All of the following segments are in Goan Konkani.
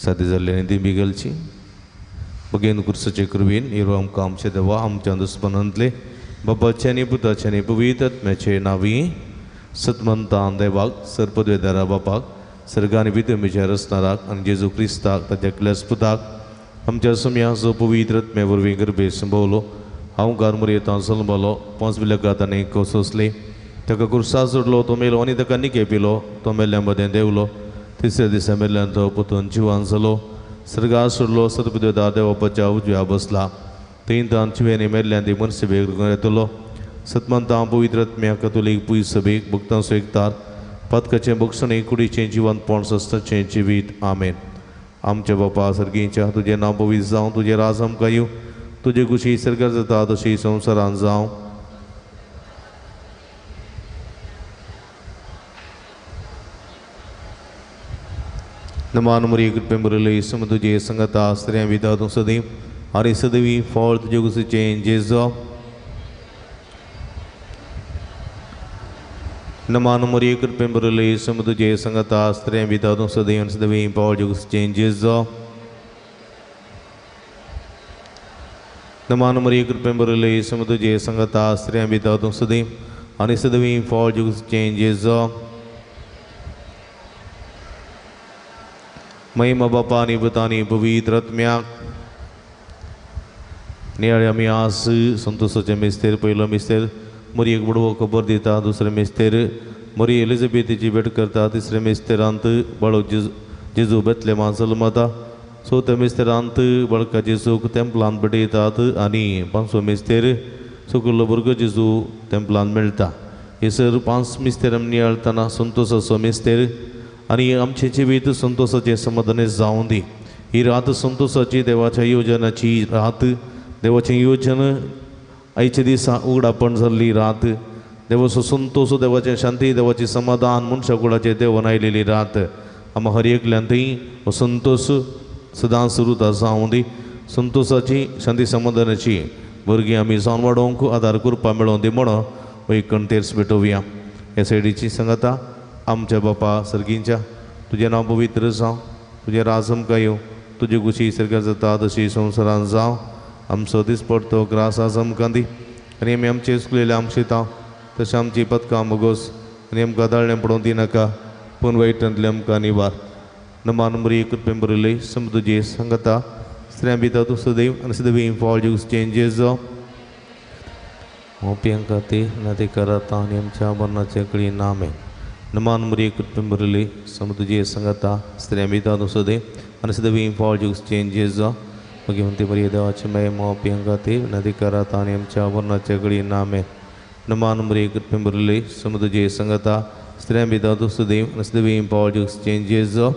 सादे जाल्ले ती बिगलची बगेन कुर्साचे कृपेन इरो आमकां आमचे देवा आमच्या दुस्मनांतले बाबाचे आनी पुताचे आनी पवित्र आत्म्याचे नांवी सतमंतान देवाक सरपदवेदारा बापाक सर्गानी भितमीच्या रचणाराक आनी जेजू क्रिस्ताक ताच्या क्लेस पुताक आमच्या सुम्याचो पवित्र आत्म्या वरवीं गर्भे संभवलो हांव गारमुरेतां जल्मलो 5 बिलगात आनी सोंसले ताका कुर्सा सोडलो तो मेलो आनी ताका निके पिलो तो मेल्ल्या मदें देंवलो तिसऱ्या दिसा मेल्ल्यान तो पोतून जिवान जालो सर्गार सोडलो सर्पदेवता देवाच्या उजव्या बसला थंय तान जिव्यांनी मेल्ल्यान ती मनसभेक येतलो सतमंतां पवित्र आत्म्या कथोलीक पुय सभेक भक्तांचो एकतार पातकाचें बक्षणें कुडीचें जिवनपण सस्ताचें जिवीत आमेन. आमच्या बापा सर्गींच्या तुजें नांव पवित्र जावं तुजें राज आमकां येवं तुजे कुशी सर्गार जाता तशी संवसारान जावं. नमान मुरी कृपे मुरली सम तुझे संगता स्त्रियां विदा तूं सदैव आनी सदैवी फळ तुजे कुशीचें जेजो. नमान मुरी कृपे मुरली सम तुझे संगता स्त्रियां विदा तूं सदैव आनी सदैवी फळ तुजे कुशीचें जेजो. नमान मुरी कृपे मुरली सम तुझे संगता स्त्रियां विदा तूं सदैव आनी सदैवी फळ तुजे कुशीचें जेजो. महिमा बापा आनी पुता आनी पवित्र आत्म्याक. नियाळे आमी आज संतोषाचे मिस्तेर पयलो मिस्तेर मोरयेक बडवो खबर दिता दुसरें मिस्तेर मोरी एलिझाबेथीची भेट करता तिसरें मिस्तेरांत बाळक जेजू बेतलेमान जल्मता चवथ्या मिस्तेरांत बाळका जेजूक तेंपलांत भेटयतात आनी पांचवो मिस्तेर सुकुल्लो भुरगो जेजू तेंपलांत मेळटा. हे सर 5 मिस्तेर आमी नियाळतना संतोषाचो मिस्तेर आनी आमचें जिवीत संतोषाचें समाधान जावं दी. ही रात संतोषाची देवाच्या योजनाची रात देवाचें योजन आयच्या दिसा उगडापण जाल्ली रात देवाचो संतोष देवाचें शांती देवाचें समाधान मनशा कुळाचें देवन आयलेली रात आमकां हर एकल्यान थंय हो संतोष सदांच सुरू जावं दी. संतोषाची शांती समाधानाची भुरगीं आमी जावन वाडोवंक आदार करपा मेळोवन दी म्हणून एक कणतेर्स भेटोवया. ह्या सायडीची सांगता आमच्या बापा सर्गींच्या तुजें नांव पवित्र जावं तुजें राज आमकां येवं तुजी कुशी सर्गार जाता तशी संवसारान जावं. आमचो दिसपडतो ग्रास आज आमकां दी आनी आमी आमचे चुकलेले आमचे शितां तशें आमची पदकां मोगोस आनी आमकां दाळणें पडोवंक दिनाका पूण वायटांतलें आमकां निवार. नमान मुरी कृपेन बरयलें सम तुजे सांगता स्त्रियां भितर तूं सदैव आनी सदैव फॉल चेंजीस जावं. मोपयांक ती नदी करता आनी आमच्या मरणाचे कळी नामे. नमान मुरी कृपेन बरयलें सम तुजे सांगता स्त्रियां भितर तूं सदैव आनी सदैव फॉल चेंजीस जावं. भगवंती मरिया देवाचे मय मोपयांक ती नदी करता आनी आमच्या मरणाचे कळी नामे. नमान मुरी कृपेन बरयलें सम तुजे सांगता स्त्रियां भितर तूं सदैव आनी सदैव फॉल चेंजीस जावं.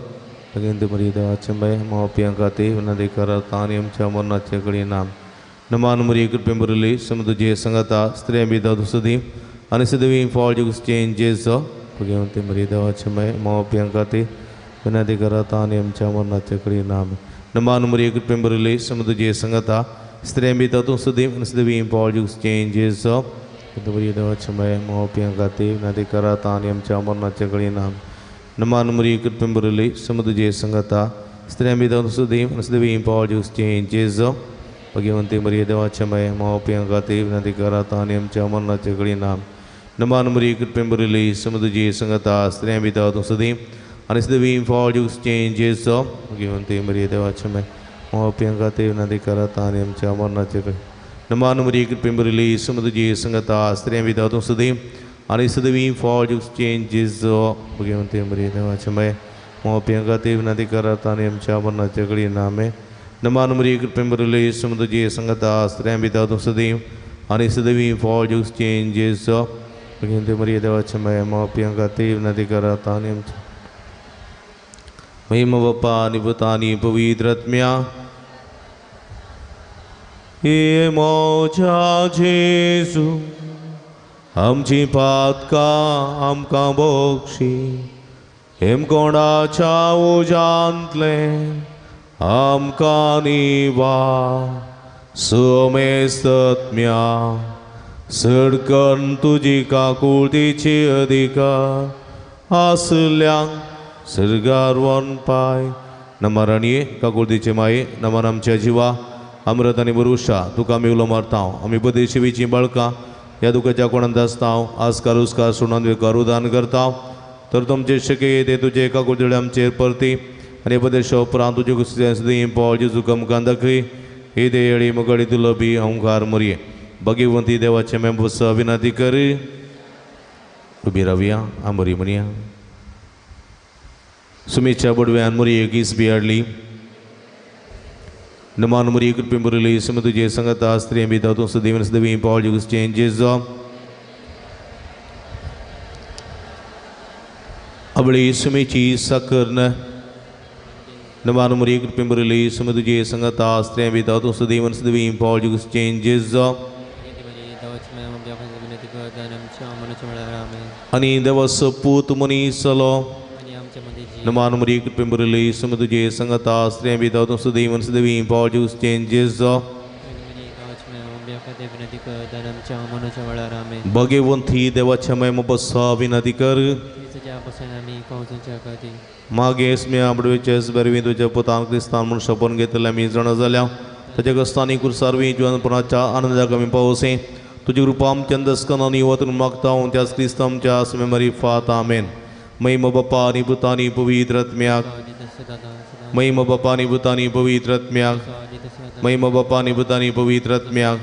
भगवंती मरिया देवाचे मय मोपयांक ती नदी करता आनी आमच्या मरणाचे कळी नाम. नमान मुरी कृपेन बरयलें सम तुजे सांगता स्त्रियां भितर तूं सदैव आनी सदैव फॉल चेंजीस जावं. भगवंती मरिया देवाचे मय मोपयांक ती विनंती करता आनी आमच्या मरणाचे कळी नाम. नमान मुरी कृपेन बरयलें सम तुजे सांगता स्त्रियां भितर तूं सदैव आनी सदैव फॉल चेंजीस जावं. मरिया देवाचे मय मोपयांक ती विनंती करता आनी आमच्या मरणाचे कळी नाम. नमान मुरी कृपेन बरयलें सम तुजे सांगता स्त्रियां भितर तूं सदैव आनी सदैव फॉल चेंजीस जावं. भगवंती मरिया देवाचे मय मोपयांक ती विनंती करता आनी आमच्या मरणाचे कळी नाम. नमान मुरी कृपेन बरयलें सम तुजे सांगता स्त्रियां भितर तूं सदैव आनी सदैव फॉल चेंजीस जावं. भगवंती मरिया देवाचे मय मोपयांक ती विनंती करता आनी आमच्या मरणाचे कळी नमान मुरी कृपेन बरयलें सम तुजे सांगता स्त्रियां भितर तूं सदैव आनी सदैव फॉल चेंजीस जावं. भगवंती मरिया देवाचे मय मोपयांक ती विनंती करता आनी आमच्या मरणाचे कळी नामे. नमान मुरी कृपेन बरयलें सम तुजे सांगता स्त्रियां भितर तूं सदैव आनी सदैव फॉल चेंजीस जावं. भगवंती मरिया देवाचे मय मोपयांक ती विनंती करता आनी आमच्या महिमा बापा आनी पुता आनी पवित्र आत्म्या. हे म्हज्या जेजू आमची पातकां आमकां बक्षी हेमकोंडाच्या उज्यांतलें आमकां निवार समेस्तत्म्या सडकन तुजी काकुळतीची अधिकार आसल्यांक सर्गार वनपाय नमाराणये काकुळतीचे माये नमान आमच्या जिवा अमृत आनी बरुशा तुका आमी उलो मारता. आमी बदेशिवीचीं बाळकां ह्या दुखाच्या कोणांत आसता आसकार उस्कार सुणान विकार उदान करता. तर तुमचे शके ते तुजे काकुळतीळे आमचेर परती आनी बदेशा उपरांत तुजे कुसदी पावल जेजू कमकान दाखय. ही देयळी मगळी दुलबी ओंकार मोरये भगवंती देवाचे मेंबस विनंती करी. उबी रावया आमोरी म्हणया. सुमीच्या बडव्यान मोरये गीस बी हाडली. नमान मोरये कृपेन बरयली सम तुजे संगता स्त्री बी तूं सदैव सदैव पावल जेजूचें जेजो अबळी सुमीची साकर नमान मोरये कृपेन बरयली सम तुजे संगता स्त्री बी तूं सदैव सदैव पावल जेजूचें जेजो आनी देवाचो पूत मनीस जालो. नमान मोरये कृपेन बरयली सम तुजे संगता स्त्री बी तूं सदैव सदैव पावल जेजूचें जेजो भगवंती देवाच्या महिमा बसा विनंती कर. मागे स्म्या बडवेचे बरवी तुज्या पुतान क्रिस्तान म्हूण शपन घेतले आमी जाणा जाल्या ताच्या क्रिस्तानी कुरसारवी जिवनपणाच्या आनंदाक आमी पावसे. तुजी कृपा आमच्या अंदस्कन आनी वतून मागता त्याच क्रिस्त आमच्या मेमरी फात. आमेन. महिमा बापा आनी पुता आनी पवित्र आत्म्याक. महिमा बापा आनी पुता आनी पवित्र आत्म्याक. महिमा बापा आनी पुता आनी पवित्र आत्म्याक.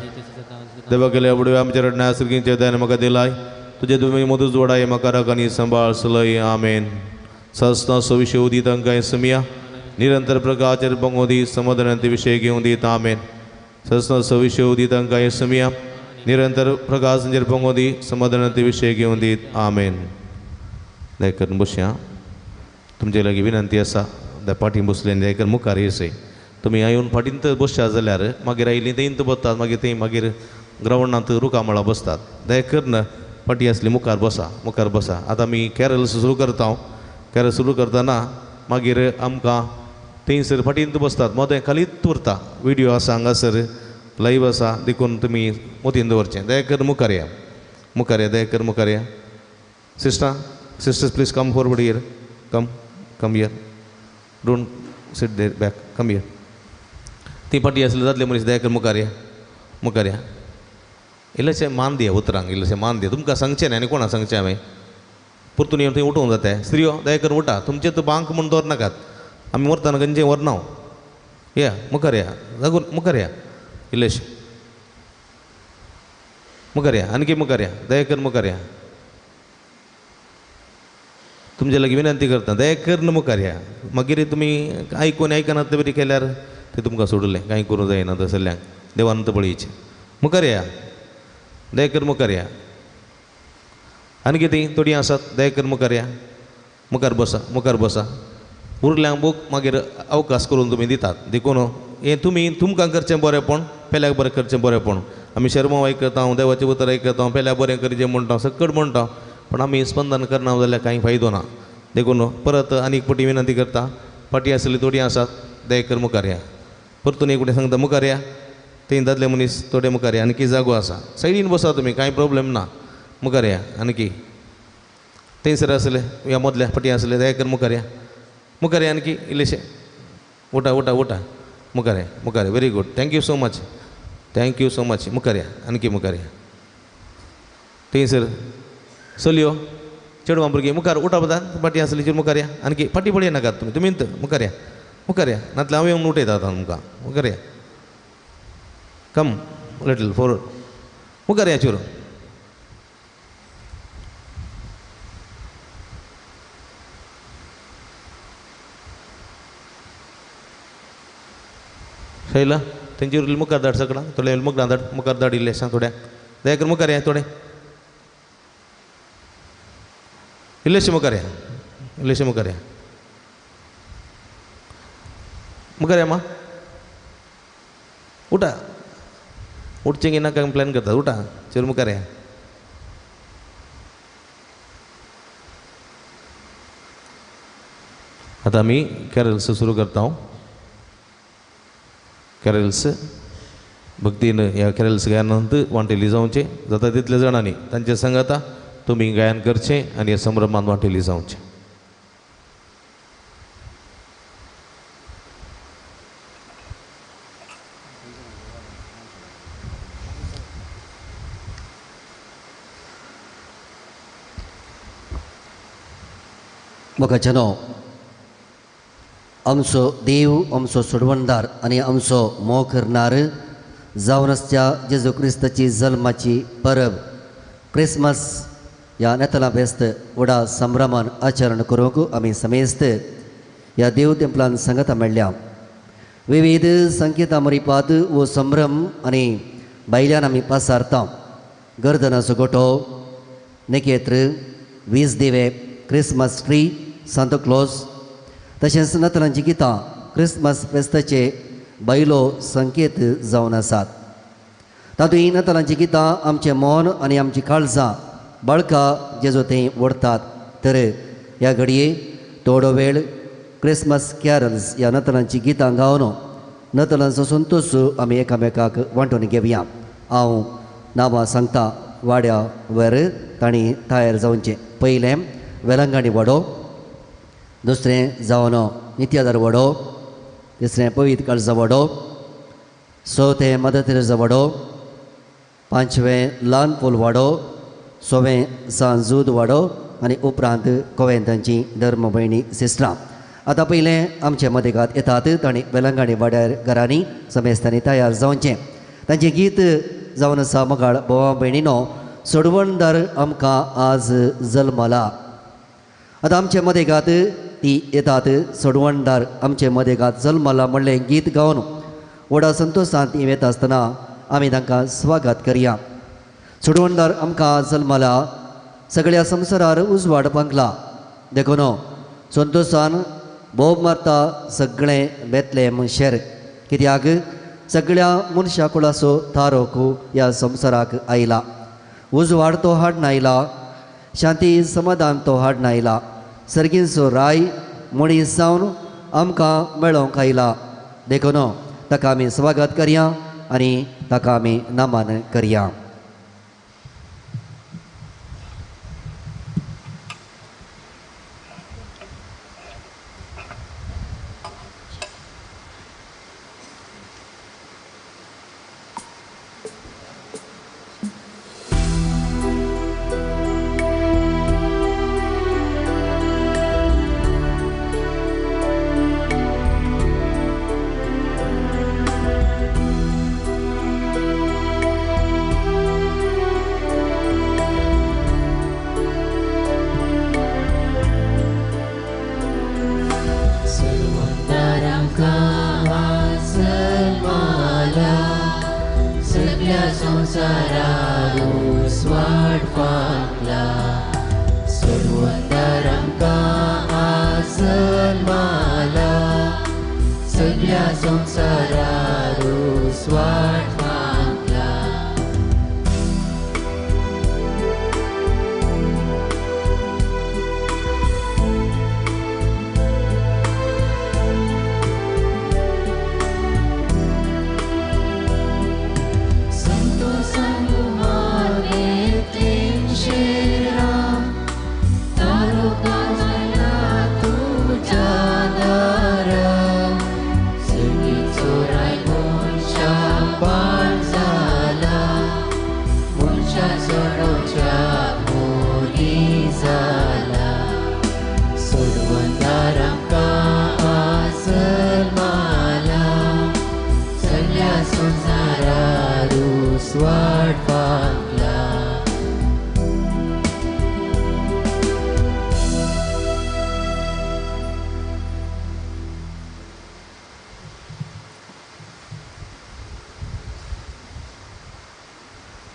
देवा केल्या बडव्या आमच्या रडण्या सिरगींचे दयान म्हाका दिलाय. तुजे तुमी मदूच जोडाय म्हाका राख आनी सांबाळ सलय. आमेन. सस्ना सविशय उदी तांकां समिया निरंतर प्रकाचेर बंगो दी समाधानांत विशय घेवन दित. आमेन. सस्ना सविशय उदी तांकां समिया निरंतर प्रकाशांचेर बंगो दी समाधानांत विशय घेवन दीत. आमेन. दया करून बसया. तुमचे लागीं विनंती आसा त्या फाटीं बसले दया करून मुखार येसय. तुमी येवन फाटींत बसया जाल्यार मागीर आयलीं थंयत बसतात मागीर थंय मागीर ग्रावंडांत रुखामळां बसतात. दया करून फाटीं आसली मुखार बसा मुखार बसा. आतां आमी कॅरल सुरू करता. कॅरल सुरू करतना मागीर आमकां थंयसर फाटींत बसतात मोदें खालीच उरता. विडियो आसा हांगासर लायव आसा देखून तुमी मोतीन दवरचें. दया करून मुखार या मुखार या दया करून मुखार या. Sister sisters please come forward here. Come come here. Don't sit there back. Come here. ती फाटीं आसली जातले मनीस दया करून मुखार या मुखार या. इल्लेशें मान दिया उतरांक इल्लेशें मान दिया. तुमकां सांगचें न्ही आनी कोणा सांगचें हांवें परतून येवन थंय उठोवंक जाता. स्त्रियो दया करून उठा. तुमचें तर बांक म्हूण दवर नाकात. आमी मरतना खंयचें व्हरना. या मुखार या जागून मुखार या इल्लेशें मुखार या आनीक मुखार या दया करून मुखार या. तुमचे लागीं विनंती करता दया करून मुखार या. मागीर तुमी आयकून आयकना बरी केल्यार तें तुमकां सोडलें कांय करूं जायना तसल्यांक देवान तर पळयचें. मुखार या दया करून मुखार या. आनी कितें थोडीं आसात दया करून मुखार या. मुखार बसा मुखार बसा. उरल्यांक बूक मागीर अवकाश करून तुमी दितात देखून हें तुमी तुमकां करचें बरेंपण पेल्याक बरें करचें बरेंपण. आमी शर्माव आयकता देवाचें उतर आयकता पेल्याक बरें करचें म्हणटा सकट म्हणटा पूण आमी स्पंदन करना जाल्यार कांय फायदो ना. देखून परत आनी एक फावटी विनंती करता फाटीं आसली थोडीं आसात दया करून मुखार या. परतून एक फावटी सांगता मुखार या. थंय दादले मनीस थोडे मुखार या. आनीक जागो आसा सायडीन बसा तुमी कांय प्रोब्लेम ना. मुखार या आनीक थंयसर आसले ह्या मदल्या फाटीं आसले दया करून मुखार या मुखार या आनीक इल्लेशें उठा उठा उठा मुखार या मुखार या. Very good thank you so much thank you so much. मुखार या आनीक मुखार या. थंयसर चलयो चेडवां भुरगीं मुखार उठा बता फाटीं आसली चेर मुखार या आनीक फाटीं पळय नाकात तुमी तुमी मुखार या मुखार या. नातल्यार हांव येवन उठयता आतां तुमकां. मुखार या कम लिटल फॉरवर्ड मुखार या चुरो. शैला तेंचेर मुखार धाड सगळां थोडे मुखार धाड मुखार धाड इल्लें सांग थोड्या दया करून मुखार या थोडे इल्लेशें मुखार या इल्लेशें मुखार या मुखार या मा उठा उठचें की नाका प्लॅन करता उठा चेर मुखार या. आतां आमी कॅरल्स सुरू करता. कॅरल्स भक्तीन ह्या कॅरल्स गायनांत वांटेली जावचें जाता तितल्या जाणांनी तांचे सांगाता तुमी गायन करचें आनी ह्या संभ्रमान वांटेली जावचें. मोगाच्यानो, आमचो देव, आमचो सोडवणदार आनी आमचो मोग करणार जावन आसच्या जेजू क्रिस्ताची जल्माची परब क्रिसमस ह्या नेतला फेस्त व्हडा संभ्रमान आचरण करूंक आमी समेस्त ह्या देव तेंपलान सांगता मेळ्ळ्या. विविध संकेता मरिपात वो संभ्रम आनी भायल्यान आमी पासारता. गर्दनाचो गोठो, नेकेत्र, वीज दिवे, क्रिसमस ट्री, सांताक्लॉज तशेंच नतलांची गितां क्रिसमस फेस्ताचे बायलो संकेत जावन आसात. तातूंत हीं नतलांची गितां आमचें मन आनी आमची काळजां बाळका जेजो थंय ओडटात. तर ह्या घडये थोडो वेळ क्रिसमस कॅरल्स ह्या नतलांची गितां गावन नतलांचो संतोश आमी एकामेकाक वांटून घेवया. हांव नांवां सांगता वाड्या वर तांणी तयार जावचें. पयलें वेलंगाणी वाडो, दुसरें जावन नित्यादार वाडो, तिसरें पवित्र काळजा वाडो, चवथें मदर तेरेजा वाडो, पांचवें ल्हान पूल वाडो, सवें सांजूद वाडो आनी उपरांत कोवेंतांची धर्म भयणी सिस्टरां. आतां पयलें आमचे मदेगात येतात तांणी वेलंगाणी वाड्यार घरांनी समेस्तांनी तयार जावचें. तांचें गीत जावन आसा मोगाळ भावा भयणीनो, सोडवणदार आमकां आज जल्मला. आतां आमचे मदेगात ती येतात सोडवणदार आमचे मदेगात जल्मला म्हणलें गीत गावन व्हडा संतोशान ती येता आसतना आमी तांकां स्वागत करया. सोडवणदार आमकां जल्मला, सगळ्या संवसारार उजवाड पांगला, देखून संतोशान बोब मारता सगळें बेतलें शेर, कित्याक सगळ्या मनशा कुळाचो तारोक ह्या संवसाराक आयला. उजवाड तो हाडून आयला, शांती समाधान तो हाडून आयला, सर्गींचो राय मनीस जावन आमकां मेळोवंक आयला. देखून ताका आमी स्वागत करया आनी ताका आमी नमन करया.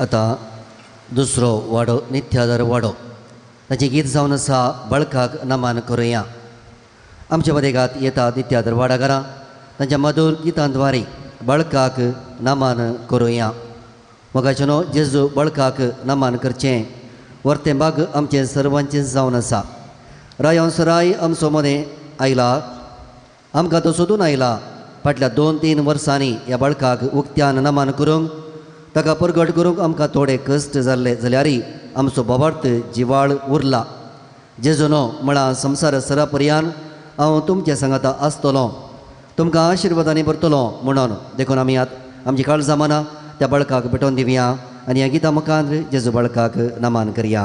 आतां दुसरो वाडो नित्यादर वाडो, ताचें गीत जावन आसा बळकाक नमन करुया. आमच्या मदेगात येता नित्यादर वाडाघरां तांच्या मधूर गितांद्वारे बळकाक नमन करुया. मोगाचेनो जेजू बळकाक नमन करचें वर्तें बाग आमचें सर्वांचें जावन आसा. राय सराय आमचो मदें आयला, आमकां तो सोदून आयला. फाटल्या 2-3 वर्सांनी ह्या बळकाक उक्त्यान नमन करूंक ताका परगट करूंक आमकां थोडे कश्ट जाल्ले जाल्यारय आमचो बोवार्थ जिवाळ उरला. जेजूनो म्हळां संवसार सरा पर्यान हांव तुमचे सांगाता आसतलो, तुमकां आशिर्वादांनी भरतलो म्हणून. देखून आमी आतां आमची काळजां मनां त्या बळकाक भेटोवन दिवया आनी ह्या गितां मुखार जेजू बळकाक नमन करया.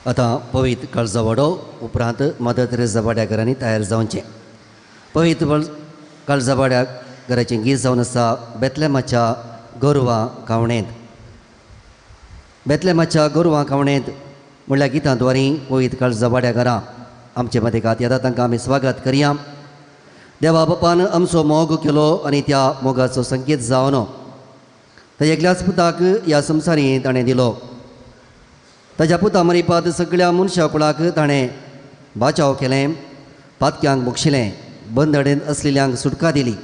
आतां पवित्र काळजावाडो उपरांत मदर तेरेजा वाड्या घरांनी तयार जावचें. पवित्र काळजावाड्या घराचें गीत जावन आसा बेतलेमाच्या गोरवां खावणेंत. बेतलेमाच्या गोरवां खावणेंत म्हणल्यार गितां द्वारी पवित्र काळजावाड्या घरां आमचे मदें गात येता तांकां आमी स्वागत करया. देवा बापान आमचो मोग केलो आनी त्या मोगाचो संकेत जावन ताज्या एकल्याच पुताक ह्या संवसारी ताणें दिलो. ताज्या पुता मरिपात सगळ्या मनशा कुळाक ताणें बाचाव केलें, पातक्यांक बक्षिलें, बंदडेंत आसलेल्यांक सुटका दिली.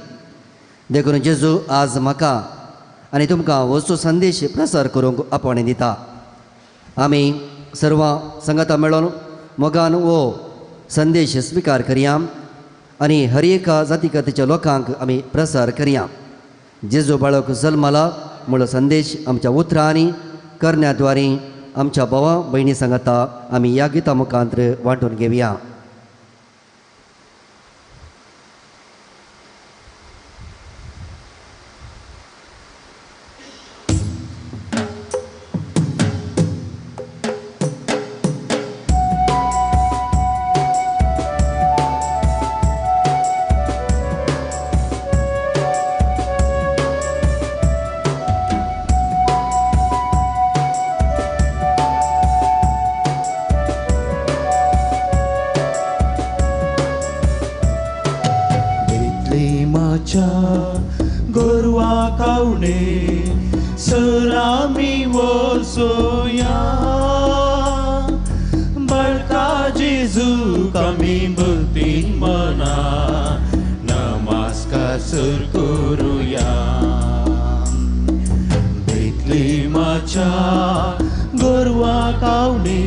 देखून जेजू आज म्हाका आनी तुमकां वचो संदेश प्रसार करूंक आपोवणें दिता. आमी सर्वां संगता मेळोन मोगान हो संदेश स्विकार करया आनी हर एका जाती कातीच्या लोकांक आमी प्रसार करया. जेजू बाळक जल्माला म्हणलो संदेश आमच्या उतरांनी करण्या द्वारी आमच्या भावा भयणी सांगता आमी ह्या गिता मुखांत वांटून घेवया. गोरवा कावणे सरामी वसोया बळका जेजू कमी भक्तीन मना नमस्कार सर करुया. बेतलेमाच्या गोरवा कावणे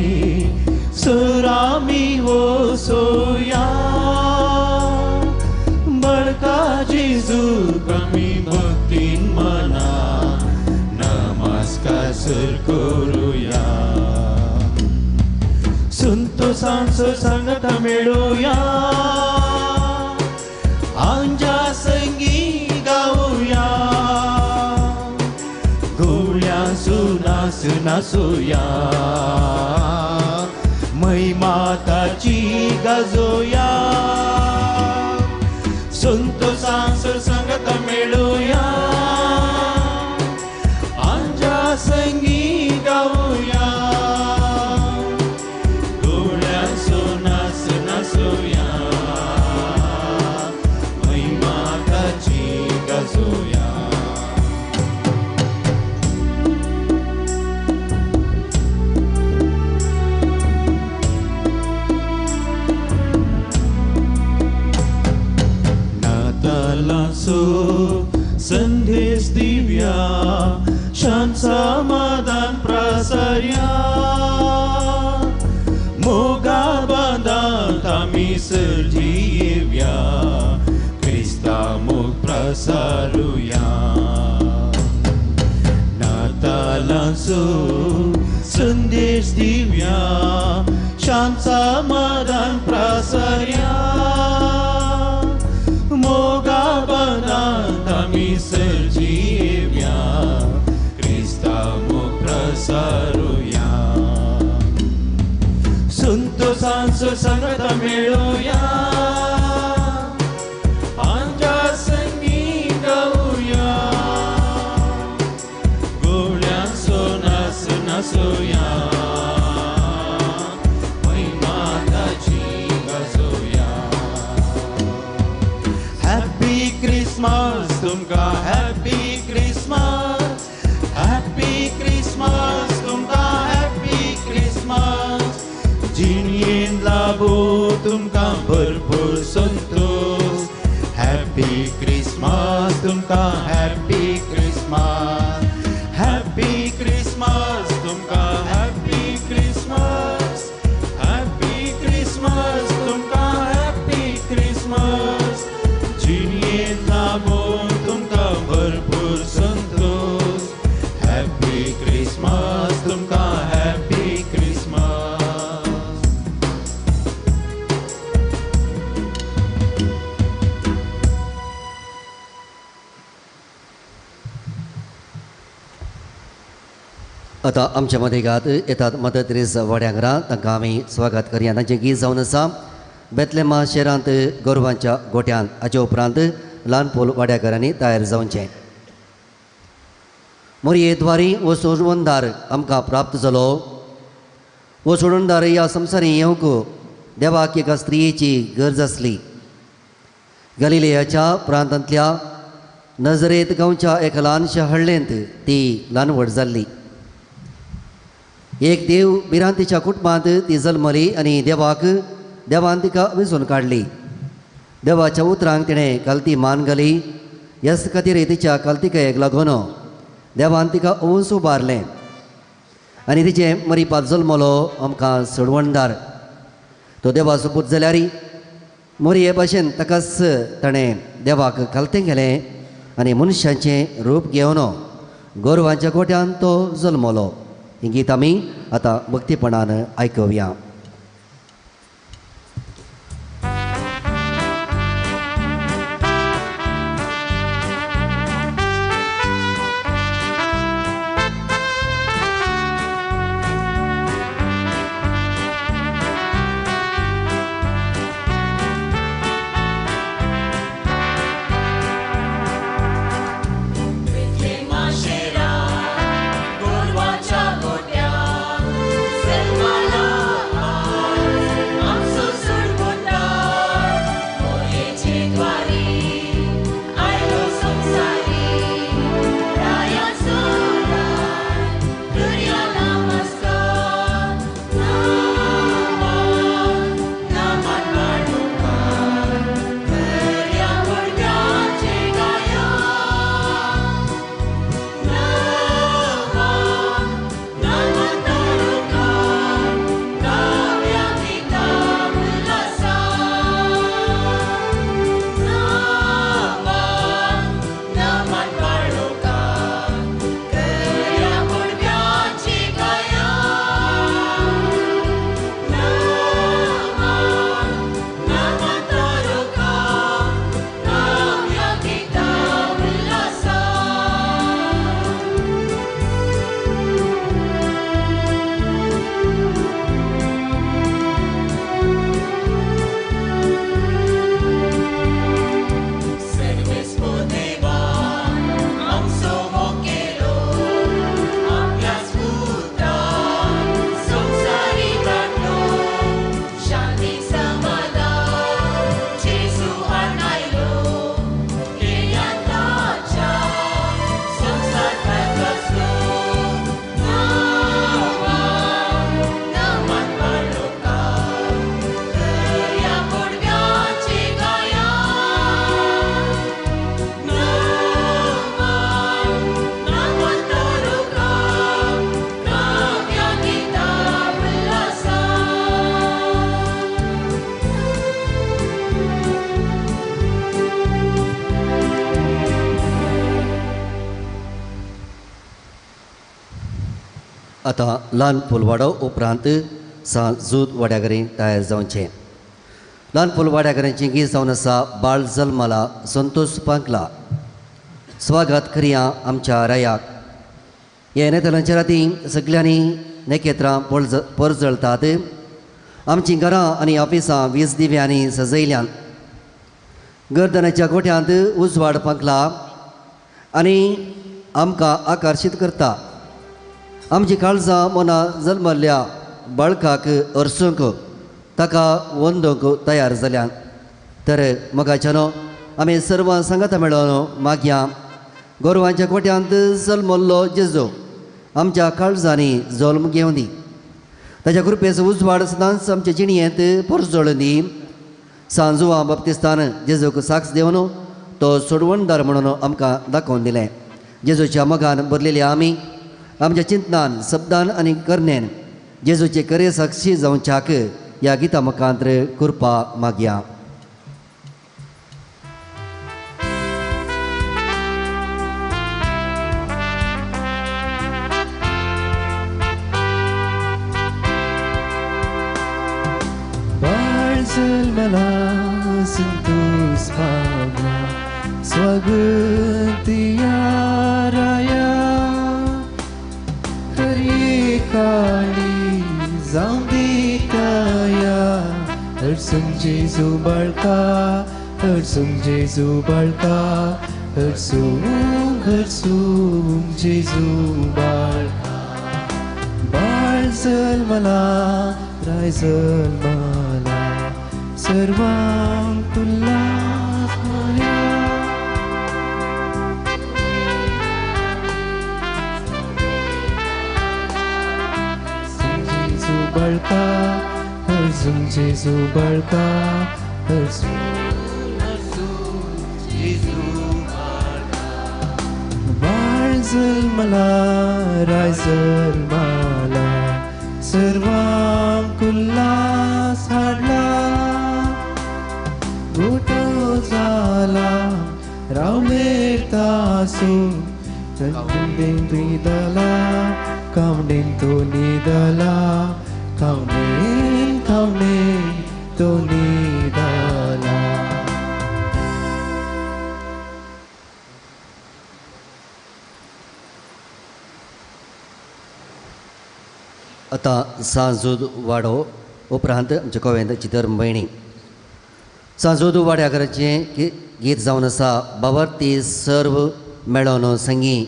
सरामी वसोया बळका जेजू कमी भक्तीन मना नमस्कार सर करुया. संतोषांचो संगत मेळोया आंजा संगी गावया गोळ्या सुनास नासोया महिमा ताची गाजोया. संतोषांचो संगत मेळोया आंजा संगी गावया गोळ्या सुनास नासोया महिमा ताची गाजोया. संदेश दिव्या शांत समाधान प्रसार्या मोगा बांदात आमी सर्जियेव्या क्रिस्ता मोग प्रसारुया. नातालाचो संदेश दिव्या शांत समाधान प्रसार्या मोगा बांदात आमी सर्जियेव्या क्रिस्ता मोग प्रसारुया. संतोषांचो संगत मेळोया आंजा संगी गावया गोळ्यांचो नास नासोया महिमा ताची गाजोया. हॅपी क्रिसमस तुमकां हॅपी क्रिसमस, हॅपी क्रिसमस तुमकां हॅपी क्रिसमस. जिणयेन लाभो तुमकां भरपूर संतोष. हॅपी क्रिसमस तुमकां हॅपी क्रिसमस, हॅपी क्रिसमस तुमकां हॅपी क्रिसमस, हॅपी क्रिसमस तुमकां हॅपी क्रिसमस. जिणयेन लाभो तुमकां भरपूर संतोष. हॅपी क्रिसमस तुमकां हॅपी क्रिसमस. आतां आमच्या मदेगात येतात मदर तेरेसा वाड्यांगरा तांकां आमी स्वागत करया. तांचें गीत जावन आसा बेतलेमा शहरांत गोरवांच्या गोट्यांत. हाचे उपरांत ल्हान पोल वाड्याघरांनी तयार जावचें. मोरये द्वारी हो सोडवणदार आमकां प्राप्त जालो. हो सोडवणदार ह्या संवसारी येवंक देवाक एका स्त्रियेची गरज आसली. गलिलेयाच्या प्रांतांतल्या नजरेत गांवच्या एका ल्हानशा हळ्ळेंत ती ल्हान व्हड जाल्ली. एक देव भिरांतीच्या कुटुंबांत ती जल्मली आनी देवाक देवान तिका वेंचून काडली. देवाच्या उतरांक तिणें कालती मान घाली. ह्याच खातीर तिच्या कालतिकायेक लागून देवान तिका ओंस उबारलें आनी तिचें मरिपात जल्मलो आमकां सोडवणदार. तो देवाचो पूत जाल्यार मोरये भाशेन ताकाच ताणें देवाक कालतें केलें आनी मनशाचें रूप घेवन गोरवांच्या गोट्यान तो जल्मलो. ही गीत आमी आतां भक्तीपणान आयकुया. आतां ल्हान फुलवाडो उपरांत सांजूत वाड्याघरी तयार जावचें. ल्हान फुलवाड्याघरांची गीत जावन आसा बाळ जल्मला संतोष पांकला. स्वागत करया आमच्या रायाक. हे नेतलांच्या राती सगल्यांनी नखेत्रां परजळतात. आमचीं घरां आनी ऑफिसां वीज दिव्यांनी सजयल्यान. गर्दनाच्या गोठ्यांत उजवाड पांकला आनी आमकां आकर्शीत करता. आमची काळजां मनां जल्मल्ल्या बाळकाक अर्सूंक ताका वंदूंक तयार जाल्यान. तर मोगाच्यानो आमी सर्वां सांगाता मेळोन मागया गोरवांच्या गोट्यांत जल्मल्लो जेजू आमच्या काळजांनी जल्म घेवन दी. ताच्या कृपेचो उजवाड सदांच आमच्या जिणयेंत परजळून दी. सांजुआ बाप्तिस्तान जेजूक साक्ष दिवन तो सोडवणदार म्हणून आमकां दाखोवन दिलें. जेजूच्या मोगान भरलेली आमी आमच्या चिंतनान शब्दान आनी करणेन जेजूचे करे साक्षी जावच्याक ह्या गिता मुखांत कृपा मागया. बाळ जल्मला संतोष पावला स्वागत या राया. हरसूंक जेजू बाळका, हरसूंक जेजू बाळका, हरसूंक हरसूंक जेजू बाळका. बाळ जल्मला, राय जल्मला, सर्वांक उल्हास मोरया. जेजू बाळका, हरसूंक जेजू बाळका, हरसूंक हरसूंक जेजू बाळका. बाळ जल्मला, राय जल्मला, सर्वांक उल्हास हाडला. गोठो जाला रावले तासू, कावणेन निदला, कावणेन तो निदला, कावणेन कावणेन तो निदला. आतां सांजूद वाडो उपरांत आमच्या गोव्यांत धर्म भयणी सांजूद वाड्याकराचें गीत जावन आसा बावर्ती सर्व मेळोन संगी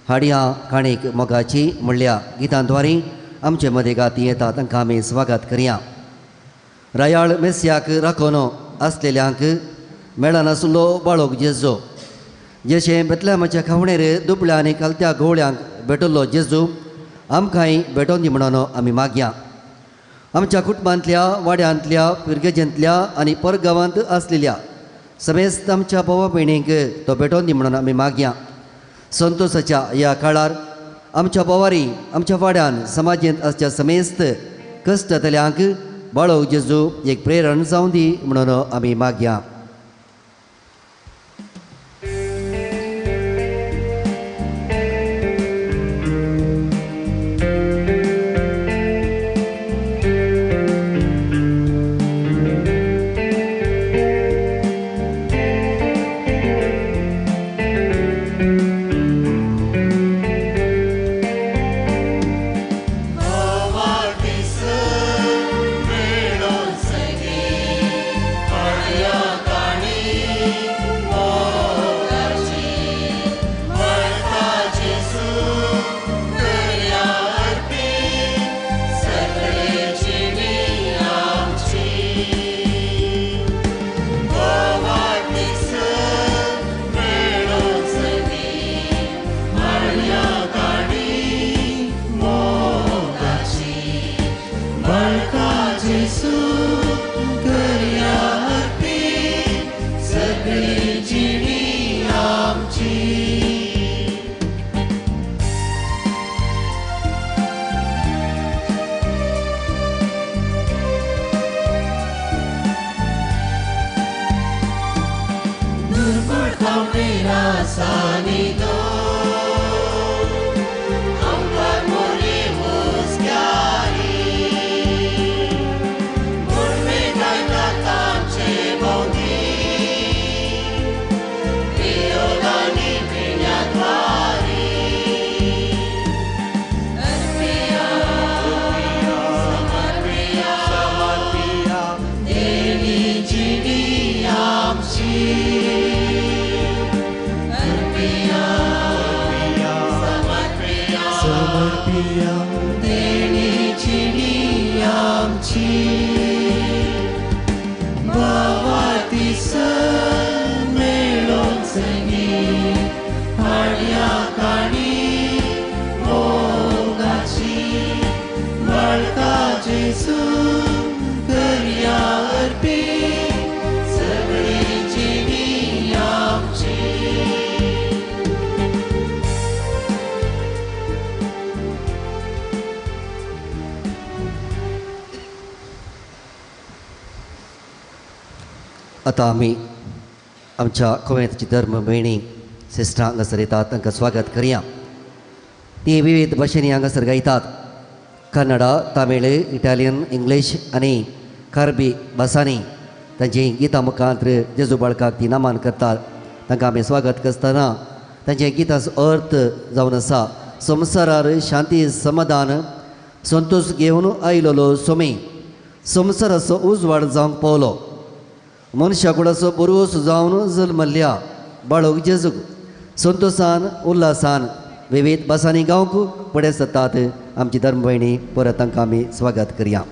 हाडया काणीक मोगाची म्हणल्या गितांद्वारी आमचे मदें गाती येता तांकां आमी स्वागत करया. रायाळ मेस्याक राखोन आसलेल्यांक मेळनासलो बाळोक जेजो, जशें बेतल्यामाच्या खावणेर दुबळ्या आनी कालत्या गोवळ्यांक भेटल्लो जेजू आमकांय भेटोवन दी म्हणून आमी मागया. आमच्या कुटुंबांतल्या, वाड्यांतल्या, पिरगेजेंतल्या आनी परगांवांत आसलेल्या समेस्त आमच्या भावा भयणींक तो भेटोवन दी म्हणून आमी मागया. संतोषाच्या ह्या काळार आमच्या बोवारी, आमच्या वाड्यान, समाजेंत आसच्या समेस्त कश्टतल्यांक बाळो जेजू एक प्रेरण जावं दी म्हणून आमी मागया. आतां आमी आमच्या गोंयांतची धर्म भयणी सिस्टरां हांगासर येतात तांकां स्वागत करया. ती विविध भाशेंनी हांगासर गायतात. कन्नडा, तमिळ, इटालियन, इंग्लीश आनी कारबी भासांनी तांची गितां मुखांत जेजू बाळकाक ती नमन करतात. तांकां आमी स्वागत करतना तांच्या गिताचो अर्थ जावन आसा संवसारार शांती, समाधान, संतोष घेवन आयिल्लो सोमी संवसाराचो उजवाड जावंक पावलो. मनशा कुडाचो बरोस जावन जल्मल्ल्या बाळक जेजूक संतोसान उल्हासान विविध भासांनी गावंक फुडें सरतात आमची धर्म भयणी. परत तांकां आमी स्वागत करया.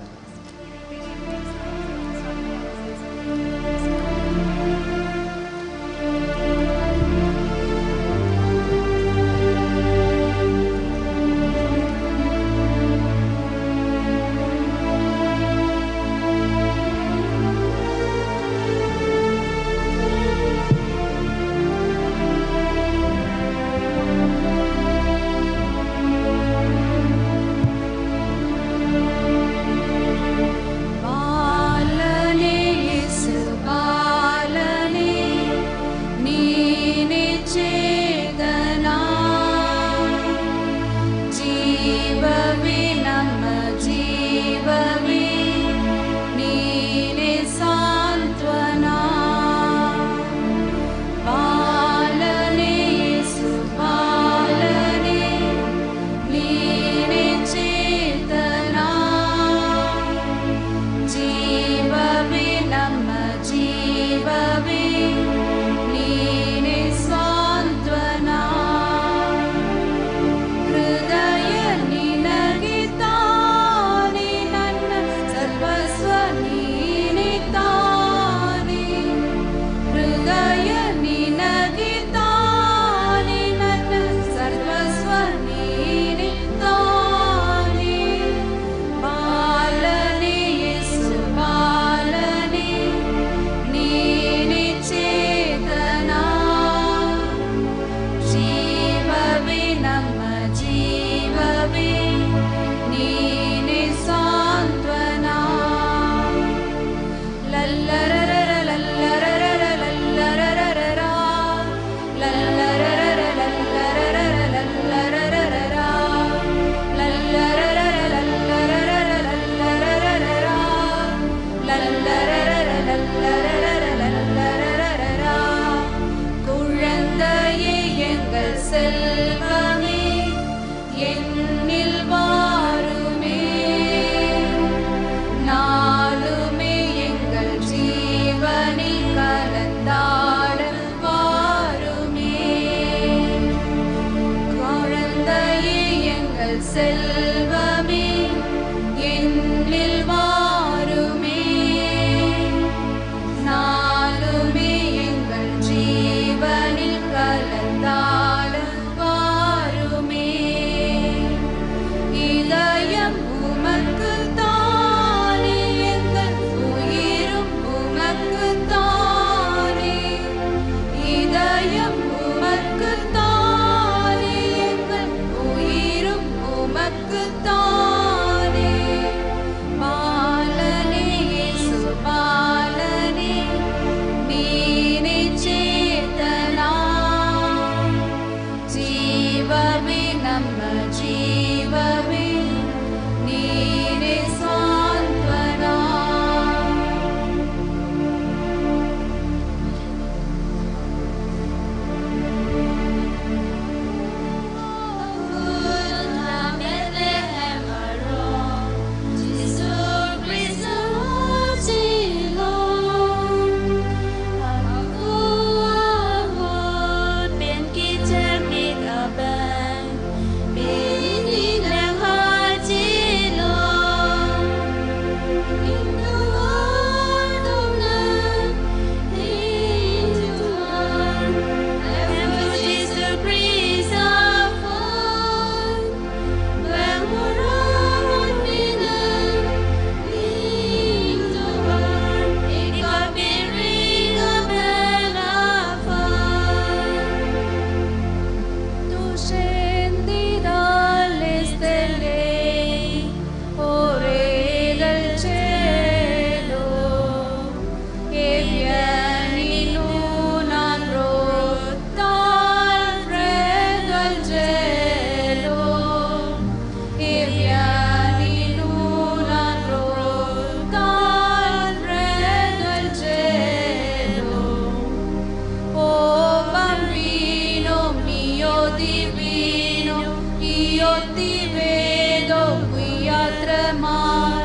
Io ti vedo qui a tremar,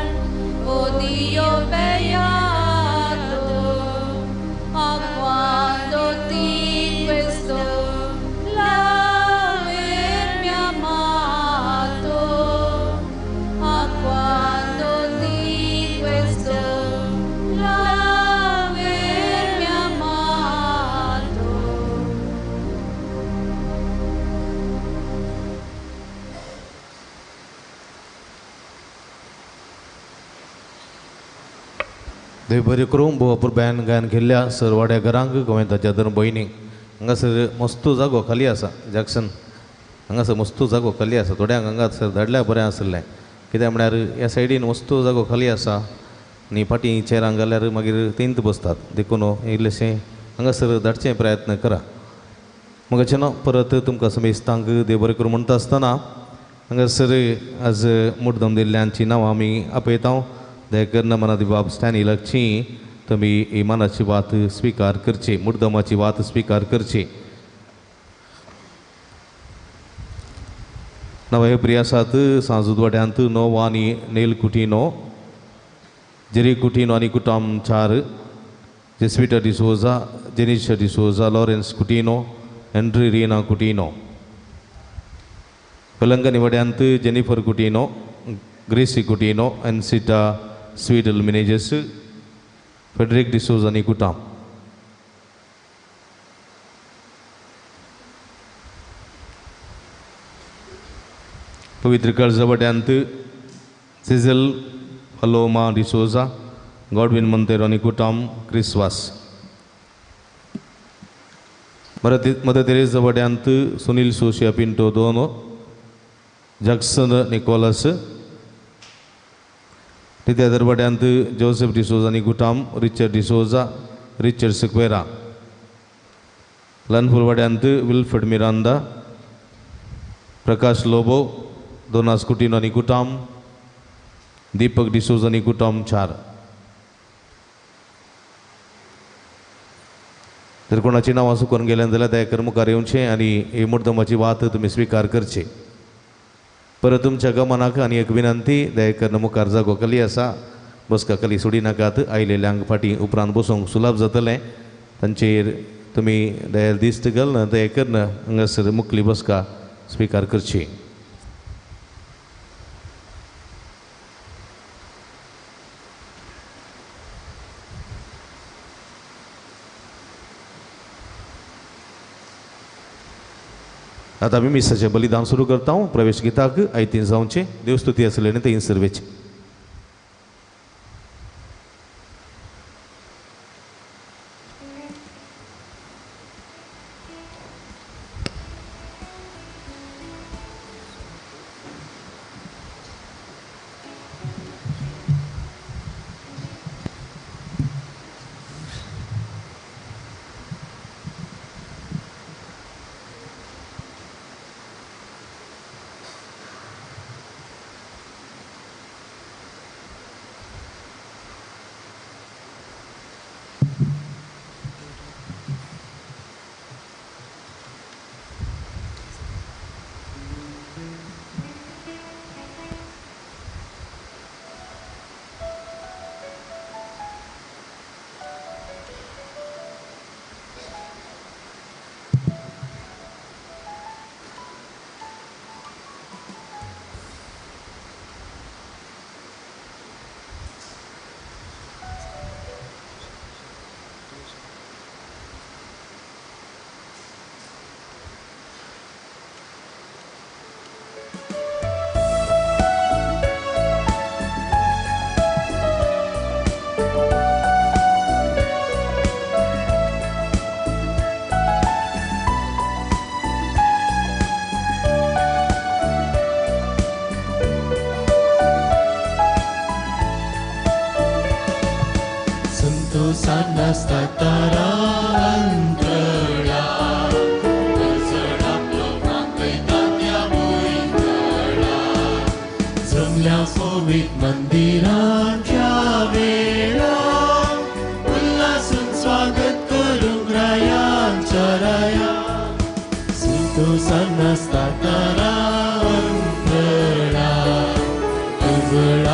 O Dio beato, a quando ti questo l'avermi amato, a quando di questo l'avermi amato. देव बरें करूं. भोव अपुरबायेन गायन केल्ल्या सरवाड्या घरांक गोंयताच्या धर्म भयणीक हांगासर मस्त जागो खाली आसा. जॅक्सन हांगासर मस्त जागो खाली आसा. थोड्यांक हांगासर धाडल्यार बरें आसलें, कित्याक म्हळ्यार ह्या सायडीन मस्त जागो खाली आसा आनी फाटीं चेरांक घाल्यार मागीर तींत बसतात, देखून इल्लेशें हांगासर धाडचें प्रयत्न करा. मगाचें न्हू परत तुमकां समेस्तांक देव बरें करूं म्हणटा आसतना हांगासर आज मुड्डम दिल्ल्यांची नांवां आमी आपयता. दयाकरन मनादी बाब स्टॅनी लागची तुमी इमानाची वात स्विकार करची, मुर्दमाची वात स्विकार करची. नवे प्रियासात सांजुदवाड्यांत नोवा आनी नेल कुटिनो, जेरी कुटिनो आनी कुटाम चार, Jesvita D'Souza, Jenisha D'Souza, Lawrence Coutinho, Henry Reena Coutinho. Velankanni वाड्यांत Jennifer Coutinho, Gracy Coutinho, एनसिटा Swedel Menezes, Frederick D'Souza आनी कुटाम. पवित्र काळजा वाड्यांत सिझल फलोमा डिसोजा, गॉडविन मंतेरो आनी कुटाम क्रिस्वास. मदर तेरेजा वाड्यांत सुनील सोशिया पिंटो दोनो, जॅक्सन निकोलस. तित्यादर वाड्यांत जोसेफ डिसोजा आनी कुटाम, रिचर्ड डिसोजा, रिचर्ड सिक्वेरा. लनफूल वाड्यांत विल्फर्ड मिरांदा, प्रकाश लोबो, दोनास कुटिनो आनी कुटाम, दीपक डिसोजा आनी कुटाम चार. जर कोणाची नांवां चुकून गेल्यान जाल्यार दयाकर मुखार येवचें आनी ही मुर्दमाची वात तुमी स्विकार करची. परत तुमच्या गमनाक आनी एक विनंती, दयाकर मुखार जागो खाली आसा, बसका खाली सोडी नाकात. आयलेल्यांक फाटीं उपरांत बसूंक सुलभ जातलें, तांचेर तुमी दयाल दिश्ट घालना दयाकर हांगासर मुखली बसका स्विकार करची. आतां आमी मिसाचें बलिदान सुरू करता. प्रवेश गीताक आयतीन जावचें, देवस्तुती आसलें आनी तें सर्वेचें.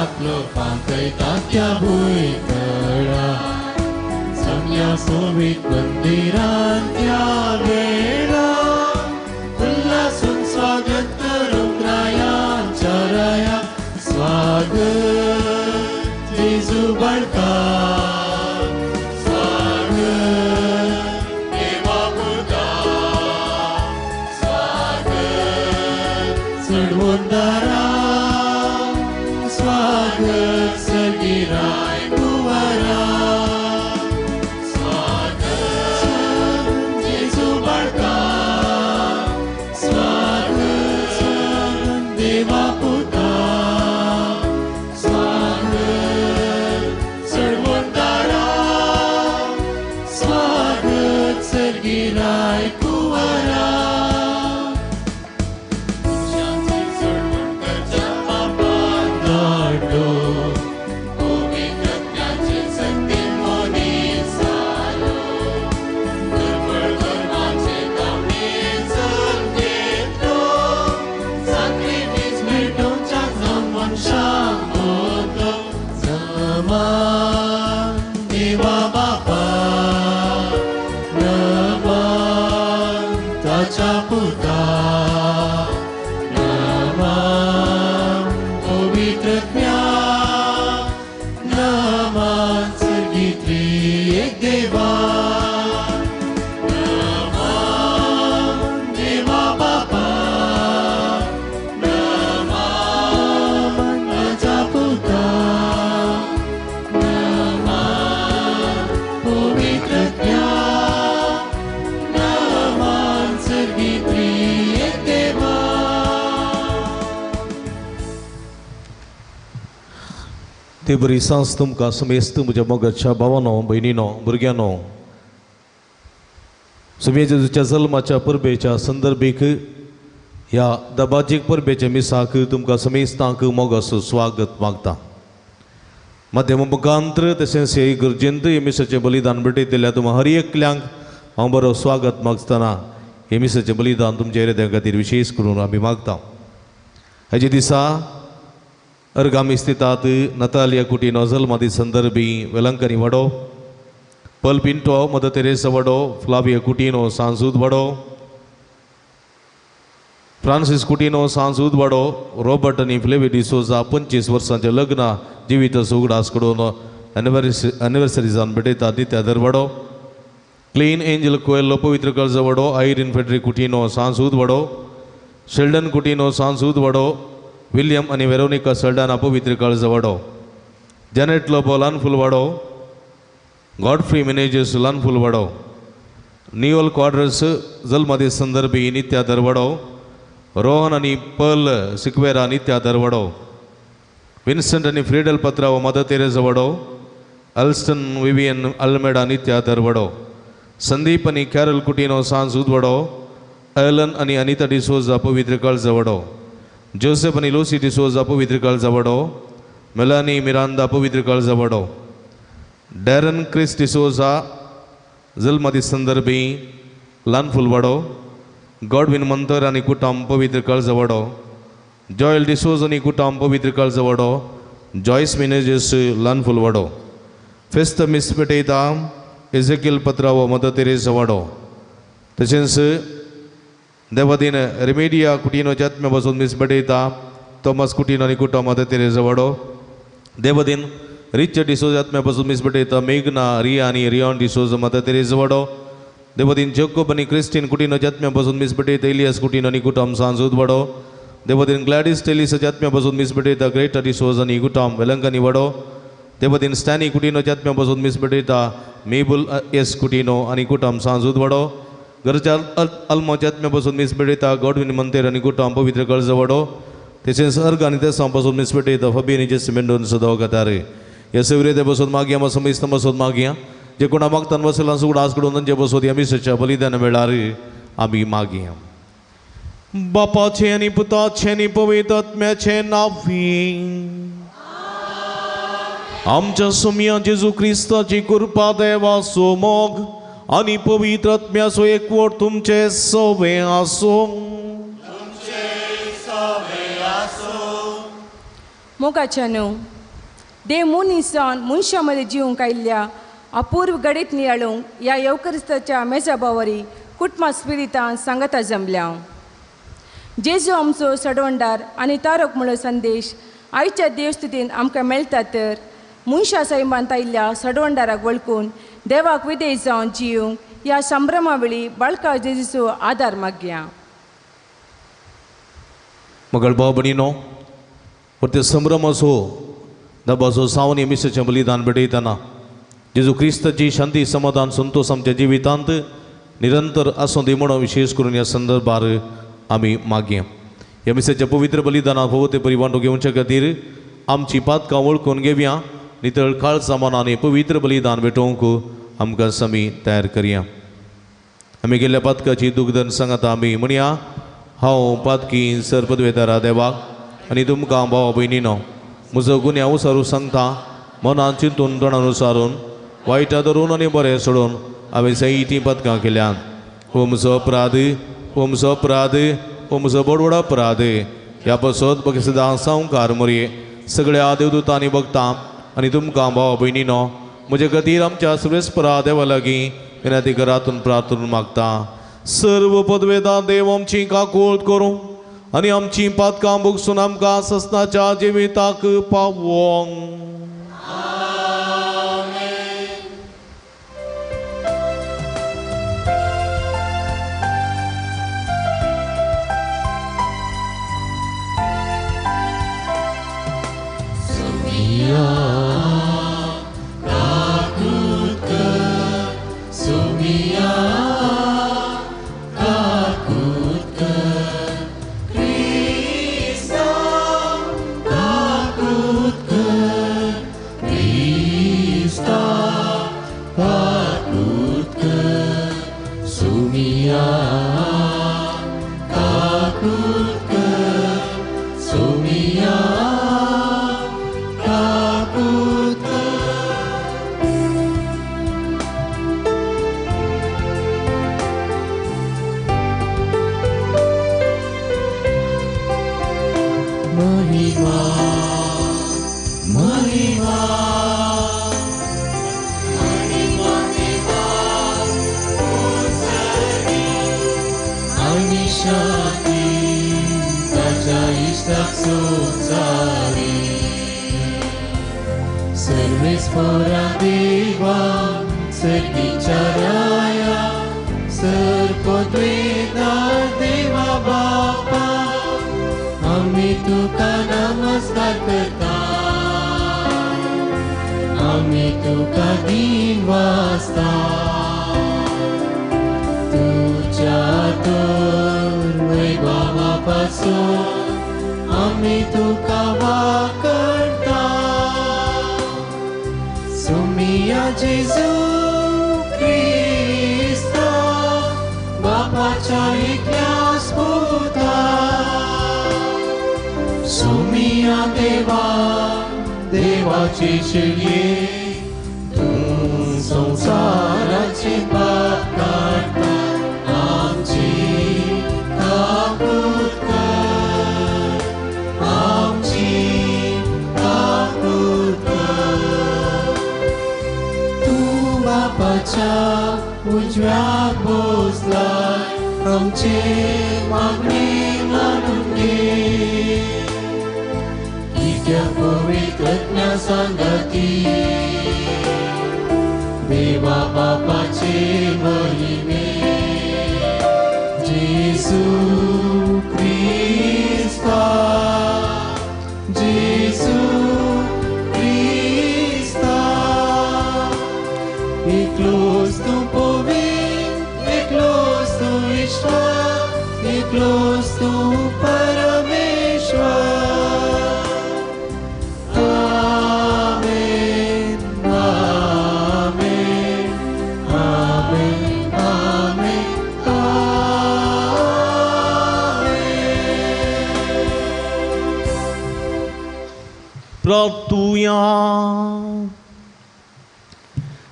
आपलो फांकयता त्या भुंयतळा जमल्या सोबीत मंदिरांत त्या वेळा उल्हासून स्वागत करूंक रायांच्या राया स्वागत जेजू बाळका स्वागत देवा पुता स्वागत चढवंदारा स्वागत सर्गी राय कुंवरा स्वागत जेजू बाळका स्वागत देवा पुता स्वागत चढवंदारा स्वागत सर्गी राय कुंवरा देवा बापा नमान ताच्या पुता नमान पवित्र नमान सर्गी त्रिएक देवा नमान देवा बापा नमान ताच्या पुता नमान पवित्र नमान सर्गी त्रिएक देवा. ती बरी सांज तुमकां समेस्त म्हज्या मोगाच्या भावानो भयणीनो भुरग्यांनो सुमे जेजूच्या जल्माच्या परबेच्या संदर्भीक ह्या दबाजीक परबेच्या मिसाक तुमकां समेस्तांक मोगाचो स्वागत मागता. माध्यम मुखांत्र तशेंच हे गरजेंत हे मिसाचें बलिदान भेटयतल्या तुमकां हर एकल्यांक हांव बरो स्वागत मागतना हे मिसाचें बलिदान तुमच्या हृदया खातीर विशेश करून आमी मागता. हाजे दिसा अर्गामी स्थितात नतालिया कुटिनो जल्मादी संदर्भी वेलंकनी वडो पल पिंटो मदर तेरेसा वडो फ्लाविया कुटिनो सांजूद वडो फ्रांसीस कुटिनो सांजूद वडो रॉबर्ट आनी फ्लेवी डिसोजा 25 वर्सांचें लग्न जिविताचो उगडास करून एनिवर्सरी जावन भेटयता नित्या दरवडो क्लीन एंजल कोएल्लो पवित्र कर्ज वडो आयरीन फेडरिक कुटिनो सांजूद वडो शेल्डन कुटिनो सांजूद वडो विल्यम आनी वेरोनिका सल्डाना पवित्र काळजा वाडो जॅनेट लोबो लानफूल वाडो गॉडफ्री मिनेजस लानफूल वाडो नियोल क्वाड्रस जल्मादी संदर्भी नित्या दरवाडो रोहन आनी पर्ल सिक्वेरा नित्या दरवाडो विन्संट आनी फ्रिडल पत्राव मदर तेरेजा वाडो अल्स्टन विवियन अल्मेडा नित्या दरवाडो संदीप आनी कॅरल कुटिनो सांजूद वाडो एलन आनी अनिता डिसोजा पवित्र काळजा वाडो जोसेफ आनी लुसी डिसोजा पवित्र काळजा वाडो मेलानी मिरांदा पवित्र काळजा वाडो डॅरन क्रिस डिसोजा जल्मादी संदर्भी लानफूल वाडो गॉडविन मंतर आनी कुटाम पवित्र काळजा वाडो जॉयल डिसोज आनी कुटाम पवित्र काळजा वाडो जॉयस मिनेजस लानफूल वाडो फेस्त मिस पेटयता एजेकील पत्रावो मदर तेरेसा वाडो तशेंच देवादीन रेमेडिया कुटिनो जात्म्या बसून मिस भेटयता थॉमस कुटिनो आनी कुटो मदर तेरेसा वाडो देवादीन रिचर्ड डिसोज आत्म्या बसून मिस भेटयता मेघना रिया आनी रियॉन डिसोज मदर तेरेसा वाडो देवादीन जोकोब आनी क्रिस्टीन कुटिनो जात्म्या बसून मिस भेटयता इलियास कुटिनो आनी कुटम सांजूद वाडो देवादीन ग्लॅडीस टेलिस जात्म्या बसून मिस भेटयता ग्रेटा डिसोज आनी कुटम वेलंकनी वाडो देवादीन स्टॅनी कुटिनो जात्म्या बसून मिस भेटयता मेबुल एस कुटिनो आनी कुटम सांजूद वाडो गरजा अल्मो जात्म्या बसून मिस भेटयता गॉडविन मंतेर आनी कुटम पवित्र काळजा वाडो तशेंच अर्ग आनी तेसां बसून मिस भेटयता फबी आनी जेसी मेंडोन सदां वखतार ह्या सवरे बसून मागया समजता बसून मागया जे कोणा मागतान बसला सुगडास कडून तांचे बसोत ह्या मिसाच्या बलिदान वेळार आमी मागया. बापाचें आनी पुताचें आनी पवित्र आत्म्याचें नांवी आमच्या सुमया जेजू क्रिस्ताची कृपा देवाचो मोग आनी पवित्र आत्म्याचो एकवट तुमचे सवे आसूं. मोगाच्या न्हू देव मनीस जावन मनशां मदीं जिवंक आयिल्ल्या अपूर्व घडीत नियाळूंक ह्या येवक्रिस्ताच्या मेजाबावरी कुटुंबा स्पिरितान सांगता जमल्या. जेजू आमचो सडवणदार आनी तारक म्हणलो संदेश आयच्या देवस्थितीन आमकां मेळटा तर मनशा सैमांत आयिल्ल्या सडवणदाराक वळखून देवाक विदेश जावन जिवंक ह्या संभ्रमा वेळी बाळका जेजूचो आदार मागया. मगळ भाव भयणीनो, परते संभ्रमाचो दबाचो सावनी मिसाचें बलिदान भेटयतना जेजू क्रिस्ताची शांती समाधान संतोष आमच्या जिवितांत निरंतर आसूं दी म्हणून विशेष करून ह्या संदर्भार आमी मागया. ह्या मिसाच्या पवित्र बलिदानाक फावो ते परी वांटो घेवचे खातीर आमची पातकां वळखून घेवया, नितळ काळजा मनान पवित्र बलिदान भेटोवंक आमकां समी तयार करया. आमी गेल्ल्या पातकाची दुग्धन सांगता आमी म्हणया, हांव पातकी सर पदवेदारा देवाक आनी तुमकां भावा भयणीनो म्हजो गुन्यांव सारू सांगता, मनान चिंतून तोंडान सारून वायटा धरून आनी बरें सोडून हांवें जायतीं पदकां केल्यात. हो म्हजो अपराध, हो म्हजो अपराध, हो म्हजो बोडवड अपराध. ह्या पासत बगे सदां सावकार मोरये सगळ्या देवदूतांनी बघता आनी तुमकां भावा भयणीनो म्हजे खातीर आमच्या सर्वेस्परा देवा लागीं विनंती घरातून प्रार्थना मागता. सर्व पदवेदां देव आमची काकूळ करूं आनी आमची पातकां भोगसून आमकां ससनाच्या जिविताक पावोंक.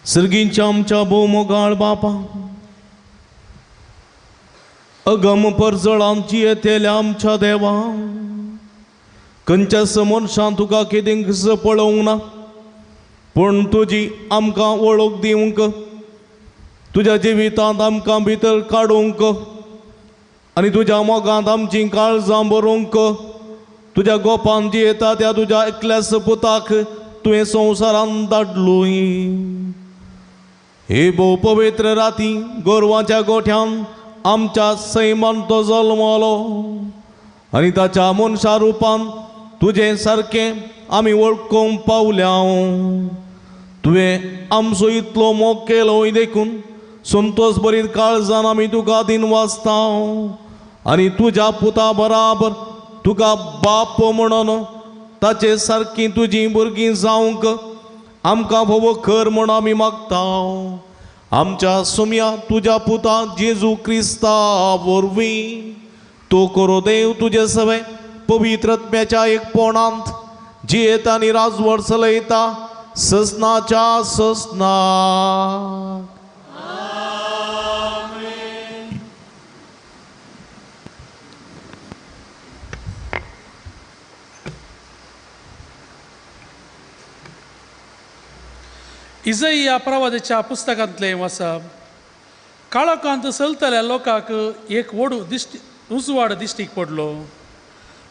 सर्गींच्या आमच्या भोवमोगाळ बापा, अगम परजळांची येतेल्या आमच्या देवा, खंयच्या मनशान तुका कितें पळोवंक ना पूण तुजी आमकां वळख दिवंक, तुज्या जिवितांत आमकां भितर काडूंक आनी तुज्या मोगांत आमचीं काळजां भरूंक तुज्या गोपान जियेता त्या तुज्या एकल्याच पुताक तुवें संवसारांत धाडलोय. हे भोव पवित्र राती गोरवाच्या गोठ्यान आमच्या सैमान तो जल्मलो आनी ताच्या मनशा रुपान तुजें सारकें आमी वळखूंक पावल्या. तुवें आमचो इतलो मोग केलो देखून संतोष बरीत काळजान आमी तुका दिन वाचता आनी तुज्या पुता बराबर तुका बाप म्हणून ताचे सारकीं तुजीं भुरगीं जावंक आमकां भोव कर म्हूण आमी मागता. आमच्या सुम्या तुज्या पुता जेजू क्रिस्ता वरवीं तो करो देव तुजे सवे पवित्र आत्म्याच्या एकपणांत जियेता आनी राजवट चलयता ससनाच्या ससनाक. इजइया प्रवादाच्या पुस्तकांतलें वाचप. काळोखांत चलतल्या लोकांक एक व्हड दिश्टी उजवाड दिश्टीक पडलो.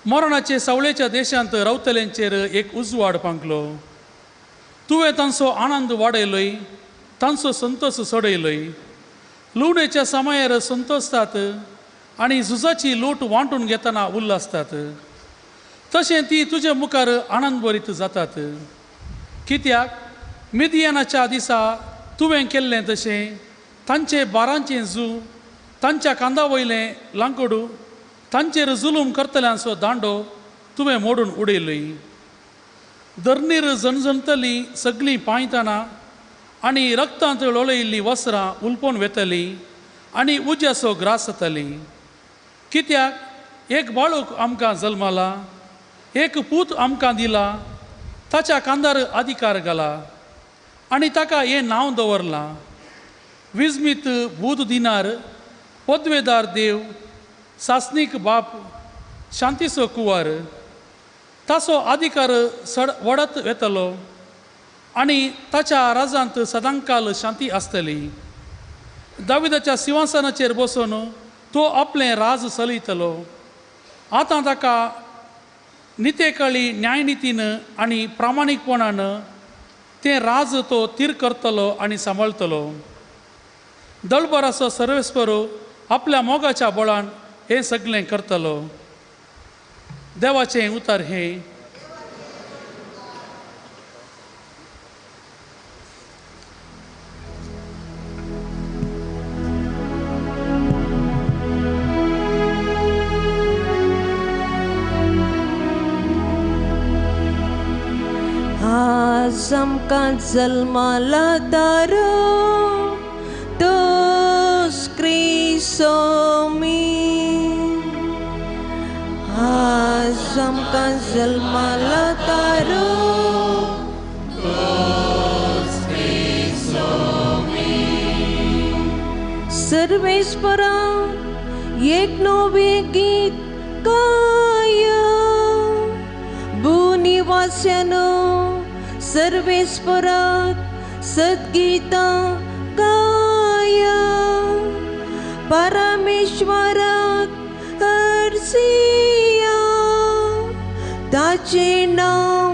मरणाचे सावळेच्या देशांत रावतल्यांचेर एक उजवाड पांकलो. तुवें तांचो आनंद वाडयलोय, तांचो संतोष चडयलोय. लुवणेच्या समयार संतोषतात आनी झुजाची लूट वांटून घेतना उल्हासतात. तशें ती तुजे मुखार आनंद भरीत जातात. कित्याक मिदियानाच्या दिसा तुवें केल्लें तशें तांचे बारांचें जू, तांच्या कांदा वयलें लांकडू, तांचेर जुलूम करतल्यांचो दांडो तुवें मोडून उडयलोय. धरणीर झणझणतली सगळीं पांयतना आनी रक्तांत लोळयल्लीं वस्त्रां उलपोवन वेतली आनी उज्याचो ग्रास जातली. कित्याक एक बाळूक आमकां जल्माला, एक पूत आमकां दिला, ताच्या कांदार अधिकार घाला आनी ताका हें नांव दवरलां, विजमीत बूद दिनार, पदवेदार देव, सासनीक बाप, शांतीचो कुंवर. ताचो अधिकार सड वडत वेतलो आनी ताच्या राजांत सदांकाल शांती आसतली. दाविदाच्या सिंहासनाचेर बसून तो आपलें राज चलयतलो. आतां ताका नितेकाळी न्यायनितीन आनी प्रामाणीकपणान तें राज तो तीर करतलो आनी सांबाळटलो. दळबराचो सर्वेस्पर आपल्या मोगाच्या बळान हें सगळें करतलो. देवाचें उतर हें. आज आमकां जल्माला तारो दोस क्रिसोमी. आज आमकां जल्माला तारो दोस क्रिसोमी. सर्वेस्परा एक नवें गीत गाया, भूनिवास्यानो सर्वेस्पराक सद्गीतां गाया, परमेश्वराक हरसिया, ताचें नांव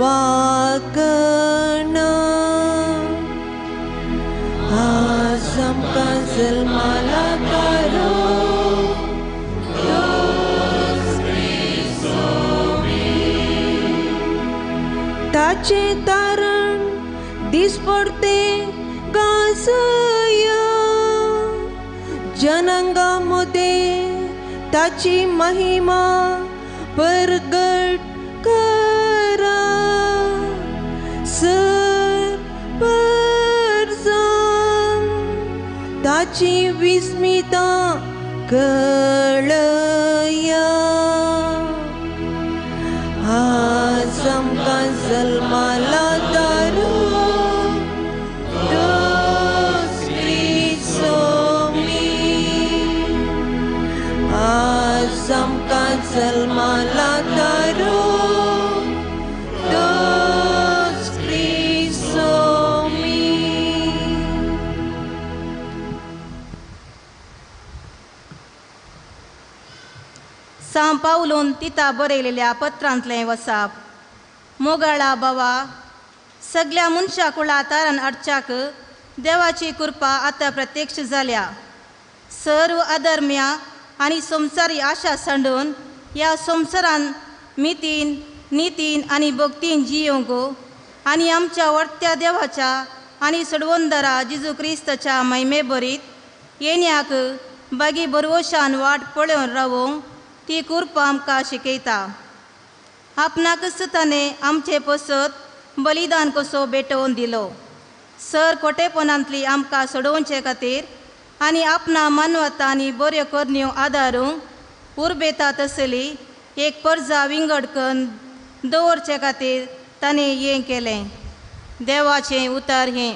वाकणा. आज आमकां जल्माला तारो ताचें तारण दिसपडते गाजया, जनांगा मदें ताची महिमा परगट करा. सर परजान ताची विस्मिता कळया. आज आमकां जल्माला तारो दोस क्रिसोमी. आज आमकां जल्माला तारो दोस क्रिसोमी. सां पावलून तिता बरयलेल्या पत्रांतलें वसाप. मोगाळा बाबा, सगळ्या मनशा कुळा तारण अडच्याक देवाची कृपा आतां प्रत्यक्ष जाल्या. सर्व अधर्म्या आनी संवसारी आशा सांडून ह्या संवसारान मितीन नितीन आनी भक्तीन जियोंक आनी आमच्या वर्त्या देवाच्या आनी सोडवंदरा जेजू क्रिस्ताच्या महिमे बरीत येण्याक बागी बरवशान वाट पळोवन रावोंक ती कृपा आमकां शिकयता. आपणाकच ताणें आमचे पसत बलिदान कसो भेटोवन दिलो सर खोटेपणांतली आमकां सोडोवचे खातीर आनी आपणा मानवता आनी बऱ्यो करण्यो आदारूंक उर्बेता तसली एक परजा विंगड करून दवरचे खातीर ताणें हें केलें. देवाचें उतर हें.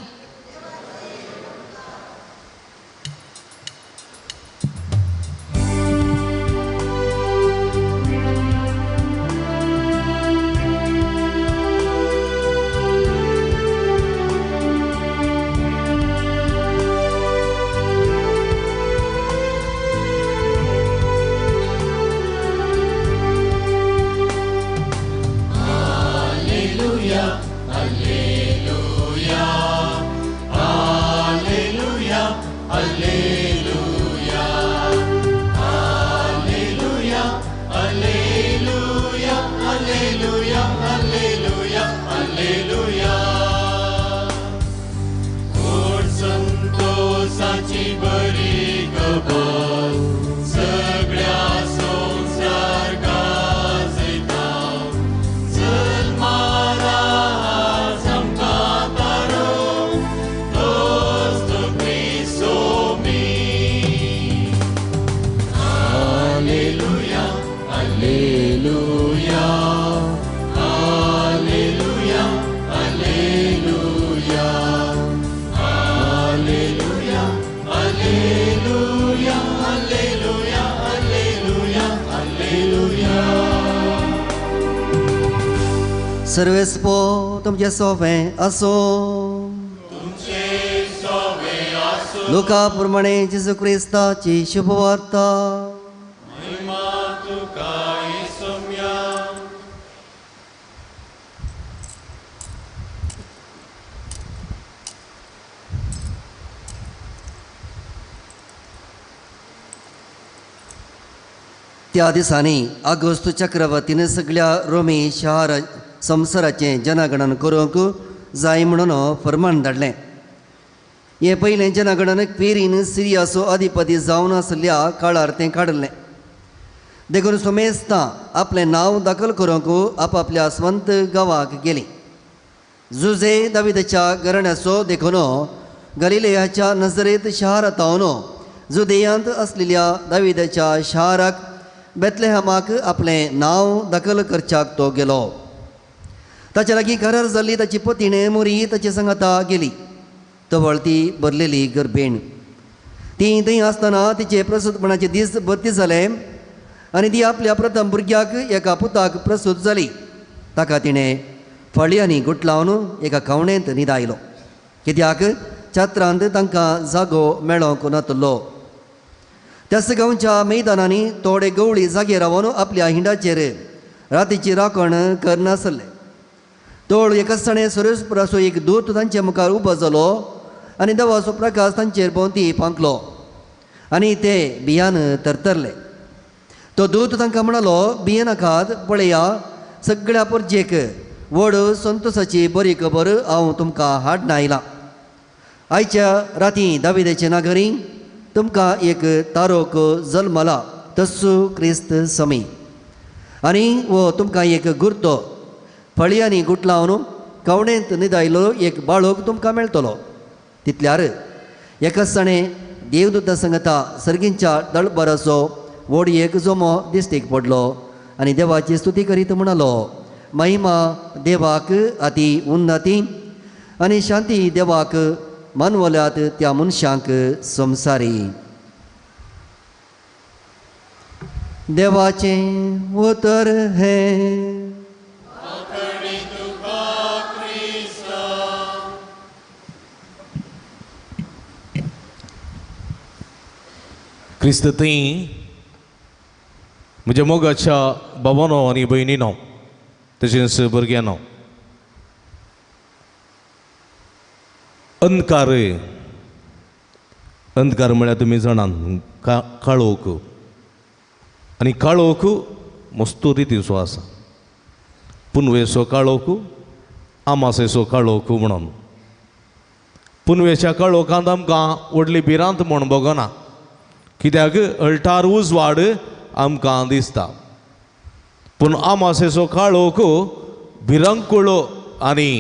सर्वेस्पो तुमचे सोवे असो. लुका प्रमाणे जेजू क्रिस्ताची शुभवार्ता. त्या दिसांनी आगोस्त चक्रवर्तीन सगळ्या रोमी शहर संवसाराचें जनगणन करूंक जाय म्हणून फर्मान धाडलें. हें पयलें जनगणन क्वेरीन सिरियाचो अधिपती जावन आसल्या काळार तें काडलें. देखून सोमेस्तां आपलें नांव दाखल करूंक आपापल्या स्वंत गांवाक गेलीं. जुजे दाविदाच्या घराण्याचो देखून गलिलेयाच्या नजरेत शहरांत जुदेयांत आसलेल्या दाविदाच्या शाराक बेतलेहमाक आपलें नांव दाखल करच्याक तो गेलो. ताच्या लागीं करार जाल्ली ताची पतीणें मोरी ताचे सांगाता गेली. तवळ ती भरलेली गर्भेण. ती थंय आसतना तिचे प्रसूतपणाचे दीस भरती जाले आनी ती आपल्या प्रथम भुरग्याक एका पुताक प्रसूत जाली. ताका तिणें फळयांनी गुटलावन एका खावणेंत न्हिदायलो, कित्याक छात्रांत तांकां जागो मेळोंक नातलो. त्याच गांवच्या मैदानांनी थोडे गवळी जागे रावन आपल्या हिंडाचेर रातीची राखण करनासले. तोळ एकसाणे सुरेशपुराचो एक दूत तांचे मुखार उबो जालो आनी देवाचो प्रकाश तांचेर भोंवती पांकलो आनी ते भियान तरतरले. तो दूत तांकां म्हणालो, भियेनाकात, पळया सगळ्या परजेक व्हड संतोसाची बरी खबर हांव तुमकां हाडून आयलां. आयच्या राती दाविदाचे नागरी तुमकां एक तारोक जल्मला, तस्सू क्रिस्त समी. आनी हो तुमकां एक गुर्तो, फळयांनी गुटलावन कवणेंत न्हिदायलो एक बाळोक तुमकां मेळटलो. तितल्यार एकच देवदूता सांगता सर्गींच्या दळबराचो व्हड एक जमो दिश्टीक पडलो आनी देवाची स्तुती करीत म्हणालो, महिमा देवाक अती उन्नती आनी शांती देवाक मानवल्यात त्या मनशांक संवसारी. देवाचें उतर हें. क्रिस्त थंय म्हज्या मोगाच्या बाबानो आनी भयणीनो तशेंच भुरग्यांनो, अंधकार अंधकार म्हळ्यार तुमी जाणात काळोख, आनी काळोख मस्तू रितीचो आसा. पुनवेचो काळोख, आमासेचो काळोख म्हणून पुनवेच्या काळोखांत आमकां व्हडली भिरांत म्हूण भोगना, कित्याक अल्टार उजवाड आमकां दिसता. पूण आमासेचो काळोख भिरांकूळ आनी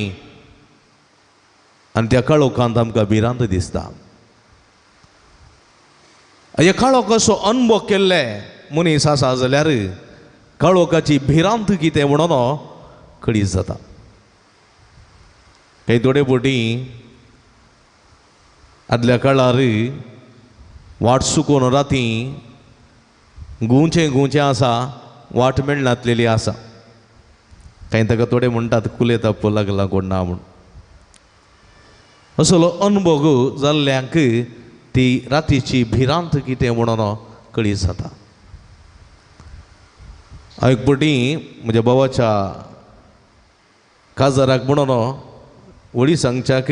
आनी त्या काळोखांत आमकां भिरांत दिसता. हे काळोखाचो अनुभव केल्ले मनीस आसा जाल्यार काळोखाची भिरांत कितें म्हणून कळीत जाता. काही थोडे फावटी आदल्या काळार वाट चुकून राती गुंवचें गुंवचें आसा, वाट मेळनातलेली आसा. कांय ताका थोडे म्हणटात कुले ताप्प लागला कोण ना म्हूण. असलो अनुभव जाल्ल्यांक ती रातीची भिरांत कितें म्हणून कळीत जाता. हांव एक फावटी म्हज्या भावाच्या काजाराक म्हणून वडी सांगच्याक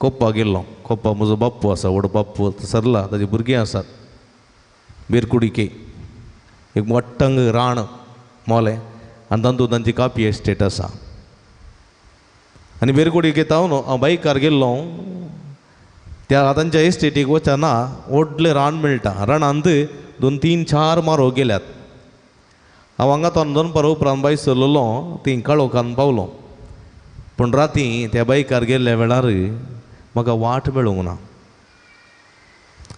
कोप्पा गेल्लो. कोप्पा म्हजो बाप्पू आसा, व्हड बाप्पू सरला, ताजी भुरगीं आसात. बेरकुडिके एक मोट्टंग रान मोलें आनी तातूंत तांची कापी एस्टेट आसा. आनी बेरकुडिके तावन हांव बायकार गेल्लो. त्या तांच्या एस्टेटीक वचना व्हडलें रान मेळटा. रानांत 2 3 4 मारो गेल्यात. हांव हांगा तावन दनपार उपरांत बाय सरलेलो, ती काळोखान पावलो. पूण राती त्या बायकार गेल्ल्या वेळार म्हाका वाट मेळूंक ना.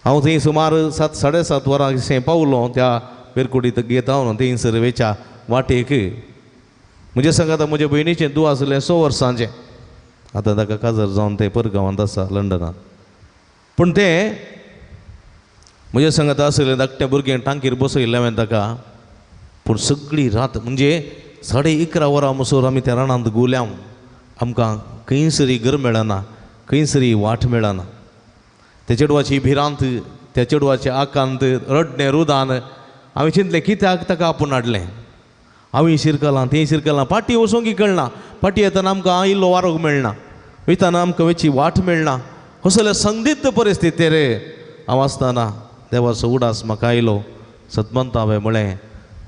हांव थंय सुमार 7 साडे 7 वरां अशें पावलो त्या बेरकुडी घेता हांव थंयसर वेच्या वाटेक. म्हज्या सांगात म्हज्या भयणीचें धूव आसलें 6 वर्सांचें. आतां ताका काजार जावन तें परगांवांत आसा लंडनांत. पूण तें म्हज्या सांगात आसलें धाकटें भुरगें, टांकीर बसयल्लें हांवें ताका. पूण सगळी रात म्हणजे 11:30 वरां म्हणसर आमी त्या रानांत गुल्यां. आमकां खंयसरी घर मेळना, खंयसरी वाट मेळना. त्या चेडवाची भिरांत, त्या चेडवाचें आकांत, रडणें रुदान. हांवें चिंतलें कित्याक ताका आपूण हाडलें. हांवें शिरकलां थंय शिरकलां, फाटीं वचूंक कळना. फाटीं येतना आमकां इल्लो वारोग मेळना, वयतना आमकां वयची वाट मेळना. असले संदिग्ध परिस्थिती रे हांव आसतना देवाचो उडास म्हाका आयलो. सतमंत हांवें म्हळें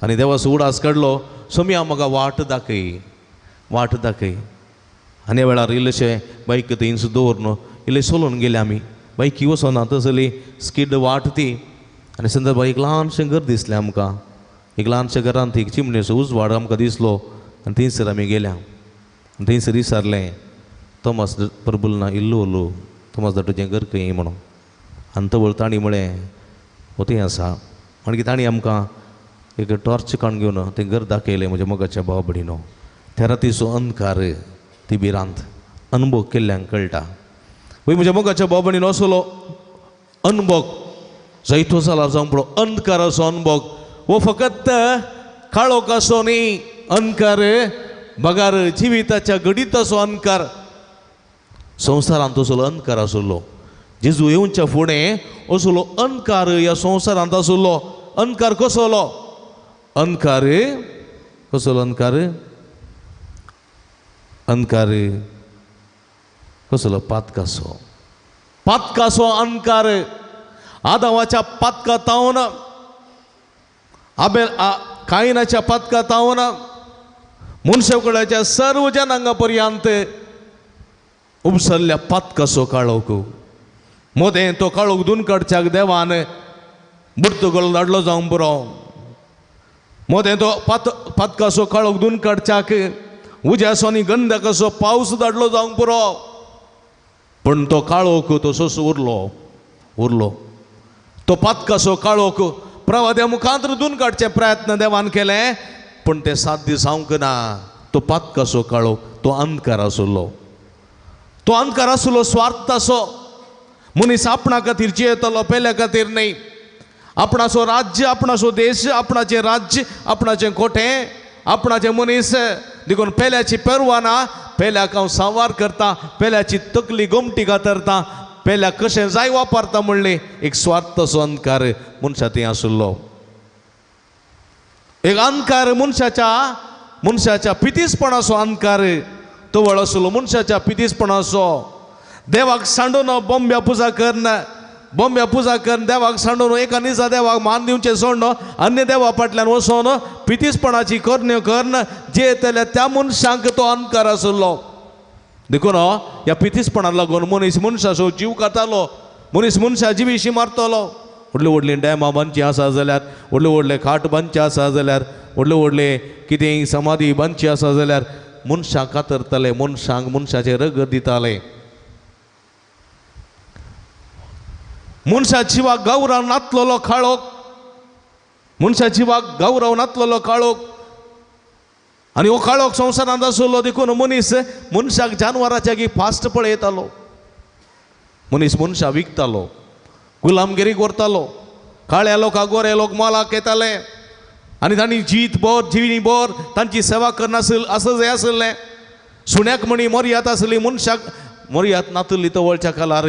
आनी देवाचो उडास काडलो, सोमया म्हाका वाट दाखय, वाट दाखय. आनी वेळार इल्लेशें बायक थंयच दवरून इल्लें चलून गेले आमी. बायकी वचना तसली स्किड वाट ती. आनी संदर्भार एक ल्हानशें घर दिसलें आमकां. एक ल्हानशें घरांत एक चिमणेचो उजवाड आमकां दिसलो आनी थंयसर आमी गेल्या. आनी थंयसर विचारलें, तोमास परबुलना इल्लो उलो, तोमास दाटूचें घर खंय म्हणून. आनी तवळ तांणी म्हळें हो थंय आसा. मागीर तांणी आमकां एक टॉर्च काडून घेवन तें घर दाखयलें म्हज्या मोगाच्या भाव भयणीनो. त्या रातीचो अंधकार, ती भिरांत अनुभव केल्ल्यांक कळटा. वय म्हज्या मोगाच्या भाव भयणीनो, असलो अनुभव जायतो जाला जावंक पळो. अंधकाराचो अनुभव हो फकत काळोखाचो न्ही, अंधकार बगार जिविताच्या घडिताचो अंधकार. संवसारांत असलो अंधकार आसलो. जेजू येवच्या फुडें असलो अंधकार ह्या संवसारांत आसलो. अंधकार कसलो? अंधकार कसलो? अंधकार अंधकार कसलो? पातकाचो, पातकाचो अंधकार. आदावाच्या पातका तावन, आबेल कायनाच्या पातका तावन मनशाकडाच्या सर्व जनांगा पर्यंत उपसल्ल्या पातकाचो काळोख. मोदें तो काळोख दोन काडच्याक देवान बुडतगोल धाडलो जावंक पुरो. मोदें तो पातकाचो काळोख दोन काडच्याक उज्याचो आनी गंधकाचो पावस धाडलो जावंक पुरो. पूण तो काळोख तसोच उरलो, उरलो. तो पातकाचो काळोख प्रवाद्या मुखांत दोन काडचे प्रयत्न देवान केले, पूण ते साध्य जावंक ना. तो पातकाचो काळोख, तो अंधकार आसलो. तो अंधकार आसलो स्वार्थाचो. मनीस आपणा खातीर जियेतलो, पेल्या खातीर न्ही. आपणाचो राज्य, आपणाचो देश, आपणाचें राज्य, आपणाचें कोटें, आपणाचें मनीस. देखून पेल्याची परवा ना. पेल्याक हांव सांवार करता, पेल्याची तकली गोमटी कातरता, पेल्याक कशें जाय वापरता म्हणलें एक स्वार्थाचो अंधकार मनशा थंय आशिल्लो. एक अंधकार मनशाच्या मनशाच्या पितीसपणाचो अंधकार तवळ आसलो मनशाच्या पितीसपणाचो. देवाक सांडून बोंब्या पुजा करन, बोंब्या पुजा करन देवाक सांडून एका निजा देवाक मान दिवचें सोडून अन्य देवा फाटल्यान वचोन पितीसपणाची करण्यो करन जे येतले त्या मनशांक तो अंधकार आसलो. देखून ह्या पितीसपणाक लागून मनीस मनशाचो जीव खातालो, मनीस मनशा जिवीशी मारतलो. व्हडली व्हडलीं डॅमां बांदचीं आसा जाल्यार, व्हडले व्हडले खाट बांदचे आसा जाल्यार, व्हडले व्हडले कितेंय समाधी बांदची आसा जाल्यार मनशांक कातरताले, मनशांक मनशाचें रगत दिताले. मनशा जिवाक गौरव नातलेलो काळोख, मनशा जिवाक गौरव नातलेलो काळोख. आनी हो काळोख संवसारांत आसलो देखून मनीस मनशाक जानवराच्या गी फास्ट पळयतालो, मनीस मनशां विकतालो, गुलामगिरीक व्हरतालो. काळ्या लोकांक गोरे लोक मोलाक येताले आनी तांणी जीत भर जिणी भर तांची सेवा करनासल आसत जाय आसलें. सुण्याक म्हणी मर्याद आसली, मनशाक मर्याद नातली तवळच्या कालार.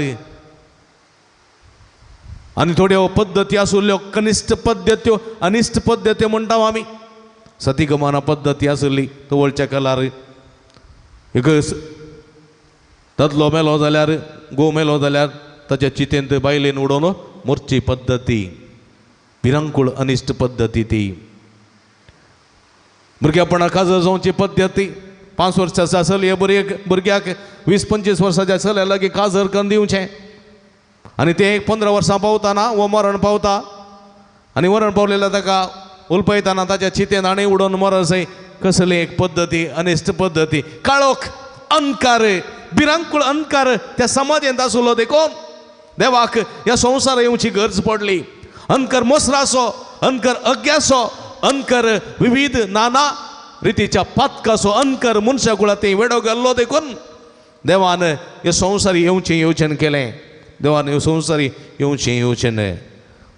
आनी थोड्यो पद्दती आसल्यो कनिश्ट पद्दत्यो अनिश्ट पद्दत्यो म्हणटा आमी. सतीगमना पद्दती आसली तवळच्या कालार. एक दादलो मेलो जाल्यार, गो मेलो जाल्यार ताच्या चितेंत बायलेन उडोवन मोरची पद्दती, भिरांकूळ अनिश्ट पद्दती ती. भुरग्यापणा काजर जावची पद्दती, 5 वर्साच्या चलये भुरग्याक 20-25 वर्साच्या चल्या लागीं काजर करून दिवचें आनी तें 15 वर्सां पावताना वो मरण पावता आनी मरण पावलेल्या ताका उलपयताना ताच्या चितेन आनी उडोवन मरसय. कसली एक पद्दती, अनिश्ट पद्दती. काळोख, अंधकार, भिरांकूळ अंधकार त्या समाजेंत आसलो देखून देवाक ह्या संवसार येवची गरज पडली. अंधकार मोसराचो, अंधकार अज्ञाचो, अंधकार विविध नाना रितीच्या पातकाचो अंधकार मनशा कुळा ते वेडो घाल्लो देखून देवान हे संवसारी येवचें येवचें केलें. देवान हे संवसारी येवचें येवचें.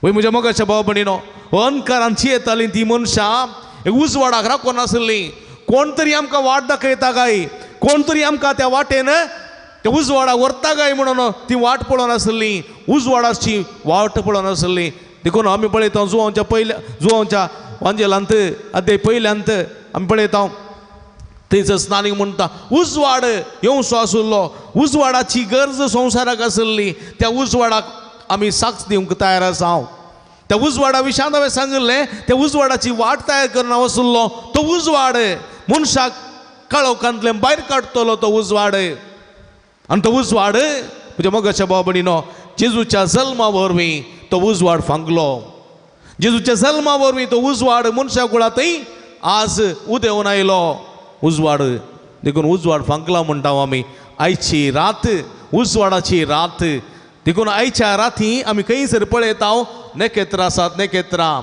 वय म्हज्या मोगाच्या भाव भयणीनो, हो अंधकारान येतालीं ती मनशां एक उजवाडाक राखून आसलीं. कोण तरी आमकां वाट दाखयता काय, कोण तरी आमकां त्या वाटेन त्या उजवाडाक व्हरता काय म्हणून ती वाट पळोवन आसली, उजवाडाची वाट पळोवन आसली. देखून आमी पळयता जुवांच्या पयल्या जुवांच्या वांजेलांत अध्याय पयल्यांत आमी पळयता थंयसर स्नानीक म्हणटा उजवाड येवचो आसलो, उजवाडाची गरज संवसाराक आसली. त्या उजवाडाक आमी साक्ष दिवंक तयार आसा. त्या उजवाडा विशांत हांवें सांगिल्लें, त्या उजवाडाची वाट तयार करून हांव आसलो. तो उजवाड मनशाक काळोखांतल्यान भायर काडटलो तो उजवाड. आनी तो उजवाड म्हज्या मोगाच्या भाव भयणीनो जेजूच्या जल्मा वरवीं तो उजवाड फांकलो. जेजूच्या जल्मा वरवीं तो उजवाड मनशा कुळांतय आज उदेवन आयलो उजवाड. देखून उजवाड फांकला म्हणटा आमी. आयची रात उजवाडाची रात. देखून आयच्या राती आमी खंयसर पळयता नखेत्रां आसात, नखेत्रां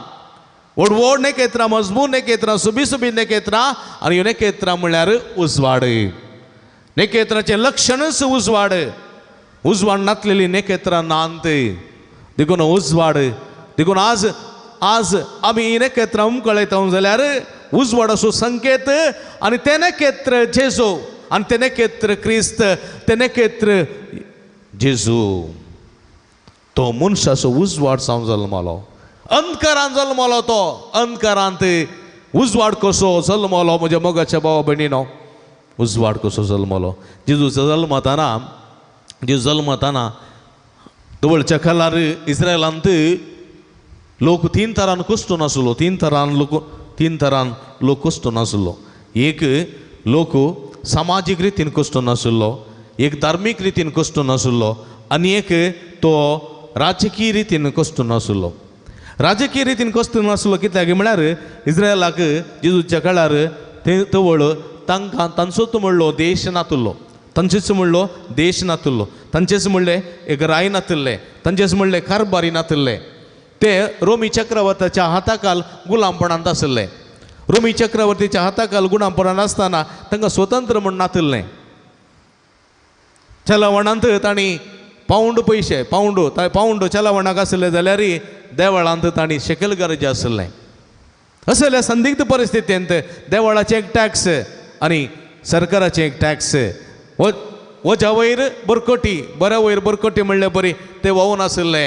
व्हड व्हड नखेत्रां, मजबूत नखेत्रां, सुबी सुबी नखेत्रां. आनी ह्यो नखेत्रां म्हणल्यार उजवाड. नखेत्राचें लक्षणच उजवाड. उजवाड नातलेली नखेत्रां नात. देखून उजवाड. देखून आज आज आमी ही नखेत्रां उमकळयता जाल्यार उजवाडाचो संकेत. आनी तें नखेत्र जेजू, आनी तें नखेत्र क्रिस्त, तें नखेत्र जेजू. तो मनशाचो उजवाड जावन जल्मलो. अंधकारान जल्मलो तो. अंधकारांत उजवाड कसो जल्मलो म्हज्या मोगाच्या भावा भयणीनो, उजवाड कसो जल्मलो. जेजू जल्मताना, जेजू जल्मताना तवळच्या काळार इस्रायलांत लोक 3 तरान कुश्टो नासलो. 3 तरान लोक, 3 तरान लोक कुश्टो नासलो. एक लोक सामाजीक रितीन कुश्टो नासलो, एक धार्मीक रितीन कुश्टो नासलो आनी एक तो राजकीय रितीन कुश्टो नासलो. राजकीय रितीन कुश्टो नासलो कित्याक म्हळ्यार इस्रायलाक जेजूच्या काळार ते तवळ तांकां तांचोच म्हणलो देश नातुल्लो, तांचेच म्हणलो देश नातुल्लो, तांचेच म्हणलें एक राय नातिल्लें, तांचेच म्हणलें कारभारी नातिल्लें. ते रोमी चक्रवर्तीच्या हाताखाल गुलामपणांत आशिल्ले. रोमी चक्रवर्तीच्या हाताखाल गुलामपणांत आसतना तांकां स्वतंत्र म्हूण नातिल्लें. चलावणांत तांणी पावंड पयशे, पावंड पावंड चलावणाक आशिल्ले जाल्यार देवळांत तांणी शेकल गरजे आशिल्लें. असल्या संदिग्ध परिस्थितींत देवळाचें एक टॅक्स आनी सरकाराचें एक टॅक्स, वज्या वयर बरकटी, बऱ्या वयर बरकटी म्हणले बरी ते व्हांवून आशिल्ले.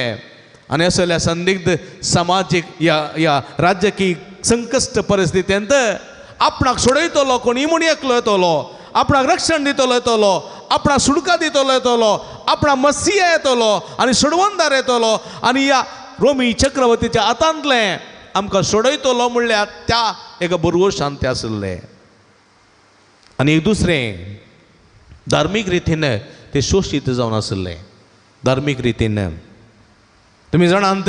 आनी असल्या संदिग्ध समाजीक ह्या राजकीय संकश्ट परिस्थितींत आपणाक सोडयतलो कोणी म्हूण एकलो येतलो, आपणाक रक्षण दितलो येतलो, आपणाक सुटका दितलो येतलो, आपणाक मसिया येतलो आनी सोडवणदार येतलो आनी ह्या रोमी चक्रवर्तीच्या हातांतलें आमकां सोडयतलो म्हणल्यार त्या एका भरवशान ते आशिल्ले. आनी एक दुसरें धार्मीक रितीन ते शोशीत जावन आशिल्ले. धार्मीक रितीन तुमी जाणांत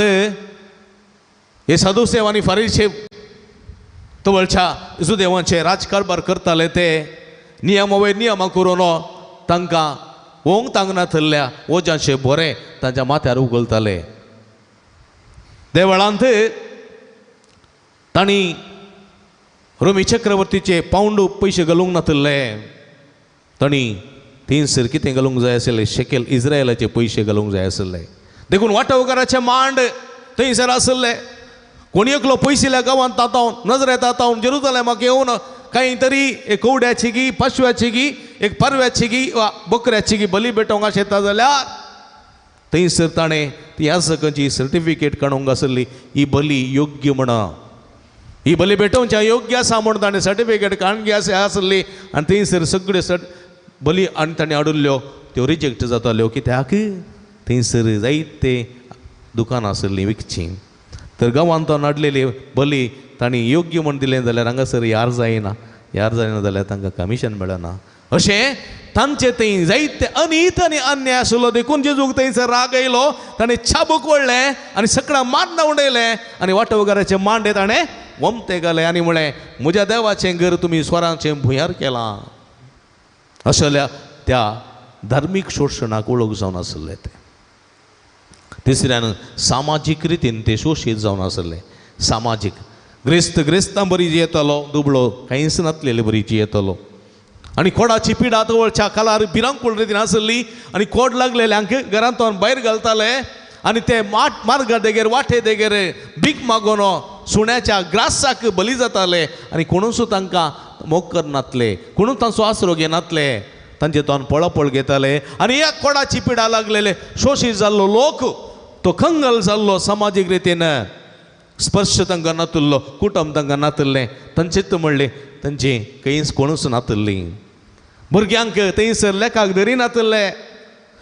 हे साधुसेव आनी फारीसेव तवळच्या जुदेवांचे राजकारभार करताले ते नियमा वयर नियमां करून तांकां वोंग तांगनाथल्ल्या वोजांचे बोरे तांच्या माथ्यार उगलताले. देवळांत तांणी रोमी चक्रवर्तीचे पावंडो पयशे घालूंक नातिल्ले, तांणी थंयसर कितें घालूंक जाय आशिल्लें, शेकेल इस्रायलाचे पयशे घालूंक जाय आशिल्ले. देखून वाटवकाराचे मांड थंयसर आशिल्ले. कोणी एकलो पयशिल्ल्या गांवांत तातावन नजरेंत तातावन जेरुजलेमाक येवन कांय तरी एक कवड्याची गी पाशव्याची गी एक पारव्याची गी वा बकऱ्याची गी बली भेटोवंक आशेता जाल्यार थंयसर ताणें ती याजकांची सर्टिफिकेट काडूंक आसली, ही बली योग्य म्हणा, ही बली भेटोवच्या योग्य आसा म्हूण ताणें सर्टिफिकेट काडून आसली आनी थंयसर सगळ्यो बली आनी ताणें हाडिल्ल्यो त्यो रिजेक्ट जाताल्यो. कित्याक थंयसर जायते दुकानां आसलीं विकचीं. तर गांवांत हाडलेली बली तांणी योग्य म्हूण दिलें जाल्यार हांगासर यार जायना, यार जायना जाल्यार तांकां कमिशन मेळना. अशें तांचे थंय जायते अनीत आनी अन्याय आशिल्लो. देखून जेजूक थंयसर राग येयलो, ताणें चाबूक वळ्ळें आनी सकळां मान्न उडयलें आनी वाटवगाराचे मांडे ताणें वमते घाले आनी म्हळें म्हज्या देवाचें घर तुमी स्वरांचें भुंयार केलां. असल्या त्या धार्मीक शोशणाक वळख जावन आशिल्ले ते. तिसऱ्यान सामाजीक रितीन ते शोशीत जावन आशिल्ले. सामाजीक ग्रेस्त ग्रेस्तां बरी जियेतालो, दुबळो कांयच नातलेले बरी जियेतालो आनी कोडाची पिडा तवळच्या कालार भिरांकूळ रितीन आशिल्ली आनी कोड लागलेल्यांक घरांतल्यान भायर घालताले आनी ते मार्गा देगेर वाटे देगेर भीक मागून सुण्याच्या ग्रासाक बली जाताले आनी कोणूच तांकां मोग करनातले, कोणूच तांचो आसरो घेनातले, तांचे तोंड पळापळ घेताले आनी ह्या कोडाची पिडा लागलेले शोशीत जाल्लो लोक तो कंगल जाल्लो समाजीक रितीन स्पर्श तांकां नातिल्लो, कुटुंब तांकां नातिल्लें, तांचेच म्हणलें तांची खंयच कोणूच नातिल्लीं. भुरग्यांक थंयसर लेखाक धरी नातिल्ले,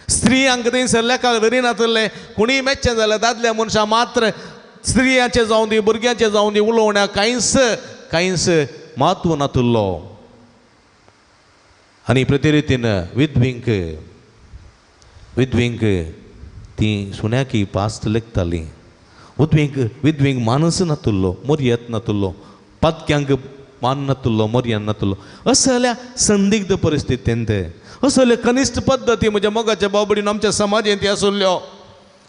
स्त्रियांक थंयसर लेखाक धरी नातिल्ले. कोणीय मेच्चें जाल्यार दादल्या मनशां मात्र स्त्रियांचें जावं दी भुरग्यांचें जावं दी उलोवण्याक कांयच कांयच म्हत्व नातिल्लो. आनी प्रतिरितीन विधवींक विधवींक ती सुण्याकी पास्ट लेखतालीं. विधवींक विधवींक मानस नातिल्लो, मर्याद नातिल्लो, पातक्यांक मान नातिल्लो, मर्याद नातिल्लो. असल्या संदिग्ध परिस्थितींत असले कनिश्ठ पद्दती म्हज्या मोगाच्या बाबडीन आमच्या समाजेंत ती आशिल्ल्यो.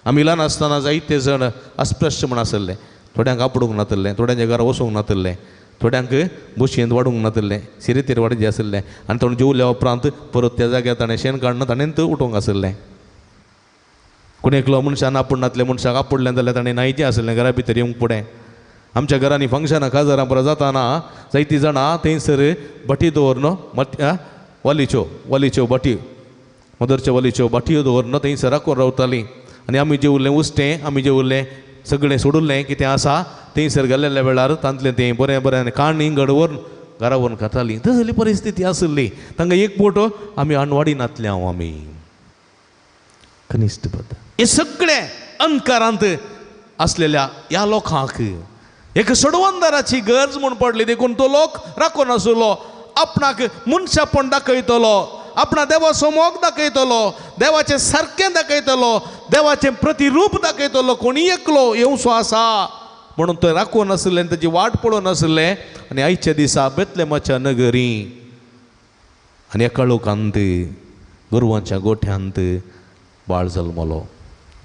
आमी ल्हान आसतना जायते जाण अस्पृश्य म्हूण आशिल्ले, थोड्यांक आपडूंक नातिल्लें, थोड्यांच्या घरा वचूंक नातिल्लें, थोड्यांक बशयेंत वाडूंक नातिल्लें, सिरेतेर वाडचे आशिल्लें आनी थोडे जेवल्या उपरांत परत त्या जाग्यार ताणें शेण काडून ताणें उठोवंक आशिल्लें. कोण एकलो मनशान आपूण नातले मनशाक आपुडलें जाल्यार ताणें न्हायचें आशिल्लें घरा भितर येवंक फुडें. आमच्या घरांनी फंक्शनां काजारां परत जाताना जायतीं जाणां थंयसर भटी दवरन वालीच्यो वालीच्यो भाटी मदरच्यो वालीच्यो भाटयो दवरन थंयसर राखून रावतालीं आनी आमी जेवलें उश्टें आमी जेवलें सगळें सोडुल्लें कितें आसा थंयसर गेल्ल्या वेळार तांतलें तें बरें बरें काणी घडोवन घरा व्हरून खातालीं. तसली परिस्थिती आशिल्ली. तांकां एक पोटो आमी अणवाडी नातले हांव आमी कनिश्ठ पद हे सगळे अंधकारांत आसलेल्या ह्या लोकांक एक सोडवणदाराची गरज म्हूण पडली. देखून तो लोक राखून आशिल्लो, आपणाक मनशापण दाखयतलो, आपणा देवाचो मोग दाखयतलो, देवाचें सारकें दाखयतलो, देवाचें प्रतिरूप दाखयतलो, कोणी एकलो येवचो आसा म्हणून तो राखून आशिल्लें आनी ताची वाट पळोवन आशिल्लें. आनी आयच्या दिसा बेतलेमाच्या नगरी आनी एका लोकांत गोरवांच्या गोठ्यांत बाळ जल्मलो,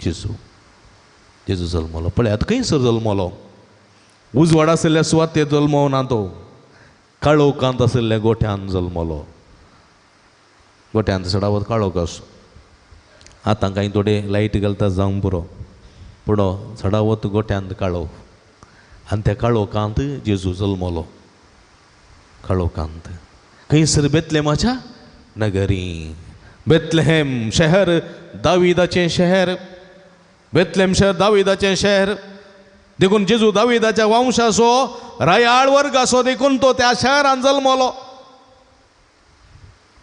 जेजू. जेजू जल्मलो. पळयात खंयसर जल्मलो, उजवाड आशिल्ल्या सुवातेर जल्मना तो, काळोखांत आशिल्ल्या गोठ्यान जल्मलो. गोठ्यांत चडावत काळोख आसो. आतां कांय थोडे लायट घालता जावंक पुरो, पूण चडावत गोठ्यांत काळोख आनी त्या काळोखांत जेजू जल्मलो. काळोखांत खंयसर बेतलेमाच्या नगरी, बेतलेहेम शहर, दाविदाचें शहर. बेतलेम शहर दाविदाचें शहर, देखून जेजू दाविदाच्या वंशाचो रायाळ वर्गाचो, देखून तो त्या शहरान जल्मलो.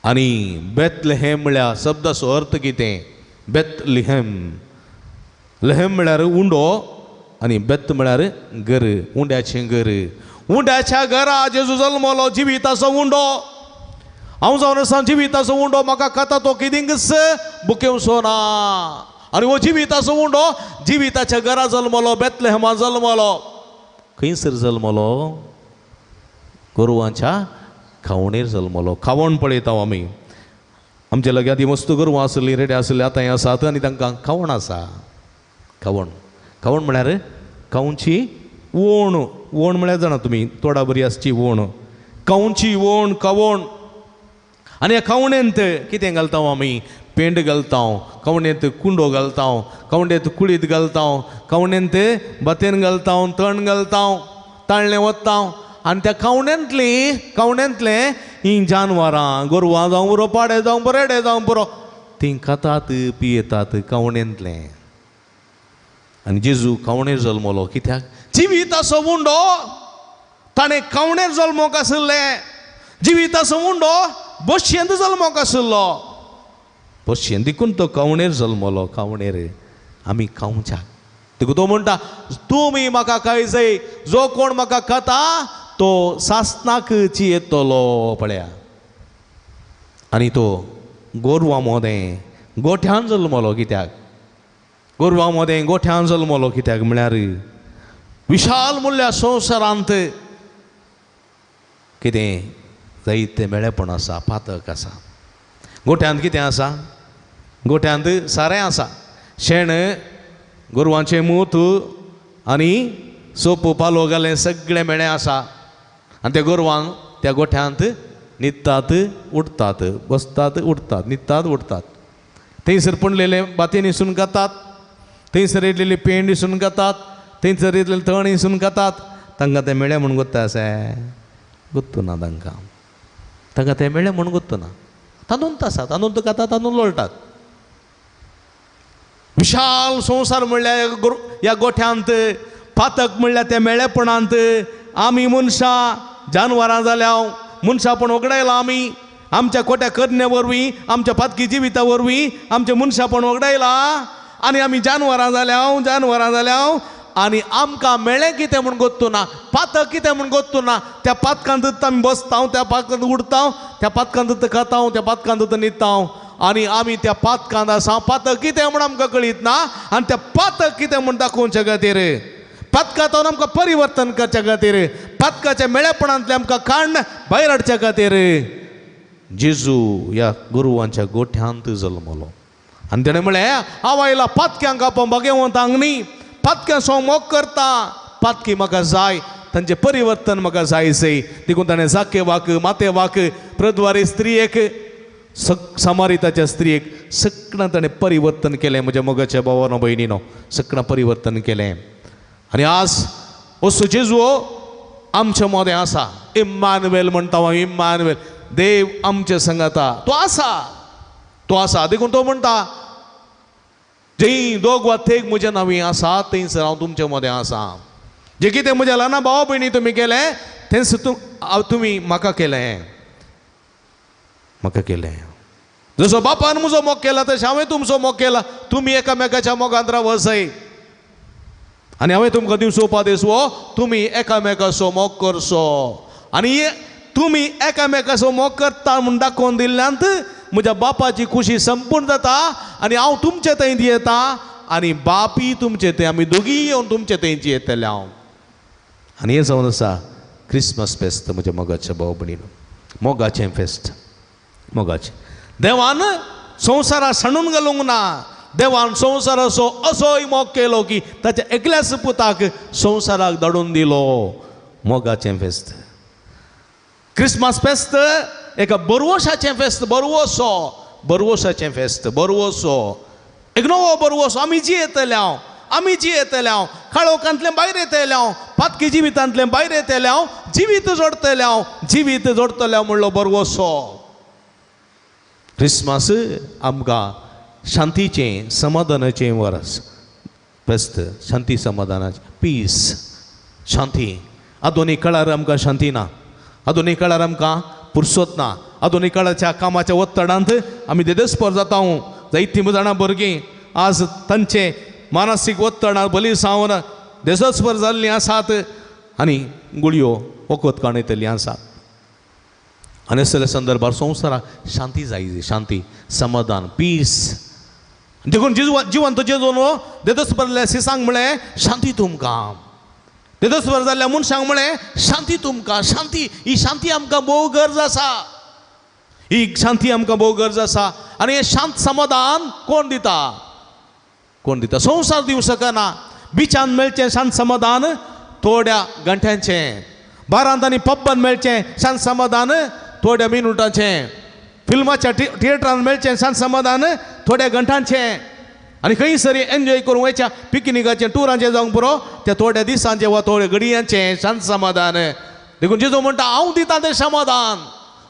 आनी बेतलेहेम म्हळ्यार शब्दाचो अर्थ कितें? बेतलेहेम, लेहेम म्हळ्यार उंडो आनी बेत म्हळ्यार घर, उंड्याचें घर. उंड्याच्या घरा जेजू जल्मलो, जिविताचो उंडो. हांव जावन आसा जिविताचो उंडो, म्हाका खाता तो कितेंच बुकेवचो ना. आनी हो जिविताचो उंडो जिविताच्या घरा जल्मलो, बेतलेहेमा जल्मलो. खंयसर जल्मलो? गोरवांच्या खावणेर जल्मलो. खावण पळयता आमी, आमच्या लागीं आदीं मस्त गोरवां आसलीं, रेडे आसले, आतां आसात आनी तांकां खावण आसा. खावण, खावण म्हळ्यार खावची ओण. ओण म्हळ्यार जाणा तुमी, तोडा बरी आसची ओण, खावची ओण, खावण. आनी ह्या खावणेंत कितें घालता आमी? पेंड घालता, खावणेंत कुंडो घालता, खावणेंत कुळीत घालता, खावणेंत बतेन घालता, तण घालता, ताळणें वता. आनी त्या खावणेंतली, खावणेंतलें हीं जानवरां, गोरवां जावं पुरो, पाडे जावं पुरो, रेडे जावं पुरो, तीं खातात पियेतात खावणेंतलें. आनी जेजू खावणेर जल्मलो कित्याक? जिविताचो उंडो ताणें खावणेर जल्मोंक आशिल्लें. जिविताचो उंडो बशयेंत जल्मोंक आशिल्लो, बशयेंत, देखून तो खावणेर जल्मलो. खावणेर आमी खावच्याक, देखून तो म्हणटा तुमी म्हाका खाय जाय, जो कोण म्हाका खाता तो सासनाक जियेतलो. पळया, आनी तो गोरवां मोदें गोठ्यान जल्मलो कित्याक? गोरवां मदें गोठ्यान जल्मलो कित्याक म्हळ्यार विशाल म्हणल्यार संवसारांत कितें जायतें मेळेपण आसा, पातक आसा. गोठ्यांत कितें आसा? गोठ्यांत सारें आसा, शेण, गोरवांचें मूत आनी सोप पालो घालें सगळें मेळें आसा. आनी त्या गोरवांक त्या गोठ्यांत न्हिदतात, उठतात, बसतात, उठतात, न्हिदतात, उठतात. थंयसर पडलेले बाती न्हिसून खातात, थंयसर येयलेली पेंड न्हिसून खातात, थंयसर येयलेले तण न्हिसून खातात. तांकां तें मेळ्ळें म्हूण गोत्ता आसा? गोत्तू ना तांकां, तांकां तें मेळ्ळें म्हूण गोत्तू ना. तातूंत आसा, तातूंत खातात, तातूंत लोळटात. विशाल संवसार म्हणल्यार ह्या गोठ्यांत पातक म्हणल्यार त्या मेळेपणांत आमी मनशां जानवरां जाल्या. मनशापण वगडायलां आमी आमच्या खोट्या करणे वरवीं, आमच्या पातकी जिविता वरवीं आमचें मनशापण वगडायलां आनी आमी जानवरां जाल्या, जानवरां जाल्या. आनी आमकां मेळ्ळें कितें म्हूण गोत्तू ना, पातक कितें म्हूण गोत्तू ना. त्या पातकांत आमी बसता, त्या पातकांत उडता, त्या पातकांत खाता, त्या पातकांत न्हिदता आनी आमी त्या पातकांत आसा. पातक कितें म्हूण आमकां कळीत ना आनी त्या पातक कितें म्हूण दाखोवच्या खातीर, पातकांत आमकां परिवर्तन करच्या खातीर, पातकाच्या मेळेपणांतलें आमकां काण्ण भायर हाडच्या खातीर जेजू ह्या गोरवांच्या गोठ्यांत जल्मलो. आनी तेणें म्हळें हांव आयला पातक्यांक आपोवंक, भागेवंतांक न्ही. पातक्यांचो मोग करता, पातकी म्हाका जाय, तांचें परिवर्तन म्हाका जाय सय. देखून ताणें जाकेवाक, मातेवाक, प्रद्वारी स्त्रियेक, समारिताच्या स्त्रियेक सगळ्यां ताणें परिवर्तन केलें. म्हज्या मोगाच्या भावानो भयणीनो, सगळ्यां परिवर्तन केलें. आनी आज असो जेजू आमच्या मदें आसा. इम्मानुएल म्हणटा हांव, इम्मानुएल, देव आमचे संगाता, तो आसा, तो आसा. देखून तो म्हणटा जंय दोग वा तेग म्हज्या नांवी आसा थंयसर हांव तुमचे मदें आसा. जें कितें म्हज्या ल्हान भावा भयणी तुमी केलें थंयसर तुमी म्हाका केलें, म्हाका केलें. जसो बापान म्हजो मोग केला तशें हांवें तुमचो मोग केला. तुमी एकामेकाच्या मोगांत रावसय आनी हांवें तुमकां दिवचो उपादेश हो, तुमी एकामेकाचो मोग करचो. आनी तुमी एकामेकाचो मोग करता म्हूण दाखोवन दिल्ल्यांत म्हज्या बापाची खुशी संपूर्ण जाता आनी हांव तुमचे थंय येता आनी बापी तुमचे थंय, आमी दोगीय येवन तुमचे थंय येतले हांव. आनी हें जावन आसा क्रिसमस फेस्त म्हज्या मोगाच्या भाव भयणीनो, मोगाचें फेस्त, मोगाचें. देवान संवसाराक सांडून घालूंक ना. देवान संवसाराचो असोय मोग केलो की ताच्या एकल्याच पुताक संवसाराक धाडून दिलो. मोगाचें फेस्त, क्रिसमस फेस्त एका बरवोशाचें फेस्त, बरवोसो, बरवोसाचें फेस्त, बरवोसो, एक नवो बरवोसो. आमी जियेतले हांव, आमी जियेतले हांव, काळोखांतलें भायर येतले हांव, पातकी जिवितांतलें भायर येतले हांव, जिवीत जोडटले हांव, जिवीत जोडटले हांव म्हणलो बरवोसो. क्रिसमस आमकां शांतीचें, समाधानाचें वर्स. फेस्त शांती समाधानाचें, पीस, शांती. आधुनीक काळार आमकां शांती ना, आधुनीक काळार आमकां पुरसोत ना, आधुनीक काळाच्या कामाच्या ಒತ್ತಡಾಂत आमी देदेस्पर जाता. जायतीं जाणां भुरगीं आज तांचे मानसीक ಒತ್ತಡ बली जावन देसस्पर जाल्लीं आसात आनी गुळयो वखद काणयतलीं आसात. आनी असल्या संदर्भार संवसाराक शांती जाय, शांती, समाधान, पीस. देखून जिवंत जेजून देदस्पर जाल्ल्या सिसांक म्हळें शांती तुमकां, देदस्पर जाल्ल्या मनशांक म्हळें शांती तुमकां, शांती. ही शांती आमकां भोव गरज आसा, ही शांती आमकां भोव गरज आसा. आनी हें शांत समाधान कोण दिता? कोण दिता? संवसार दिवंक शकना. बिचान मेळचें शांत समाधान थोड्या घंट्यांचें, बारांत आनी पब्बान मेळचें शांत समाधान थोड्या मिनुटांचें, फिल्माच्या थिएटरान मेळचें शांत समाधान थोड्या घंटांचें, आनी खंयसर एन्जॉय करूंक वयच्या पिकनिकाचें टुरांचें जावंक पुरो त्या थोड्या दिसांचें वा थोड्या घडयांचें शांत समाधान. देखून जेजू म्हणटा हांव दितां तें समाधान,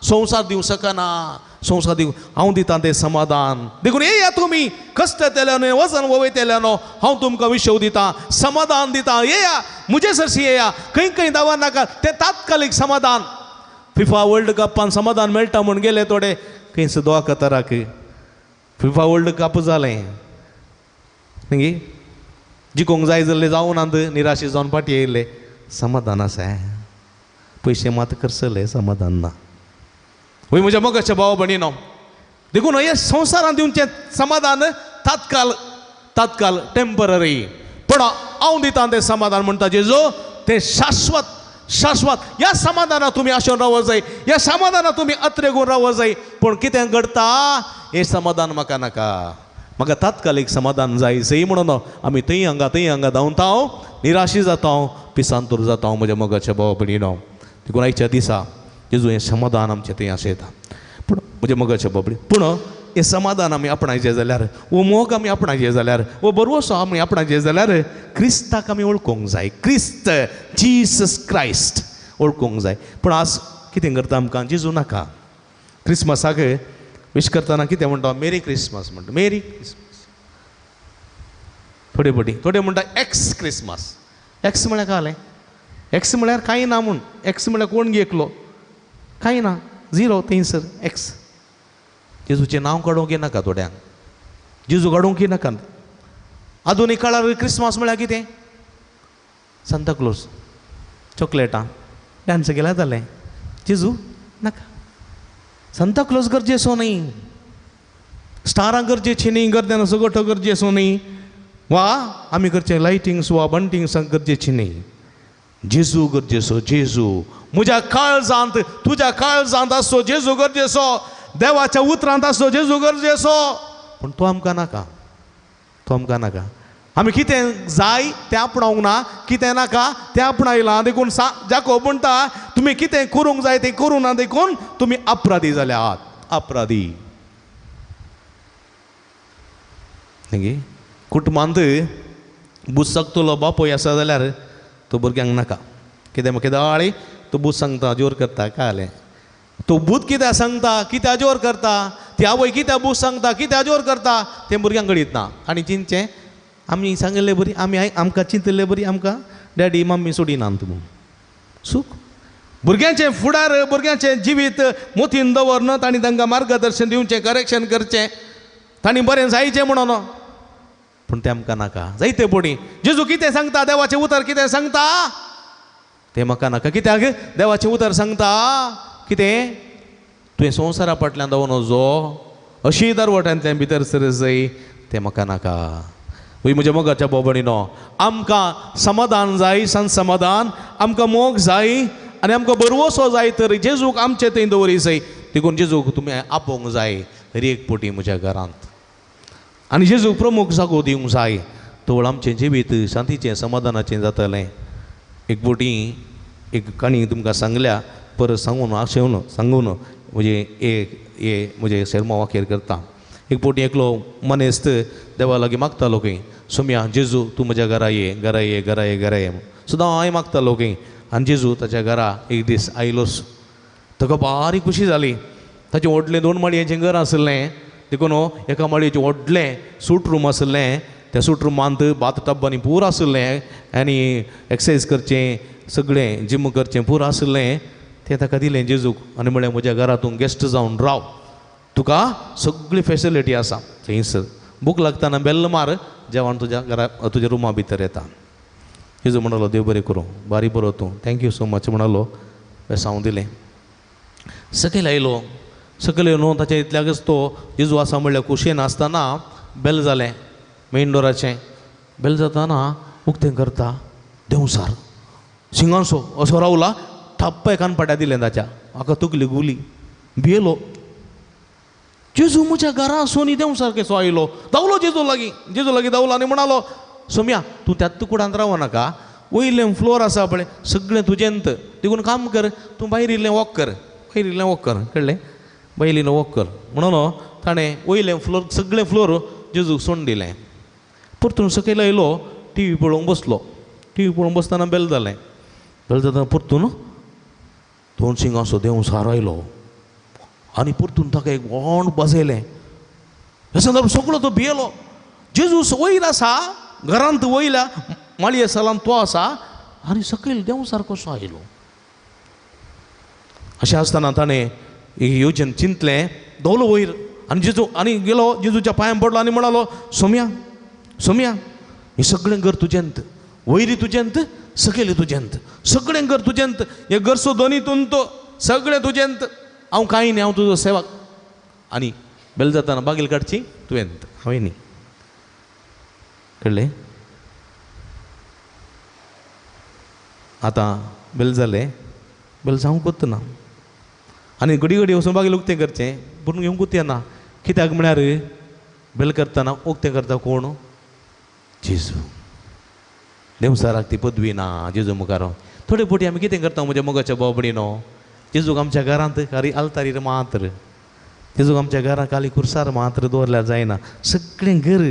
संवसार दिवंक शकना, संवसार दिवंक हांव दितां तें समाधान. देखून येया तुमी कश्ट येतल्यानो, वजन वयतल्यानो, हांव तुमकां विशव दितां, समाधान दितां. येया म्हजे सरशी येया, खंय खंय दावा नाका तें तात्कालीक समाधान. फिफा वर्ल्ड कपान समाधान मेळटा म्हूण गेले थोडे खंयस दोहा कतराक फिफा वर्ल्ड कप जालें न्ही, जिखूंक जाय जाल्ले जावं नात, निराशे जावन फाटीं येयले. समाधान आसा, पयशे मात खर्चले, समाधान ना. वय म्हज्या मोगाच्या भाव भयणीनो, देखून हें संवसारांत दिवचें समाधान तात्काल, तात्काल, टेम्पररी. पूण हांव दितां तें समाधान म्हणटा जेजू, तें शाश्वत, शाश्वत. ह्या समाधानाक तुमी आशोन रावो जाय, ह्या समाधानाक तुमी अत्रेगून रावो जाय. पूण कितें घडटा, हें समाधान म्हाका नाका, म्हाका तात्कालीक समाधान जाय सई म्हणून आमी थंय हांगा थंय हांगा धांवता, निराशी जाता, पिसांतूर जाता. म्हज्या मोगाच्या भाव भयणीनो, देखून आयच्या दिसा जेजू हें समाधान आमचें थंय आसयता. पूण म्हज्या मोगाच्या भाव भयणी, पूण हें समाधान आमी आपणायचें जाल्यार, वो मोग आमी आपणायचें जाल्यार, वो भरवसो आमी आपणायचें जाल्यार क्रिस्ताक आमी वळखूंक जाय. क्रिस्त, जीसस क्रायस्ट वळखूंक जाय. पूण आज कितें करता आमकां जेजू नाका. क्रिसमसाक विश करतना कितें म्हणटा? मेरी क्रिसमस म्हणटा, मेरी क्रिसमस. थोडे पटी थोडे म्हणटा एक्स क्रिसमस. एक्स म्हळ्यार कालें, एक्स म्हळ्यार कांय ना म्हूण. एक्स म्हळ्यार कोण गे एकलो, कांय ना, झिरो थंयसर एक्स. जेजूचें नांव काडूंक नाका थोड्यांक, जेजू काडूंक नाका. आधुनीक काळार क्रिसमस म्हळ्यार कितें? सांता क्लॉज, चॉकलेटां, डांस केल्यार जालें. जेजू नाका. सांता क्लॉज गरजेचो न्ही, स्टारां गरजेची न्ही, गर्देन सगटो गरजेचो न्ही, वा आमी करचें लायटिंग्स वा बंटिंग्स गरजेची न्ही. जेजू गरजेचो. जेजू म्हज्या काळजांत, तुज्या काळजांत आसचो जेजू गरजेचो, देवाच्या उतरांत आसचो जेजू गरजेचो. पूण तो आमकां नाका, तो आमकां नाका. आमी कितें जाय तें आपणावंक ना, कितें नाका तें आपणायलां. देखून जाकोब म्हणटा तुमी कितें करूंक जाय तें करूं ना, देखून तुमी अपराधी जाल्यात, अपराधी. न्ही, कुटुंबांत बूज सांगतलो बापूय आसा जाल्यार तो भुरग्यांक नाका. कितें केदाळी तो बूज सांगता, जोर करता, कालें तो भूत कित्याक सांगता, कित्याक जोर करता, ती आवय कित्याक बूज सांगता, कित्याक जोर करता, तें भुरग्यांक कळीत ना. आनी चिंतचें आमी सांगिल्ले बरी, आमी आमकां चिंतिल्ले बरी, आमकां डॅडी मम्मी सोडिनात म्हूण. सूख भुरग्यांचें फुडार, भुरग्यांचें जिवीत मोतीन दवरन तांणी तांकां मार्गदर्शन दिवचें, करेक्शन करचें, तांणी बरें जायचें म्हणून. पूण तें आमकां नाका. जायते पडी जेजू कितें सांगता, देवाचें उतर कितें सांगता तें म्हाका नाका. कित्याक देवाचें उतर सांगता कितें? तुवें संवसारा फाटल्यान धांवून वचो, अशी दरवट्यांतल्यान भितर सर जाय, तें म्हाका नाका. वय म्हज्या मोगाच्या भाव भयणीनो, आमकां समाधान जाय, संत समाधान, आमकां मोग जाय आनी आमकां भरवसो जाय तर जेजूक आमचे थंय दवरी जाय. देखून जेजूक तुमी आपोवंक जाय हर एक पटी म्हज्या घरांत, आनी जेजूक प्रमुख जागो दिवंक जाय. तवळ आमचें जिवीत शांतीचें समाधानाचें जातलें. एक पटी एक काणी तुमकां सांगल्या, परत सांगून आशेवन सांगून म्हणजे एक हे म्हजें शेरमांव अखेर करता. एक पटी एकलो मनेस्त देवा लागीं मागतालो खंय, सोम्या जेजू तूं म्हज्या घरा ये, घरा ये, घरा ये, घरा ये सदांय मागतालो खंय. आनी जेजू ताच्या घरा एक दीस आयलोच. ताका बारीक खुशी जाली. ताचें व्हडलें 2 माळयेचें घर आसलें, देखून एका माळयेचें व्हडलें सूट रूम आसलें. त्या सूट रुमांत बाथ टब आनी पूरा आशिल्लें आनी एक्सरसाइज करचें सगळें जिम करचें पूरा आशिल्लें तें ताका दिलें जेजूक आनी म्हणलें म्हज्या घरा तूं गेस्ट जावन राव, तुका सगळी फेसिलिटी आसा थंयसर. भूक लागतना बेल्ल मार, जेवण तुज्या घरा तुज्या रुमा भितर येता. जेजू म्हणालो देव बरें करूं, बारी बरो तूं, thank you so much म्हणालो. बेसांव दिलें. सकयल आयलो, सकयल येवन ताच्या इतल्याकच तो जेजू आसा म्हणल्यार खुशयेन आसतना बेल जालें मेन डोराचें. बेल जातना उक्तें करता देंवसार शिंगांसो असो रावला, ठप्प एकान पाट्या दिलें ताच्या, म्हाका तकली गुली, भियेलो. जेजू म्हज्या घरा आसून देंवसार कसो आयलो. धांवलो जेजू लागीं, जेजू लागीं धांवलो आनी म्हणालो सोम्या तूं त्याच कुडांत रावो नाका, वयलें फ्लोर आसा पळय सगळें तुजेंत, देखून काम कर, तूं भायर इल्लें वॉक कर, भायर इल्लें वॉक कर, कळ्ळें, भायर इल्लें वॉक कर म्हणून ताणें वयलें फ्लोर सगळें फ्लोर जेजूक सोडून दिलें. परतून सकयल आयलो, टी व्ही पळोवंक बसलो. टी व्ही पळोवंक बसतना बेल जालें. बेल जातना परतून दोन शिंगांचो देंवसार आयलो आनी परतून ताका एक व्हड बसयलें. हे संदर्भ सगळो तो भियेलो. जेजू वयर आसा, घरांत वयल्या माळये सालांत तो आसा आनी सकयल देंवसार कसो आयलो. अशें आसतना ताणें एक योजन चिंतलें, दोवलो वयर आनी जेजू आनी गेलो जेजूच्या पांयां पडलो आनी म्हणालो सोम्या सोम्या हें सगळें घर तुजेंत, वयरी तुजेंत, सकयली तुजेंत, सगळें घर तुजेंत, हें घरचो धनी तूं तो, सगळें तुजेंत, हांव कांय न्ही, हांव तुजो सेवक. आनी बेल जातना बागील काडची तुवेंत, हांवें न्ही. कळ्ळें? आतां बेल जालें, बेल जावंकूच ना आनी घडी घडी वचून बागील उक्तें करचें पूण घेवंकूच येना. कित्याक म्हळ्यार बेल करतना उक्तें करता कोण? जेजू. देंवसाराक ती पदवी ना जेजू मुखार. थोडे फावटी आमी कितें करता म्हज्या मोगाच्या बाबडीनो, जेजूक आमच्या घरांत खाली आल्तारीर मात्र, जेजूक आमच्या घरांत खाली कुर्सार मात्र दवरल्यार जायना. सगळें घर,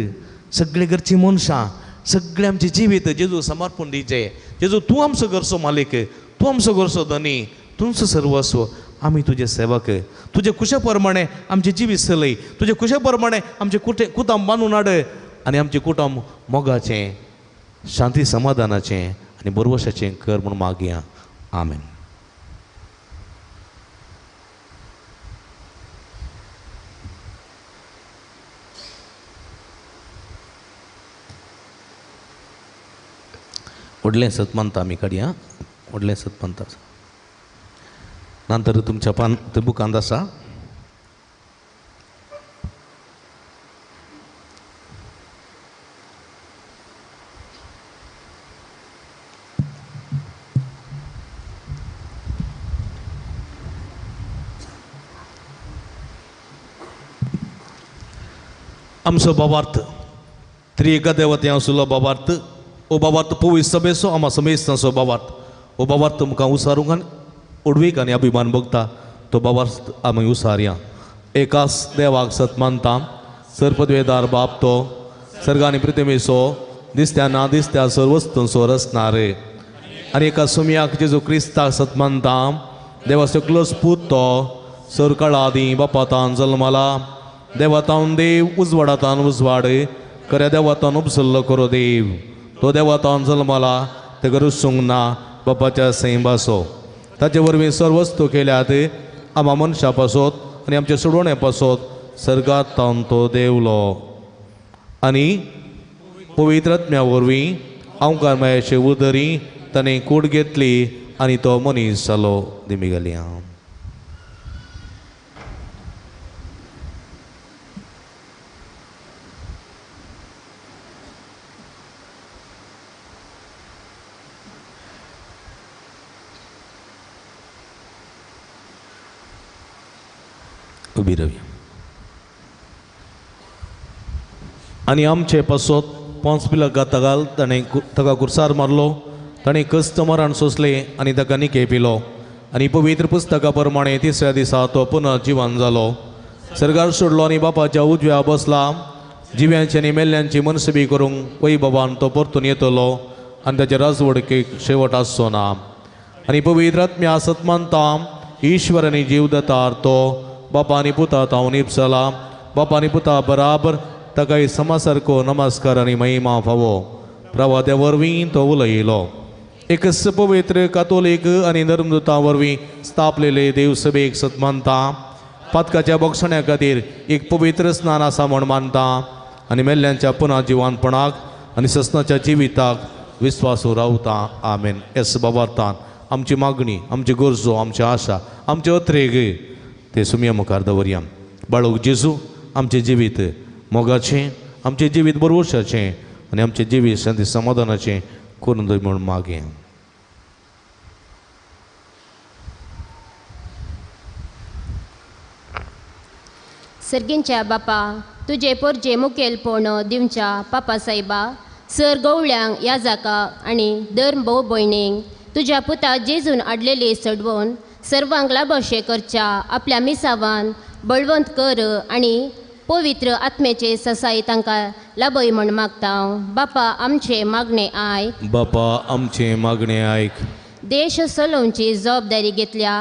सगळें घरचीं मनशां, सगळें आमचें जिवीत जेजू समर्पण दिवचें. जेजू तूं आमचो घरचो मालीक, तूं आमचो घरचो धनी, तूंच सर्वस्व, आमी तुजे सेवक. तुजे खुशे प्रमाणे आमचें जिवीत चलय, तुजे खुशे प्रमाणे आमचें कुटुंब बांदून हाड आनी आमचें कुटुंब मोगाचें, शांती समाधानाचें आनी बरवशाचें कर म्हूण मागया. आमेन. व्हडलें सत मानता आमी काडया, व्हडलें सत मानता. नंतर तुमच्या पान ते बुकांत आसा. आमचो बाबार्थ त्रिएका देवते आसलो बाबार्थ, ओ बाबार्थ पवित्र सभेचो आमा समेस्तांचो बाबार्थ, ओ बाबार्थ तुमकां उसारूंक आनी उडवीक आनी अभिमान भोगता तो बाबार्थ आमी उसारया. एकाच देवाक सत मानता, सर्पद्वेदार बाप तो सर्ग आनी पृथ्वीचो दिसत्या ना दिसत्या सर्व वस्तूंचो रचणारे. आनी एका सुमयाक जेजू क्रिस्ताक सत मानता, देवाचो क्लोज पूत तो सरकाळा आदीं बापातान जल्मला, देवातान देव उजवाडातान उजवाड, खऱ्या देवातान उपसल्लो करो देव, तो देवातान जल्मला तेका रुसूंक ना बापाच्या सैंबासो, ताचे वरवीं सर्व वस्तू केल्यात आमा मनशा पासत आनी आमचे सोडवणे पासत सर्गात तावन तो देवलो. आनी पवित्र आत्म्या वरवीं आमकार मायाचे उदरी ताणें कूड घेतली आनी तो मनीस जालो. दिमी घालया. उबी रावया. आनी आमचे पासत पोंस पिलाक तागाल ताणें ताका कुर्सार मारलो, ताणें कस्त मरण सोंसलें आनी ताका निके पिलो. आनी पवित्र पुस्तका प्रमाणे तिसऱ्या दिसा तो पुनः जिवन जालो, सर्गार सोडलो आनी बापाच्या उजव्या बसला. जिव्यांची आनी मेल्ल्यांची मनसबी करूंक वैभवान तो परतून येतलो आनी ताचे राजवडकेक शेवट आसचो ना. आनी पवित्र आत्म्या सत मानता, ईश्वर आनी जीव दतार तो बापा आनी पुता तावन इपसला, बापा आनी पुता बराबर ताकाय समासारको नमस्कार आनी महिमा फावो. प्रवाद्या वरवीं तो उलयलो. एकच पवित्र कातोलीक आनी धर्मदूता वरवीं स्थापलेले देवसभेक सत मानता. पातकाच्या बोगसण्या खातीर एक पवित्र स्नान आसा म्हूण मानता आनी मेल्ल्यांच्या पुनः जिवानपणाक आनी ससनाच्या जिविताक विस्वासू रावता. आमेन. एस बाबार्थान आमची मागणी, आमची गरजो, आमची आशा, आमचे अत्रेग ते सुमया मुखार दवरया. बाळूक जेजू आमचें जिवीत मोगाचें, आमचें जिवीत बरवशाचें आनी आमचें जिवीत शांती समाधानाचें करून दवर म्हूण मागें. सर्गींच्या बापा, तुजे पोरजे मुखेलपण दिवच्या पापा साहेबा, सर गवळ्यांक याजाका आनी धर्म भोव भयणींक तुज्या पुता जेजून हाडलेली सडवून सर्वांक लाभशें करच्या आपल्या मिसावान बळवंत कर आनी पवित्र आत्म्याचे ससाई तांकां लाभय म्हूण मागता. बापा आमचें मागणें आयक. बापा आमचें मागणें आयक. देश चलोवची जबाबदारी घेतल्या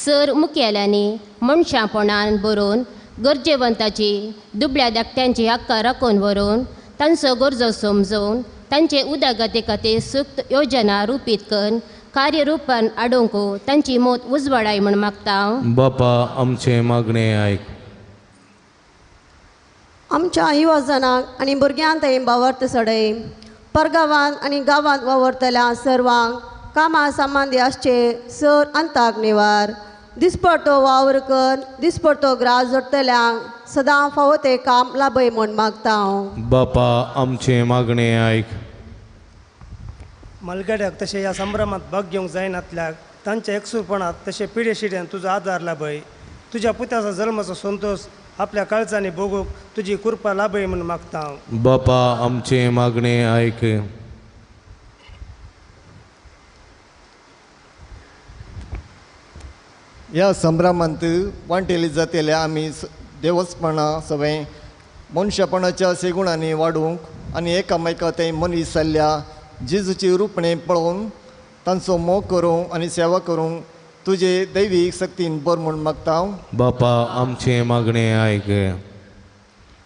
सर मुखेल्यांनी मनशापणान बरोवन गरजेवंताची दुबळ्या धाकट्यांची हक्कां राखून व्हरून तांचो गरजो समजून तांचे उदरगती खातीर सुक्त योजना रुपीत करून कार्यरुपान हाडूंक तांची मत उजवाडाय म्हूण मागता. बापा आमचें मागणें आयक. आमच्या युवजनांक आनी भुरग्यांक थंय बावर्त सडय परगांवांत आनी गांवांत वावरतल्या सर्वांक कामां सामांदी आसचे सर अंताक निवार दिसपडतो वावर कर दिसपडतो ग्रास जोडटल्यांक सदां फावो तें काम लाभय म्हूण मागता हांव. बापा आमचें मागणें आयक. मलगड्याक तशें ह्या संभ्रमांत भाग घेवंक जायनातल्याक तांच्या एकसूरपणांत तशें पिडे शिड्यान तुजो आदार लाभय. तुज्या पुताचो जल्माचो संतोश आपल्या काळजांनी भोगूंक तुजी कृपा लाभय म्हूण मागता हांव. बापा आमचें मागणें आयक. ह्या संभ्रमांत वांटेली जातेल्या आमी देवस्पणां सगळें मनशापणाच्या सेगुणांनी वाडूंक आनी एकामेका थंय मनीस जाल्ल्या जेजूची रुपणें पळोवन तांचो मोग करूंक आनी सेवा करूंक तुजे दैवीक सक्तीन बर म्हूण मागता हांव. बापा आमचें मागणें आयक.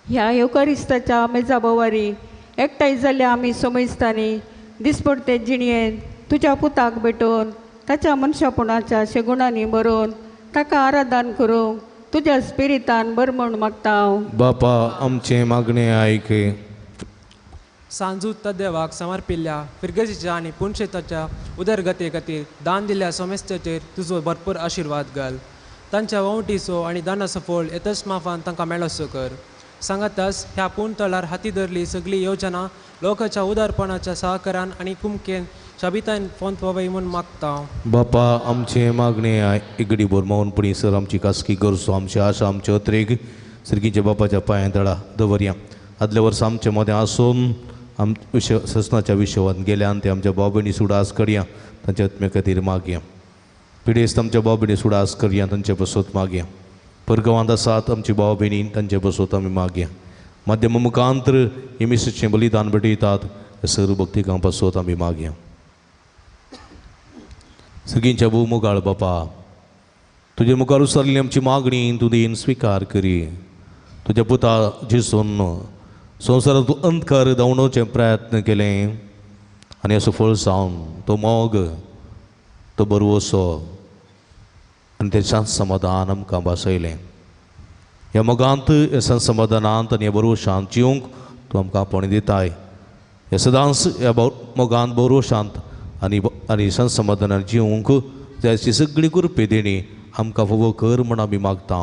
ह्या येवकारिस्ताच्या मेजा बोवारी एकठांय जाल्ल्या आमी सोमेस्तांनी दिसपडते जिणयेन तुज्या पुताक भेटोवन ताच्या मनशापणाच्या शेगुणांनी बरोवन ताका आराधन करूंक तुज्या स्पिरितान बर म्हूण मागता हांव. बापा आमचें मागणें आयक. सांजूत देवाक समर्पिल्ल्या फिरगजीच्या आनी पुनशेताच्या उदरगते खातीर दान दिल्ल्या सोमेस्ताचेर तुजो भरपूर आशिर्वाद घाल. तांच्या वंवटीचो आनी दानाचो फळ येतच माफान तांकां मेळोसो कर. सांगाताच ह्या पूण तळार हाती धरली सगळी योजना लोकांच्या उदारपणाच्या सहकारान आनी कुमकेन शाबितान फोंत वय म्हूण मागता. बापा आमचें मागणें आयक. इगडी भर मौनपणी सर आमची खासगी गरजो, आमची आशा, आमचे अत्रेग सर्गीच्या बापाच्या पांयां तळा दवरया. आदल्या वर्सा आमचे मदें आसून आम विश ससनाच्या विशवान गेल्यान ते आमच्या भाव भयणी सुडास करया, तांच्या आत्म्या खातीर मागया. पिडेस्त आमच्या भाव भयणी सुडास करया, तांचे बसोत मागया. परगांवांत आसात आमची भाव भयणी तांचे बसोत आमी मागया. माध्यम मुखांत्र हे मिसेचें बलिदान भेटयतात सर भक्तिकां पासोत आमी मागया. सगळींच्या भोव मोगाळ बापा, तुजे मुखार उसारली आमची मागणी तूं देन स्विकार करी. तुज्या पुता जेजून संवसारांत तूं अंधकार धांवडोवचें प्रयत्न केलें आनी असो फळ जावन तो मोग, तो बरवसो आनी तें शांत समाधान आमकां भासयलें. ह्या मोगांत, ह्या शांत समाधानांत आनी ह्या बरवशांत जिवंक तूं आमकां आपोवणी दिताय. ह्या सदांच ह्या मोगांत, बरवशांत आनी आनी शांत समाधानान जिवंक जाय अशी सगळी कृपे देणी आमकां फावो कर म्हूण आमी मागता.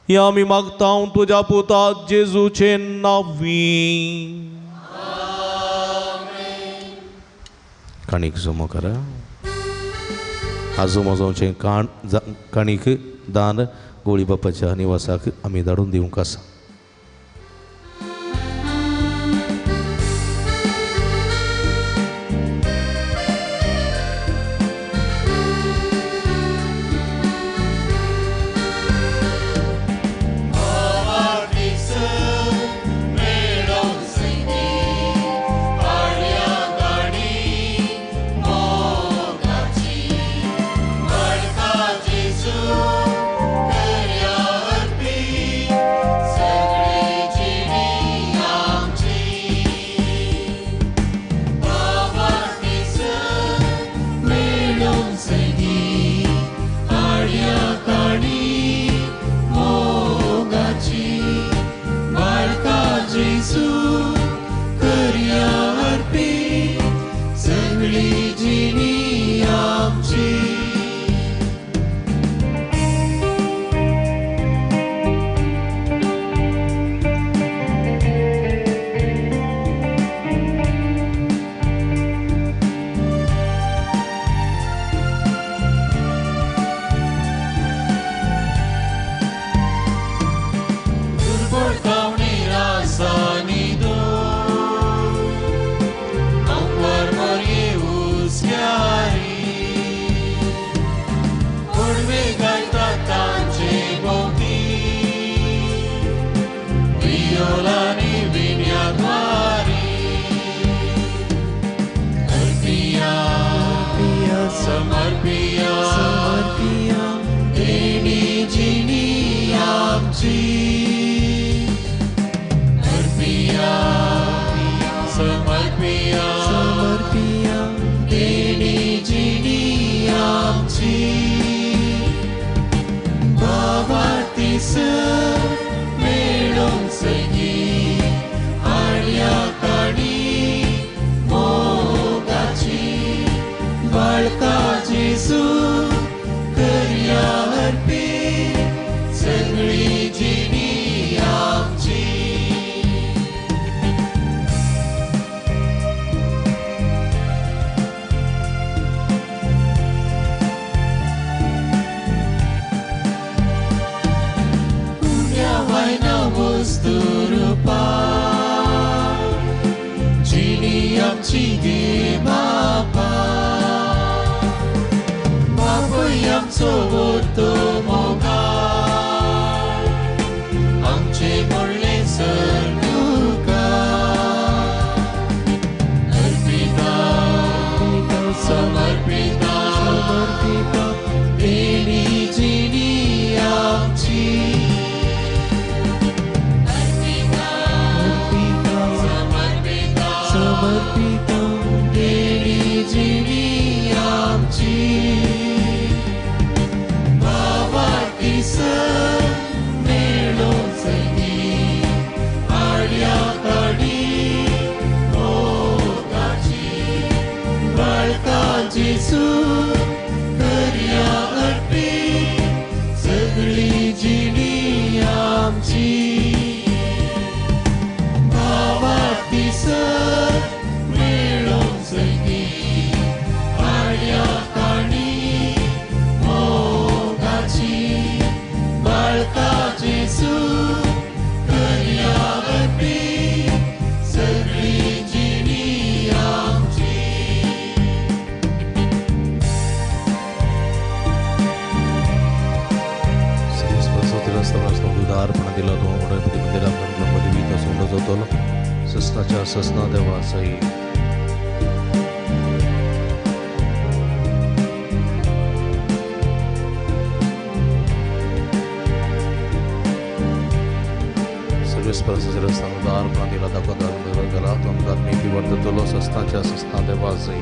ह्या आमी मागता तुज्या पुता जेजूचे नांवी. काणीक जमो करा. आजो मजोवचें काण काणीक दान गोळी बापाच्या निवासाक आमी धाडून दिवंक आसा. Say अर्पित सगळी जिणी आमची. वायना वस्तू रुपा जिणी आमची गे बापा, बापूय आमचो व्हरतो मोगाळ आमचे म्हणलें सर तुका. अर्पिता समर्पिता देणी जिणी आमची. समर्पिता देणी जिणी आमची. बाबा सर मेळोन सगी आड्या काडी मोगाची बाळका जेजू करया अर्पित सगळी जिणी आमची. बाबा सर मेळोन सगी आड्या काणी मोगाची बाळका जेजू करया अर्पित सगळी जिणी आमची. अर्पण दिला तो मंदिरात सोडलो जातलो ससनाच्या ससना देवा सई. अर्पण दिला दाखवता गेला तो आमकां मेपी वर्ततलो ससनाच्या ससना देवा सई.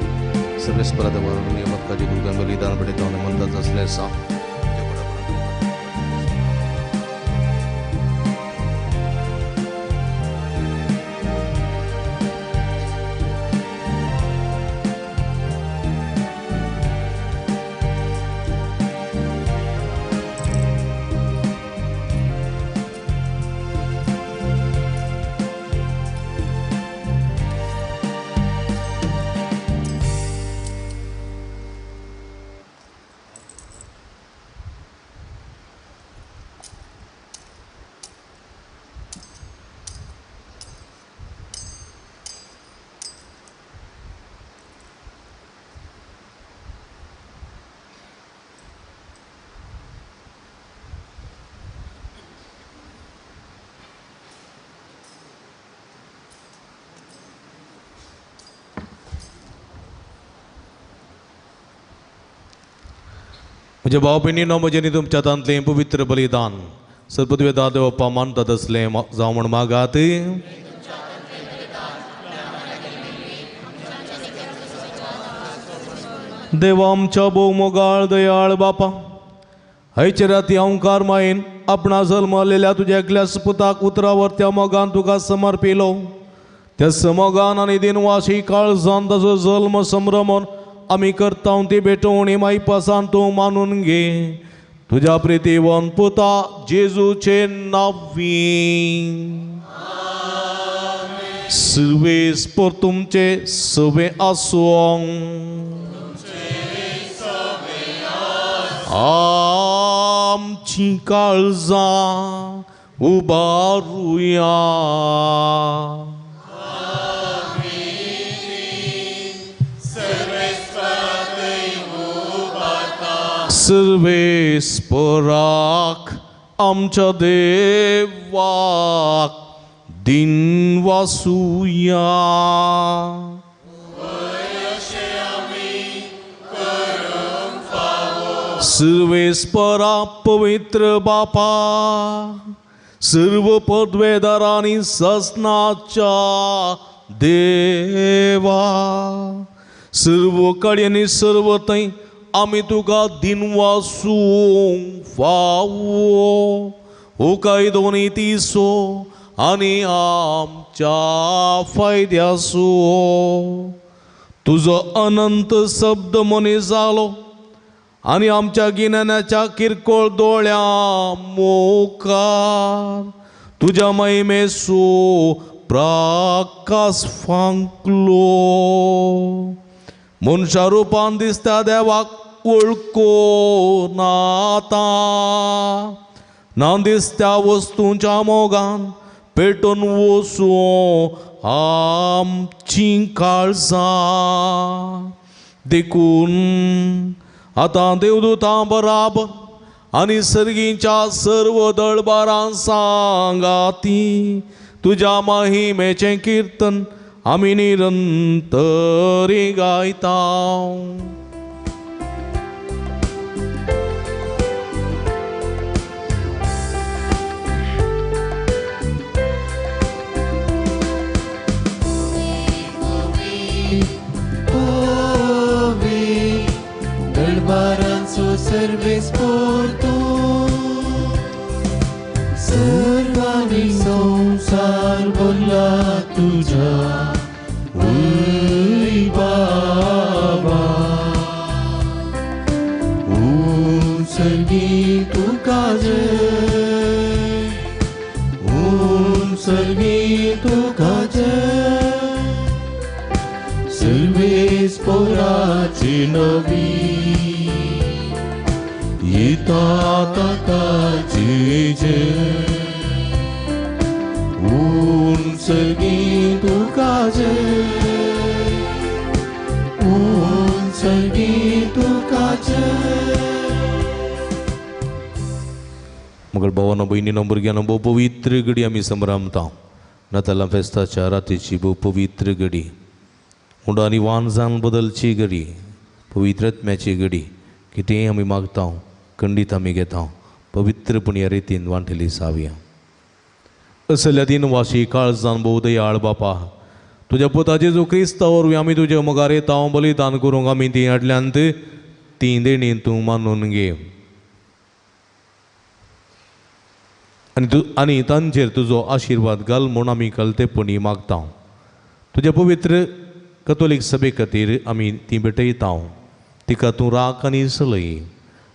सर्वेस्परा देवा नियमतकाची दुग्धन बलिदान पडयता म्हणतात असलें आसा. म्हज्या भाव भयणीनो म्हजें न्ही तुमच्या हातांतलें पवित्र बलिदान सरपदवे दादे बाप्पा मानतात असलें जावं म्हूण मागात. देवा आमच्या भोव मोगाळ दयाळ बापा, हयचे राती अंकार मायेन आपणा जल्मलेल्या तुज्या एकल्या पुताक उतरावर त्या मोगान तुका समर्पिलो. त्या समोगान आनी दिनवासी काळजान ताजो जल्म संभ्रमण आमी करता ती भेटवणी मायपासान तूं मानून घे. तुज्या प्रितीवन पुता जेजूचे नांवी सुर्वेस पर तुमचे सवे आसूं. आमची काळजां उबारुया. सर्वेस्पराक आमच्या देवाक दिनवासुया. सर्वेस्परा पवित्र बापा, सर्व पदवेदारांनी ससनाच्या देवा, सर्व कडेन सर्व थंय आमी तुका दिनवासूंक फावो. हो कायदो नीतीचो आनी आमच्या फायद्याचो. तुजो अनंत शब्द मनीस जालो आनी आमच्या गिन्यानाच्या किरकोळ दोळ्यां मुखार तुज्या महिमेचो प्रकाश फांकलो. मनशा रुपान दिसता देवाक वळखो नाता, ना दिसत्या वस्तूंच्या मोगान पेटून वचूं आमचीं काळजां. देखून आतां देवदूतां बराबर आनी सर्गीच्या सर्व दळबारां सांगाती तुज्या महिमेचें किर्तन आमी निरंतरी गायता. दरबारांचो सर्वेस पोरतो सर्वांनी संसार भरला तुझ्या वय बाबा. उंचगी तुका जय, उंचगी तुका जय, सर्वेस पोराची नवी येता ताकाची जय. उंचगी तुका जय, उंचगी तुका जय. मगळ भावानो भयणीनो भुरग्यांनो भोव पवित्र घडी आमी संभ्रमता. नातालां फेस्ताच्या रातीची भोव पवित्र घडी, उंडो आनी वानजान बदलची घडी, पवित्र आत्म्याची घडी. कितेंय आमी मागता खंडीत आमी घेता, पवित्रपण ह्या रितीन वांटेली जावया. असल्या दिनवाशी काळजान भोव दयाळ बापा, तुज्या पुता जेजू क्रिस्ता वरवीं आमी तुज्या मुखार येता बलिदान करूंक आमी तीं हाडल्यांत तीं देणी तूं मानून घे आनी तूं आनी तांचेर तुजो आशिर्वाद घाल म्हूण आमी कलतेपणी मागता. तुज्या पवित्र कथोलीक सभे खातीर आमी ती भेटयता, तिका तूं राख आनी चलय.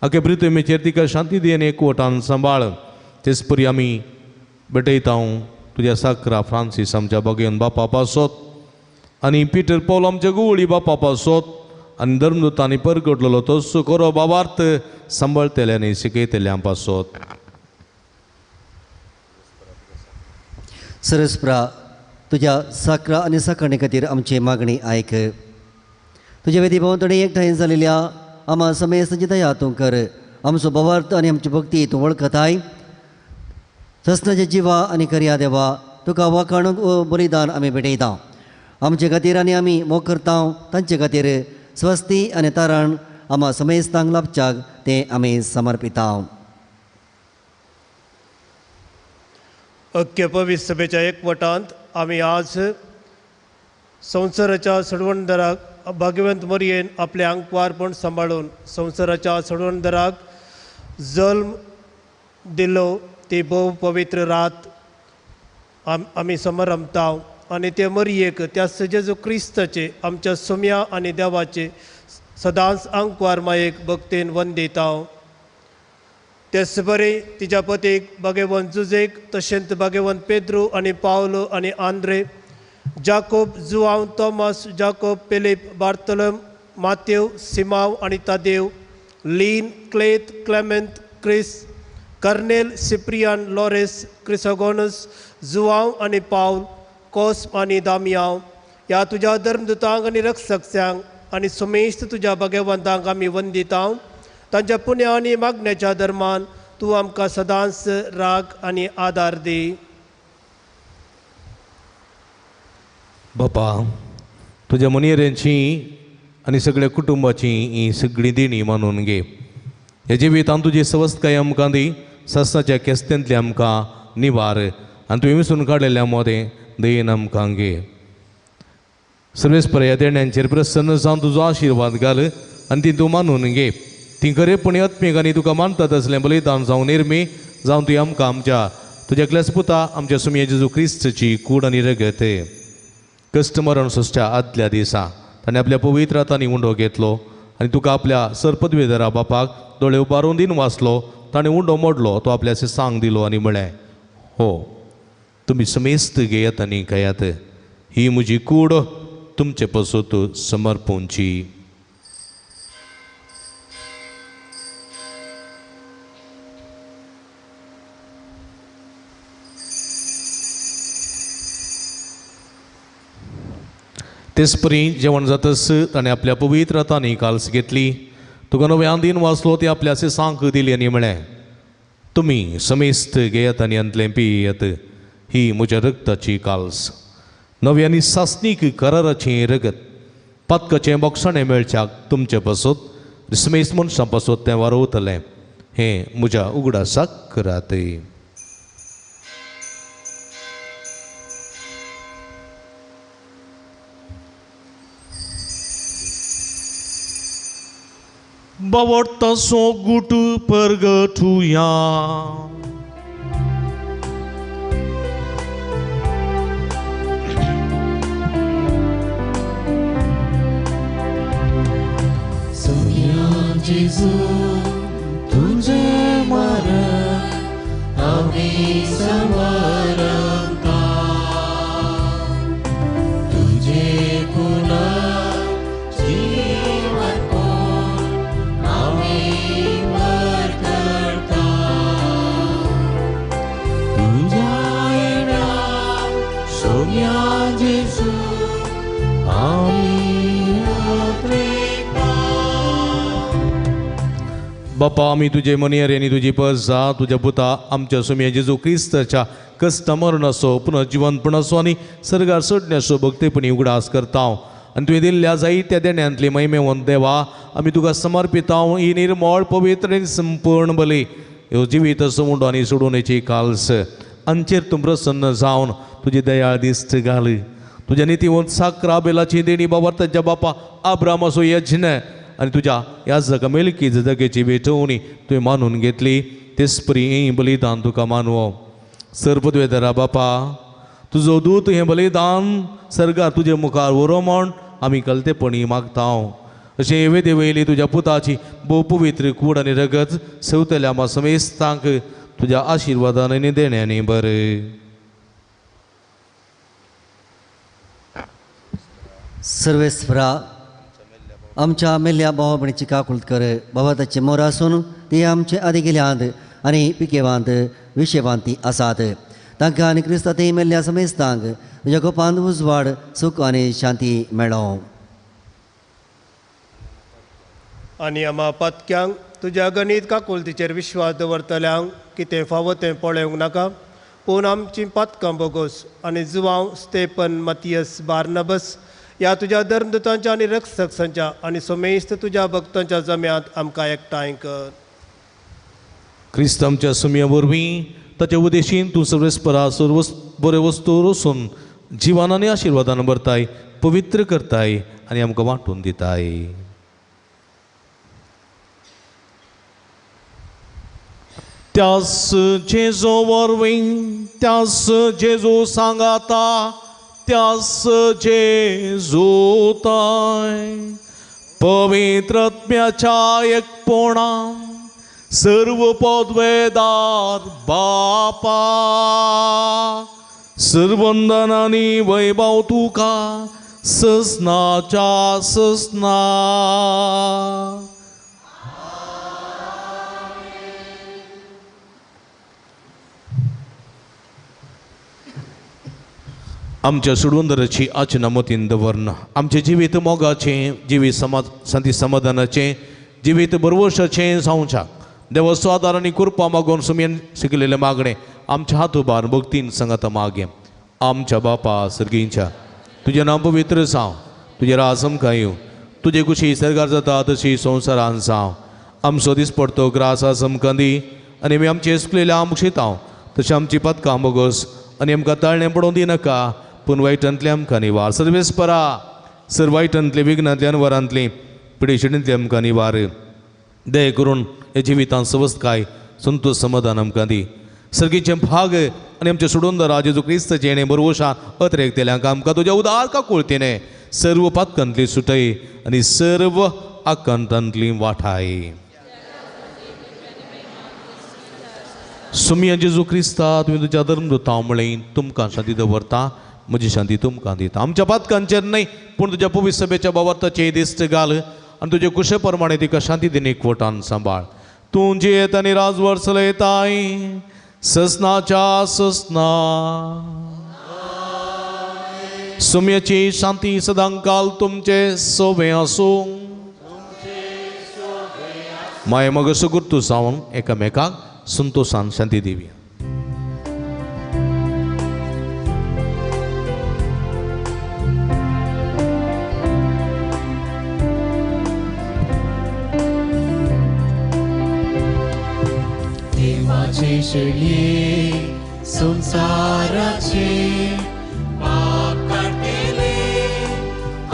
आखे पृथ्वीचेर तिका शांती दी आनी एकवटान सांबाळ. तेच परी आमी भेटयता तुज्या साकरा फ्रांसीस आमच्या बागेवन बापा पासत आनी पिटर पॉल आमच्या गुवळी बापा पासत आनी धर्मदूतांनी परगटलेलो तसो करो बाबार्थ सांबाळटल्या आनी शिकयतल्या पासत. सरस्प्रा तुज्या साकरा आनी साकरणे खातीर आमची मागणी आयक. तुज्या वेदी भोंवतणी एकठांय जालेल्या आमा समेस्तांची दया तूं कर. आमचो भवार्थ आनी आमची भक्ती तूं वळखताय. सस्नाच्या जिवा आनी करया देवा तुका वाखाणूंक बलिदान आमी भेटयता. आमचे खातीर आनी आमी मोग करता तांचे खातीर स्वस्ती आनी तारण आमा समेस्तांक लाभच्याक तें आमी समर्पिता. अख्य पवित्र सभेच्या एकवटांत आमी आज संवसाराच्या सोडवणदाराक भाग्यवंत मरयेन आपलें आंकवारपण सांबाळून संवसाराच्या सोडवणदाराक जल्म दिलो ती भोव पवित्र रात आमी समारंभता आनी ते मरयेक त्या जेजू क्रिस्ताचे आमच्या सोम्या आनी देवाचे सदांच आंकवार मायेक भक्तीन वंदिता. तेच बरें तिच्या पतीक भाग्यवंत जुजेक तशेंच भाग्यवंत पेद्रू आनी पावलो आनी आंद्रे, जाकोब, जुआंव, थॉमस, जाकोब, फिलीप, बार्तोलोम, मातेव, सिमाव आनी तादेव, लीन, क्लेत, क्लेमेंत, क्रिस, कर्नेल, सिप्रियान, लॉरेस, क्रिसोगोनस, जुआंव आनी पावल, कोस्म आनी दामियांव ह्या तुज्या धर्मदूतांक आनी रक्षकांक आनी सुमेस्त तुज्या भाग्यवंतांक आमी वंदिता. तांच्या पुण्य आनी मागण्याच्या धर्मान तूं आमकां सदांच राग आनी आदार दी. बापा तुज्या मनियऱ्यांची आनी सगळ्या कुटुंबाची ही सगळी देणी मानून घे. ह्या जिवितान तुजी सवस्तकाय आमकां दी, सासणाच्या केस्तेंतली आमकां निवार आनी तुवें विसरून काडलेल्या मदें दयेन आमकां घे. सर्वेस्पर ह्या देण्यांचेर प्रसन्न जावन तुजो आशिर्वाद घाल आनी ती तूं मानून घे. ती खरेपणी आत्मीक आनी तुका मानतात असलें बलिदान जावं निर्मी जावन तुवें आमकां आमच्या तुज्या क्लेसपुता आमच्या सुमये जेजू क्रिस्तची कूड आनी रगत कश्ट मरण सोंसच्या आदल्या दिसा ताणें आपल्या पवित्र हातांनी उंडो घेतलो आनी तुका आपल्या सरपदवेदरा बापाक दोळे उबारून दिन वाचलो. ताणें उंडो मोडलो, तो आपल्या सांग दिलो आनी म्हळें, हो तुमी समेस्त घेयात आनी खायात, ही म्हजी कूड तुमचे पसत समर्पूंची. तेचपरी जेवण जातच ताणें आपल्या पवित्र हातांनी काल्स घेतली, तुका नव्यान दिन वाचलो, ती आपल्या सांक दिली आनी म्हळें, तुमी समेस्त घेयात आनी अंतलें पियेयात, ही म्हज्या रक्ताची काल्स, नवी आनी सासणीक कराराचें रगत, पातकाचें बोगसाणें मेळच्याक तुमचे पासत समेस्त मनशां पासत तें वारवतलें, हें म्हज्या उगडासाक करात. बावडतासो गुट परगटुया. सोन्या जेजू तुझे मरण आमी समरता, तुझे पुनः बापा, आमी तुजे मनियर आनी तुजी परजा तुज्या पुता आमच्या सुमया जेजू क्रिस्ताच्या कश्ट मरणाचो पुनर्जिवनपणाचो आनी सर्गार सोडण्याचो भक्तेपणी उगडास करता आनी तुवें दिल्ल्या जायत्या देण्यांतली महिमेवंत देवा आमी तुका समर्पिता ही निर्मळ पवित्र आनी संपूर्ण बली ह्यो जिवीत समुंडो आनी सोडोवणेची काल्स आमचेर तूं प्रसन्न जावन तुजी दयाळ दिश्ट घाल. तुज्या नितीवंत साक्रा बेलाची देणी बाबा ताच्या बापा आब्रामाचो यज्ञ आनी तुज्या ह्या जगा मेलकी जगेची भेटवणी तुवें मानून घेतली, तेच परी हें बलिदान तुका मानवो. सर्पद्वेदरा बापा, तुजो दूत हें बलिदान सर्गार तुजे मुखार व्हरो म्हूण आमी कलतेपणी मागता. अशें हे वेदे वयली तुज्या पुताची भोव पवित्र कूड आनी रगत सवतल्या आमा समेस्तांक तुज्या आशिर्वादान आनी देण्यांनी बरें. सर्वेस्परा आमच्या मेल्ल्या भावा भयणीची काकूळत कर, बाबा ताचे मोर आसून ती आमचे आदी गेल्यांत आनी पिकेवांत विशेवांत आसात. तांकां आनी क्रिस्ता ते मेल्ल्या समेस्तांक तुज्या गोपांत उजवाड सूख आनी शांती मेळो. आनी आमा पातक्यांक तुज्या गणीत काकुळतीचेर विश्वास दवरतल्यांक कितें फावो तें पळोवंक नाका, पूण आमचीं पातकां बोगोस आनी जुवांव स्टेपन मतियस बार्नबस ह्या तुज्या धर्मदूतांच्या आनी रक्षकांच्या आनी सोमेस्त तुज्या भक्तांच्या जम्यांत आमकां एकठांय कर. क्रिस्त आमच्या सुमया वरवीं ताच्या उदेशीन तूं सर्वेस्परा सर्व बऱ्यो वस्तू रोसून जिवान आनी आशिर्वादान भरताय, पवित्र करताय आनी आमकां वांटून दिताय. त्यास जेजू वरवीं, त्यास जेजू सांगाता, त्यास जेजू ताय पवित्रत्म्याच्या एकपणान सर्व पदवेदार बापा सर्वंदनानी वैभव तुका ससनाच्या ससना. आमच्या सोडवंदराची आचना मतीन दवरना आमचें जिवीत मोगाचें, जिवीत समाज शांती समाधानाचें, जिवीत बरवशाचें जावच्याक देवाचो आदार आनी कृपा मागून सुमयेन शिकलेलें मागणें आमच्या हात उबार भक्तीन सांगाता मागें. आमच्या बापा सर्गींच्या, तुजें नांव पवित्र जावं, तुजें राज आमकां येवं, तुजे कुशी सर्गार जाता तशी संवसारान जावं. आमचो दिसपडतो ग्रास आज आमकां दी आनी आमी आमचें चुकलेलें आमकां शितांव तशें आमची पदकां बोगस आनी आमकां ताळणें पडोवंक दिनाका, पूण वायटांतलें आमकां निवार. सर्वेस्परा सर वायटांतलें विघ्नांतलें अनवरांतलें पिडेशिणींतलें आमकां निवार. दया करून ह्या जिवितांत सवस्तकाय संतोश समाधान आमकां दी. सर्गीचें भाग आनी आमचें सोडून जेजू क्रिस्ताचें हेणें बरवशान अत्रेकतेल्यांक आमकां तुज्या उदार काकुळतेने सर्व पातकांतली सुटय आनी सर्व आकांतांतली वाठाय. सुमिया जेजू क्रिस्ता तुवें तुज्या धर्मदूतां म्हळें तुमकां शांती दवरता म्हजी शांती तुमकां दिता. आमच्या पातकांचेर न्हय पूण तुज्या पवित्र सभेच्या बाबताचेर दिश्ट घाल आनी तुजे कुशे प्रमाणे तिका शांती दिनी एकवटान सांबाळ. तूं जियेत आनी राजवर चलयताय ससनाच्या ससना. सुम्याची शांती सदांकाल तुमचे सोबे आसूं. माये मग सुगुर्तू जावन एकामेकाक संतोषान शांती दिवया. देवाचे शेळये संसाराचे पाप काडटले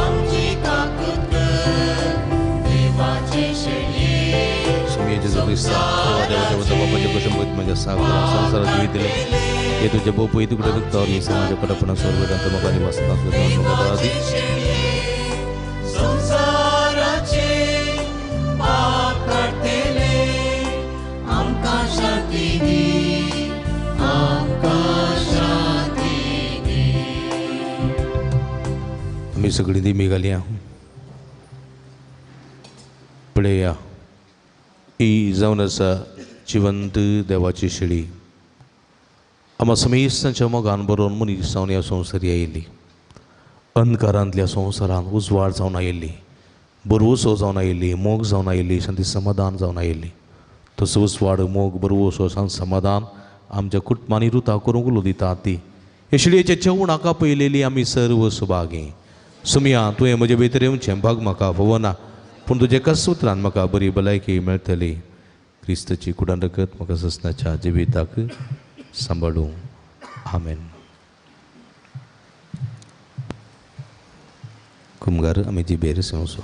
आमची काकूत कर. देवाचे शेळये हे तुझ्या बोपय तुकडे दुखतावर हे समाज कडपणा स्वर्गांत म्हाका निवासता. संसाराचे पाप काडटले आमकां शांती दी, आमकां शांती दी. आमी सगळीं दिमी घालया पळया ही जावन आसा जिवंत देवाची शेळी. आमा समेस्तांच्या मोगान बरोवन मनीस जावन ह्या संवसारी आयिल्ली, अंधकारांतल्या संवसारांत उजवाड जावन आयिल्ली, बरवसो जावन आयिल्ली, मोग जावन आयिल्ली, शांती समाधान जावन आयिल्ली. तसो उजवाड मोग बरवसो शांत समाधान आमच्या कुटुंबांनी रुता करूंक उलो दिता ती हे शेळयेच्या जेवणाक पयलेली आमी सर्व सुभागी. सुमिया तुवें म्हजे भितर येवचें भाग म्हाका फावना पूण तुज्या एकाच उतरान म्हाका बरी भलायकी मेळटली. क्रिस्ताची कुडान रगत म्हाका ससनाच्या जिविताक सांबाळूं. आमेन. कुमगार आमी जिबेर सेवचो.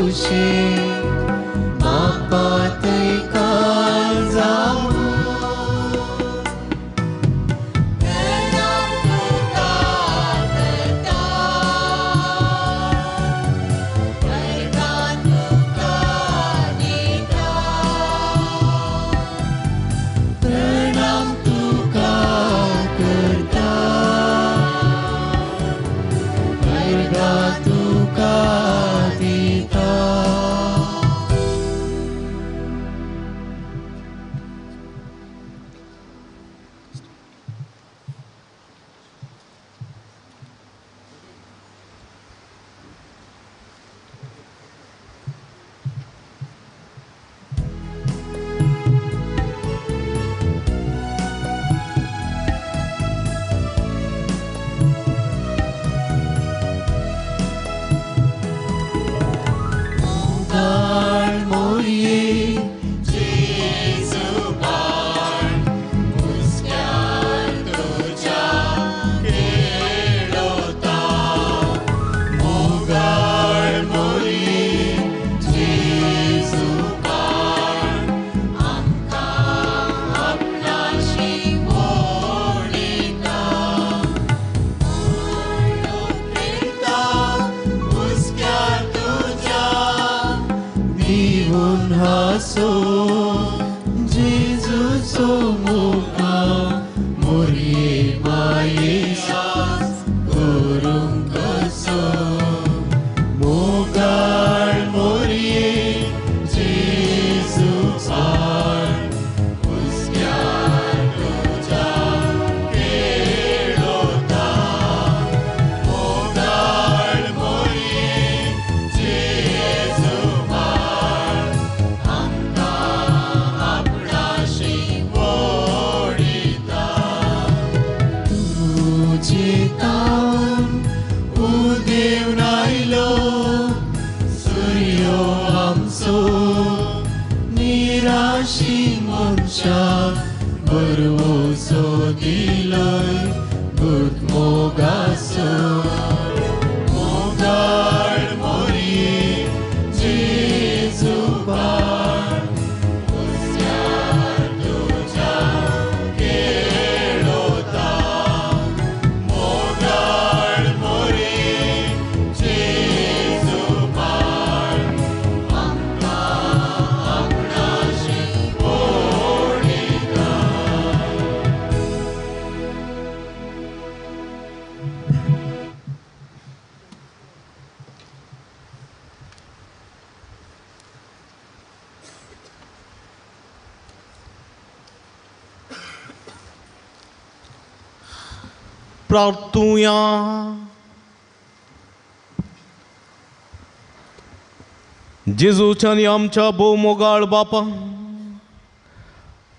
खुशे बापा तैका जावं प्रार्थुया। जेजूच्या आनी आमच्या भोव मोगाळ बापा,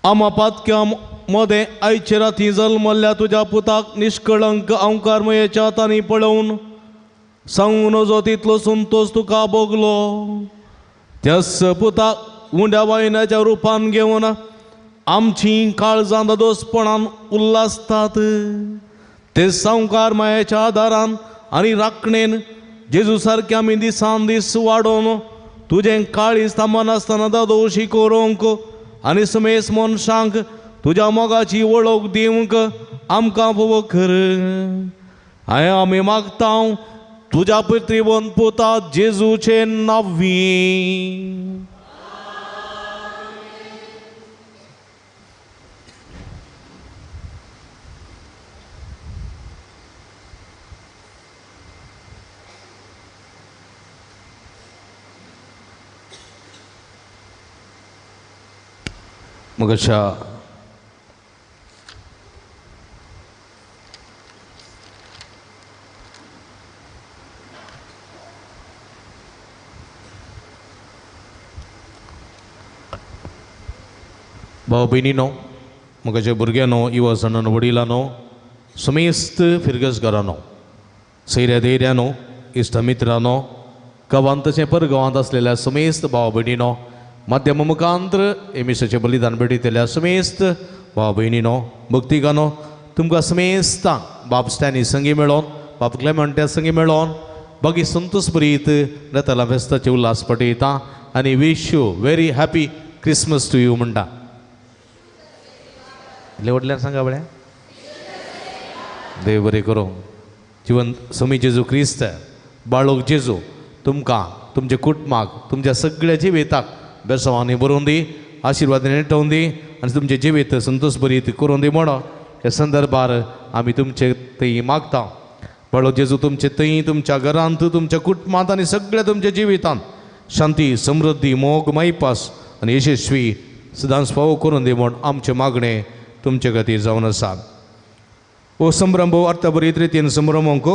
आमा पातक्या मदें आयचे राती जल्मल्ल्या तुज्या पुताक निष्कळंक अंकारमयेच्या हातांनी पळोवन सांगू नजो तितलो संतोश तुका भोगलो. त्याच पुताक उंड्या वायनाच्या रुपान घेवन आमची काळजां दादोसपणान उल्हासतात. ते संवकार मायेच्या आदारान आनी राखणेन जेजू सारके आमी दिसान दीस वाडोवन तुजें काळीज थांबनासतना दादोशी करूंक आनी समेस मनशांक तुज्या मोगाची वळख दिवंक आमकां फावो कर. हांवें आमी मागता तुज्या पित्रिवन पुता जेजूचे नांवी. मग अशा भाव भयणीनो, म्हज्या भुरग्यांनो, युवा वडिलांनो, समेस्त फिरगसगारांनो, सैऱ्या धैर्यानो, इश्ट मित्रांनो, गांवांत तशें परगांवांत आसलेल्या समेस्त भाव भयणीनो, माध्यम मुखांत्र एमिसाचें बलिदान भेटयतल्या समेस्त भाव भयणीनो, भक्तिकानो, तुमकां समेस्तांक बाप स्टॅनी संगी मेळोन, बाप क्लेमंट्या संगी मेळोन बाकी संतोष बरीत नातालां फेस्ताचे उल्हास पटयता आनी wish you very happy Christmas to you म्हणटा. इतले व्हडल्यान सांगा बळ्या. देव बरें करूं. जिवन समी जेजू क्रिस्त बाळोक जेजू तुमकां तुमच्या कुटुंबाक तुमच्या सगळ्या जिविताक बेसांवांनी बरोवन दी, आशिर्वादांनी नेटोवन दी आनी तुमचें जिवीत संतोष बरीत करून दी म्हणून ह्या संदर्भार आमी तुमचे थंय मागता. बाळो जेजू तुमचे थंय तुमच्या घरांत तुमच्या कुटुंबांत आनी सगळ्या तुमच्या जिवितांत शांती समृद्धी मोग मायपास आनी यशस्वी सदांच फावो करून दी म्हूण आमचें मागणें तुमचे खातीर जावन आसा. हो संभ्रम भोव अर्थभरीत रितीन संभ्रमांक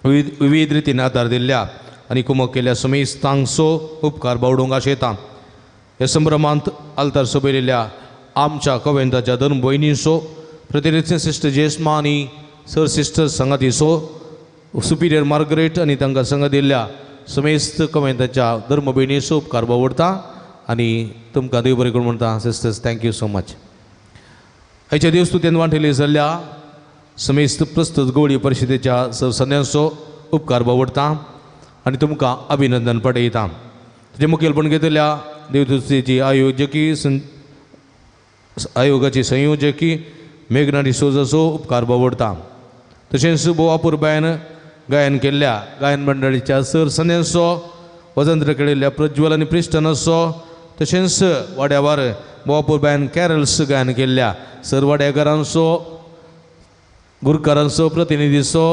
विविध रितीन आदार दिल्ल्या आनी कुमक केल्ल्या समेस्तांचो उपकार बावडूंक आशेता. ह्या संभ्रमांत आल्तार सोबयलेल्या आमच्या कवेंताच्या धर्म भयणींचो प्रतिनिधी सिस्टर जेस्मा आनी सर सिस्टर संगातीचो सुपिरियर मार्गरेट आनी तांकां संगात दिल्ल्या समेस्त कवेंताच्या धर्म भयणींचो उपकार बावडता आनी तुमकां देव बरें करूं म्हणटा. Sisters thank you so much. आयच्या देव स्तुतीन वांटेली जाल्ल्या समेस्त प्रस्तुत गोवळी परिशदेच्या सदस्यांचो उपकार बावडता आनी तुमकां अभिनंदन पटयता. तुजें मुखेलपण घेतल्या देवदुस्तीची आयोजकी आयोगाची संयोजकी मेघना डिसोजाचो उपकार बावडता. तशेंच भोव अपुरबायन गायन केल्ल्या गायन मंडळीच्या सर सन्यांचो वजंत्र केळिल्ल्या प्रज्वल आनी प्रिस्टनाचो तशेंच वाड्यावर भोव अपुरबायन कॅरल्स गायन केल्ल्या सर वाड्याकारांचो गुरकारांचो प्रतिनिधीचो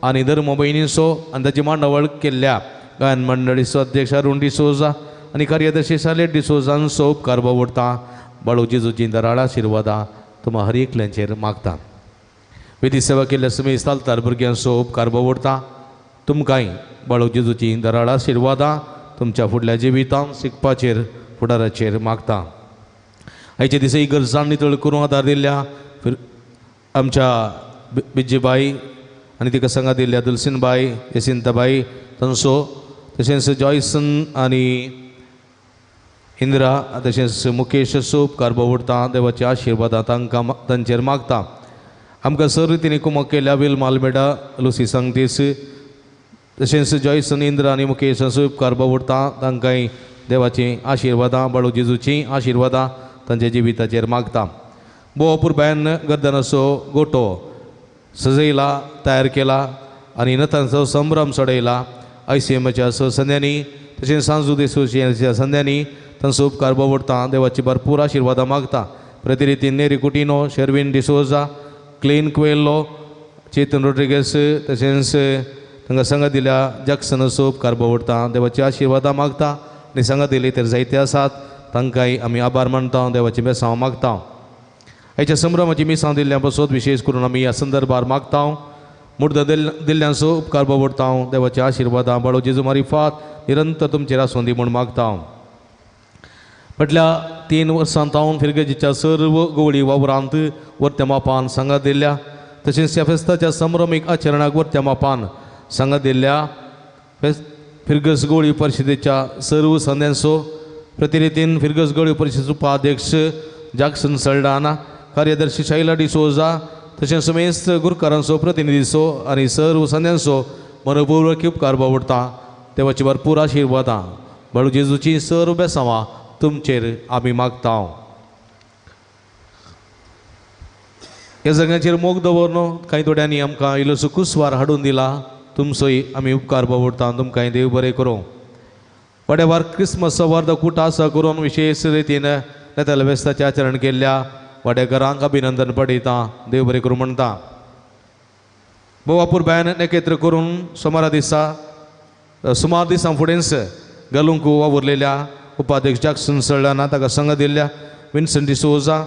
आनी धर्म भयणींचो आनी ताची मांडावळ केल्ल्या गायन मंडळीचो अध्यक्ष अरुण डिसोजा आनी कार्यदर्शी सालेट डिसोजांचो उपकार बावडता. बाळू जेजूची दराळ आशिर्वादां तुमा हर एकल्यांचेर मागता. विधी सेवा केल्ल्या समेस्त आल्तार भुरग्यांचो उपकार बावडता. तुमकांय बाळू जेजूची दराळ आशिर्वादां तुमच्या फुडल्या जिवितांत शिकपाचेर फुडाराचेर मागता. आयच्या दिसा ही गरजां नितळ करूंक आदार दिल्ल्या आमच्या बिज्जीबाई आनी तिका संगा दिल्ल्या दुलसीनबाई यसिंताबाई तांचो तशेंच जॉयसन आनी इंदिरा तशेंच मुकेश उपकार बावडता. देवाचे आशिर्वादां तांकां तांचेर मागता. आमकां सर रितीन कुमक केल्या will मालमेडा लुसी सांगतीस तशेंच जॉयसन इंदिरा आनी मुकेश उपकार बावडता. तांकांय देवाचीं आशिर्वादां बाळू जेजूचीं आशिर्वादां तांच्या जिविताचेर मागता. भोव अपुरबायन गर्दनाचो गोटो सजयला तयार केला आनी नतांचो संभ्रम चडयला. I C एमाच्या संध्यांनी तशेंच सांजू देसूच्या संध्यांनी तांचो उपकार बावडता. देवाची भरपूर आशिर्वादां मागता. प्रतिरितीन नेरी कुटिनो शर्विन डिसोजा क्लेन क्वेल्लो चेतन रोड्रिगेस तशेंच तांकां संगा दिल्या जॅक्सनाचो उपकार बावडता. देवाची आशिर्वादां मागता आनी संगा दिली तर जायते आसात तांकांय आमी आभार मानता. देवाची बेसांव मागता. आयच्या संभ्रमाची मिसांव दिल्ल्या पासत विशेष करून आमी ह्या संदर्भार मागता. मुर्द दिल्ल्यांचो उपकार बावडता. देवाची आशिर्वादां बाळो जेजू मारिफात निरंतर तुमचेर आसूं दी म्हूण मागता. फाटल्या 3 वर्सां तावन फिरगजीच्या सर्व गवळी वावरांत वर्त्या मापान सांगात दिल्ल्या तशेंच ह्या फेस्ताच्या संभ्रमीक आचरणाक वर्त्या मापान सांगात दिल्ल्या फिरगज गवळी परिशदेच्या सर्व संद्यांचो प्रतिनिधीन फिरगज गवळी परिशदेचो उपाध्यक्ष जॅक्सन सल्डाना कार्यदर्शी शैला डिसोजा तशेंच समेस्त गुरकारांचो प्रतिनिधीचो आनी सर्व संद्यांचो मनपूर्वक उपकार बावडता. देवाची भरपूर आशिर्वादां बाळू जेजूची सर्व बेसांवां तुमचेर आमी मागता. ह्या सगळ्यांचेर मोग दवरनो कांय थोड्यांनी आमकां इल्लोसो कुसवार हाडून दिला. तुमचोय आमी उपकार बावडता. तुमकांय देव बरें करूं. वाड्यावार क्रिसमस वर्ध कुटा आसा करून विशेष रितीन नातालां फेस्ताचें आचरण केल्ल्या वाड्याकारांक अभिनंदन पडयता. देव बरें करूं म्हणटा. भोव अपुरबायन एकत्र करून सोमारा दिसा सुमार दिसां फुडेंच घालूंक वावुरलेल्या उपाध्यक्ष जॅक्सन सळ्ळाना ताका संग दिल्ल्या Vincent D'Souza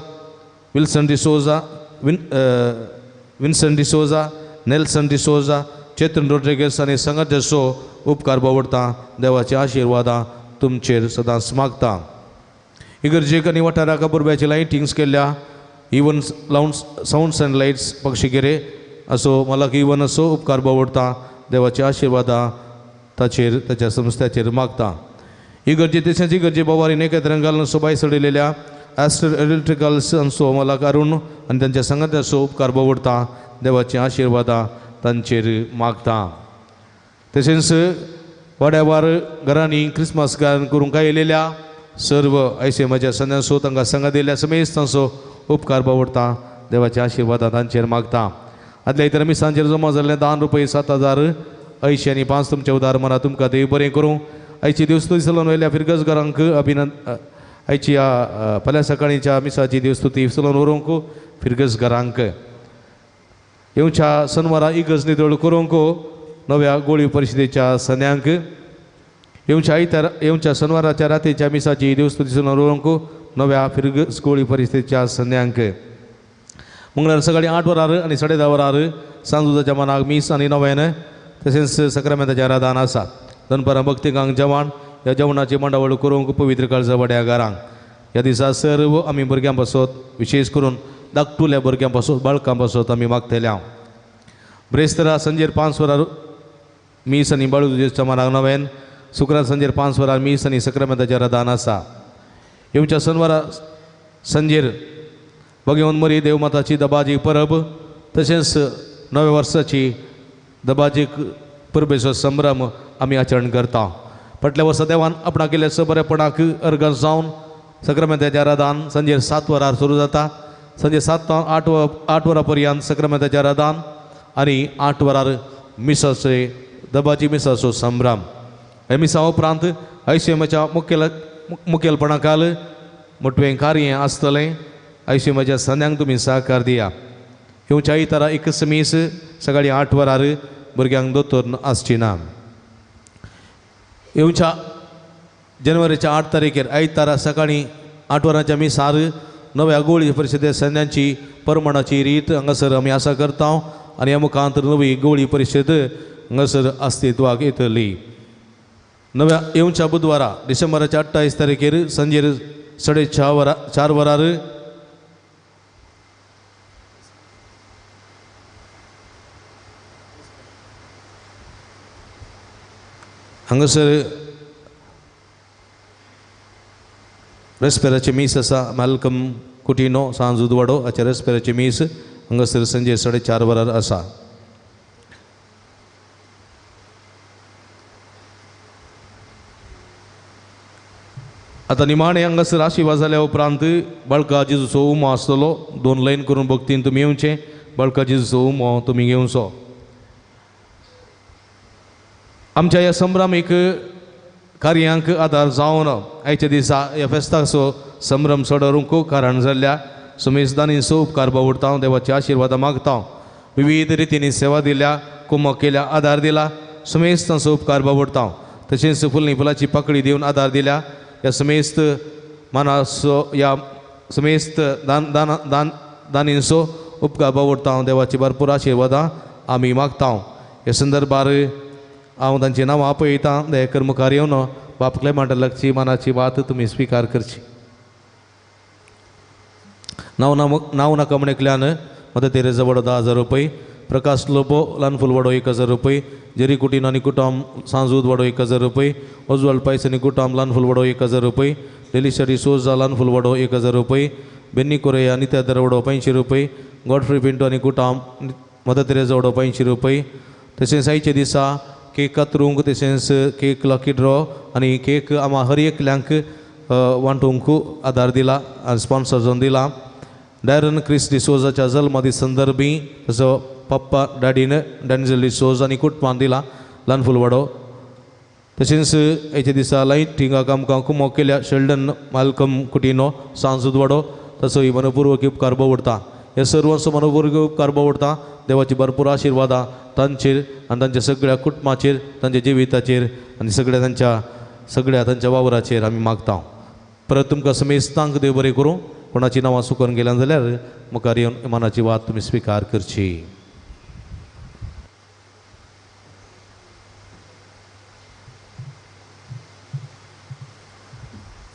Wilson D'Souza Vincent D'Souza Nelson D'Souza Chetan Rodrigues आनी संगताचो उपकार बावडता. देवाचे आशिर्वादां तुमचेर सदांच मागता. इगर्जेक आनी वाठाराक अपुरबायची लायटिंग्स केल्ल्या इवन लावंड सावंड्स अँड लायट्स पक्षीगिरे असो मला इवन असो उपकार बावडता. देवाचे आशिर्वादां ताचेर ताच्या संस्थ्याचेर मागता. इगर्जे तशेंच इगर्जे बावारीन एकत्र घालून सोबाय चडयलेल्या ॲस्टर इलेक्ट्रिकल्स हांचो मला अरुण आनी तांच्या संगताचो उपकार बावडता. देवाचे आशिर्वादां तांचेर मागता. तशेंच वाड्यावार घरांनी क्रिसमस गान करूंक आयिल्ल्या सर्व आयसीएमाच्या संद्यांचो तांकां संगा दिल्ल्या समेस्तांचो उपकार बावडटा देवाच्या आशिर्वादान तांचेर मागता. आदल्या इतर मिसांचेर जमा जाल्ले दान रुपये 7,085 आनी 5 तुमच्या उदार मना तुमकां देव बरें करूं. आयची देवस्तुती चलोवन वयल्या फिरगज घरांक अभिनंद आयची ह्या फाल्यां सकाळींच्या मिसाची देवस्तुती चलोवन व्हरूंक फिरगज घरांक येवच्या सनवारा इगर्ज नितळ करूंक नव्या गोळी परिशदेच्या सन्यांक येवच्या आयतार येवच्या सनवाराच्या रातीच्या मिसाची देवस्तुती चलोवन व्हरूंक नव्या फिरगज गोळी परिशदेच्या सन्यांक. मंगळार सकाळी 8 वरार आनी 10:30 वरार सांजुजाच्या मनाक मीस आनी नव्यान तशेंच सक्रामेंताचें आराधन आसा. दनपारां भक्तिकांक जेवण ह्या जेवणाची मांडावळ करूंक पवित्र काळजा वाड्या घरांक. ह्या दिसा सर्व आमी भुरग्यां पासत विशेश करून धाकटुल्या भुरग्यां पासत बाळकां पासत आमी मागतले हांव. ब्रेस्तरा सांजेर 5 वरार मीस आनी बाळूच्या मनाक नव्यान शुक्रार सांजेर 5 वरार मीस आनी सक्रामेंताचें आराधन आसा. येवच्या सनवारा सांजेर भगवंत मरी देवमाताची दबाजी परब तशेंच नव्या वर्साची दबाजी परबेचो संभ्रम आमी आचरण करता. फाटल्या वर्सा देवान आपणाक केल्ल्या बरेपणाक अर्गन जावन सक्रामेंताचें आराधन सांजेर 7 वरार सुरू जाता. सांजे 7 ते 8 वरां पर्यंत सक्रामेंताचें आराधन आनी 8 वरार मिसाचे दबाजी मिसाचो संभ्रम. ह्या मिसा उपरांत आयसीएमाच्या मुखेलपणा खाल मोटवें कार्य आसतलें. आयसीएमाच्या संद्यांक तुमी सहकार दिया. येवच्या आयतारा एकच मीस सकाळी 8 वरार भुरग्यांक दोतोर आसची ना. येवच्या जानेवारीच्या 8 तारखेर आयतारा सकाळी 8 वरांच्या मिसार नव्या गोळी परिशदे संद्यांची परमणाची रीत हांगासर आमी आसा करता आनी ह्या मुखांत नवी गोळी परिशद हांगासर अस्तित्वाक येतली. नव्या येवच्या बुधवारा डिसेंबराच्या 28 तारखेर सांजेर 4:30 वरार हांगासर रेस्पेराचें मीस आसा. मालकम कुटिनो सांजुदवाडो हाचें रेस्पेराचें मीस हांगासर सांजे 4:30 वरार आसा. आतां निमाणें हांगासर आशिर्वाद जाल्या उपरांत बाळका जेजूचो उमो आसतलो. 2 लायन करून भक्तीन तुमी येवचें. बाळका जेजूचो उमो तुमी घेवचो. आमच्या ह्या संभ्रमीक कार्यांक आदार जावन आयच्या दिसा ह्या फेस्ताचो संभ्रम चडोवंक कारण जाल्ल्या सुमेजदानींचो उपकार बावडता देवाच्या आशिर्वादां मागता. विविध रितींनी सेवा दिल्या कुमक केल्या आदार दिला सुमेज तांचो उपकार बावडता. तशेंच फुलनी फुलाची पाकळी दिवन आदार दिल्या ह्या समेस्त मानाचो ह्या समेस्त दान दान दान दानींचो उपकार बावडता देवाची भरपूर आशिर्वादां आमी मागता. ह्या संदर्भार हांव तांची नांवां आपयतां. दयाकर मुखार येवन बाप क्लेमांट लागची मानाची वात तुमी स्विकार करची. नांव नाका म्हण एकल्यान मदर तेरेजा वडो 10,000 रुपये, प्रकाश लोबो ल्हान वडो 1,000 रुपये, जेरी कुटीन आनी कुटाम सांजूद वडो 1,000 रुपये, ओजवाल पायस आनी कुटाम ल्हान वडो 1,000 रुपये, डेलिशा डिसोजा ल्हान वडो 1,000 रुपये, बेन्नी कोरेया नित्या दरवडो 500 रुपये, गॉडफ्री पिंटो आनी कुटाम मदर तेरेजा वडो 500 रुपये. तशेंच आयच्या दिसा केक कातरूंक तशेंच केक लकी ड्रॉ आनी केक आमा हर एकल्यांक वांटूंक आदार दिला आनी स्पॉन्सर जावन दिला. डायरन क्रिस डिसोजाच्या जल्मादी संदर्भी तसो पप्पा डॅडीन डॅन्झल डिसोज आनी कुटुंबान दिला ल्हान फुलवाडो. तशेंच हेच्या दिसा लायटिंगाक आमकां कुमोक केल्या शेल्डन मालकम कुटिनो सांजुदवाडो तसो मनपूर्वक उपकार बावडता. हे सर्वांचो मनपूर्वक उपकार बावडता. देवाची भरपूर आशिर्वादां तांचेर आनी तांच्या सगळ्या कुटुंबाचेर तांच्या जिविताचेर आनी सगळ्या तांच्या वावराचेर आमी मागता. परत तुमकां समेस्तांक देव बरें करूं. कोणाची नांवां चुकोन गेल्यां जाल्यार मुखार येवन मनाची वात तुमी स्विकार करची.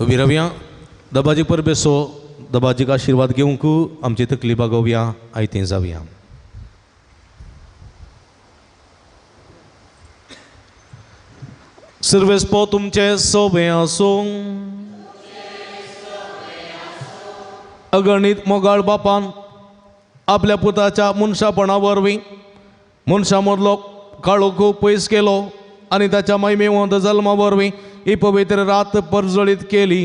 उबी रावया दबाजी परबेचो दबाजीक आशिर्वाद घेवंक आमची तकली बागोवया आयतें जावया. सर्वेस्पो तुमचे सोबे आसूं. अगणीत मोगाळ बापान आपल्या पुताच्या मनशापणा वरवीं मनशां मदलो काळोख पयस केलो आनी ताच्या महिमेवंत जल्मा वरवीं ही पवित्र रात परजळीत केली.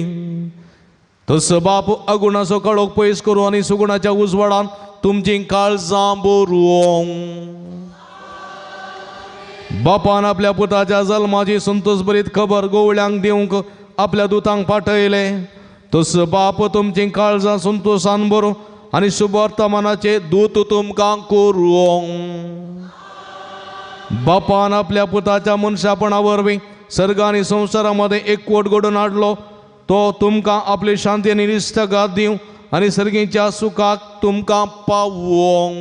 तसो बाप अगुणाचो कळोख पयस करूं आनी सुगुणाच्या उजवाडान तुमची काळजां बरोवं. बापान आपल्या पुताच्या जल्माची संतोषभरीत खबर गोवळ्यांक दिवंक आपल्या दुतांक पाठयले. तसो बाप तुमची काळजां संतोषान बरोवं आनी शुभवर्तमानाचे दूत तुमकां करूं. बापान आपल्या पुताच्या मनशापणा वरवीं सर्ग आनी संवसारा मदें एकवट घडोवन हाडलो. तो तुमकां आपली शांती आनी इश्टागत दिवं आनी सर्गीच्या सुखाक तुमकां पावों.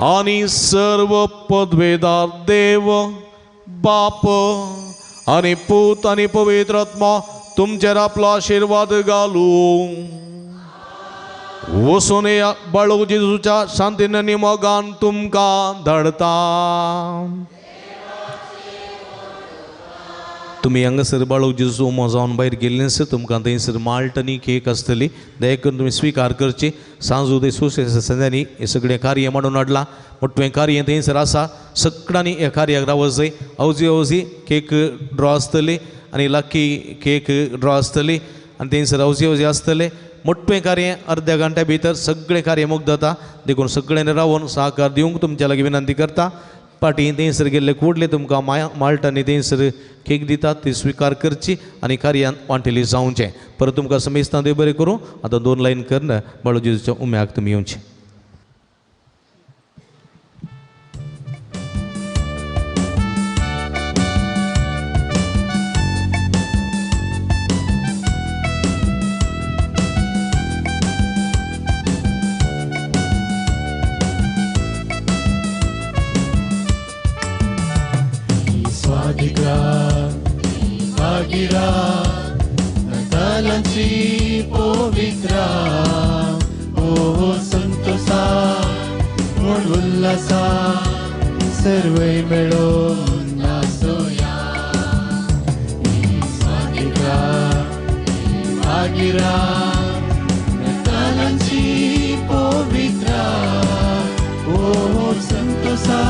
आनी सर्व पदवेदार देव बाप आनी पूत आनी पवित्र आत्मा तुमचेर आपलो आशिर्वाद घालूं. वचून बाळू जेजूच्या शांतीन आनी मोगान तुमकां धाडता. तुमी हांगासर बाळू जेजू उमो जावन भायर गेल्ले तुमकां थंयसर माल्ट आनी केक आसतली, दया करून तुमी स्विकार करची. सांजू ते सुसेंद्यांनी हें सगळें कार्य मांडून हाडलां. मोटवें कार्य थंयसर आसा, सगळ्यांनी ह्या कार्याक रावत जाय. अवजी अवजी केक ड्रॉ आसतली आनी लकी केक ड्रॉ आसतली आनी थंयसर अवजी अवजी आसतले. मोटवें कार्य अर्द्या घंट्या भितर सगळें कार्य मुक्त जाता, देखून सगळ्यांनी रावन सहकार दिवंक तुमच्या लागीं विनंती करता. पाटी थंयसर गेल्ले कुडले तुमकां माया माल्ट आनी थंयसर केक दितात, ती स्विकार करची आनी कार्यान वांटेली जावचें. परत तुमकां समेस्तां देव बरें करूं. आतां दोन लायन करून बाळू जेजूच्या उम्याक तुमी येवचें. नातालांची पवित्रा ओ संतोषा म्हूण उल्हासा सर्वय मेळोन नाचोया. स्वादिग्रा मागिरा नातालांची पवित्रा ओ संतोषा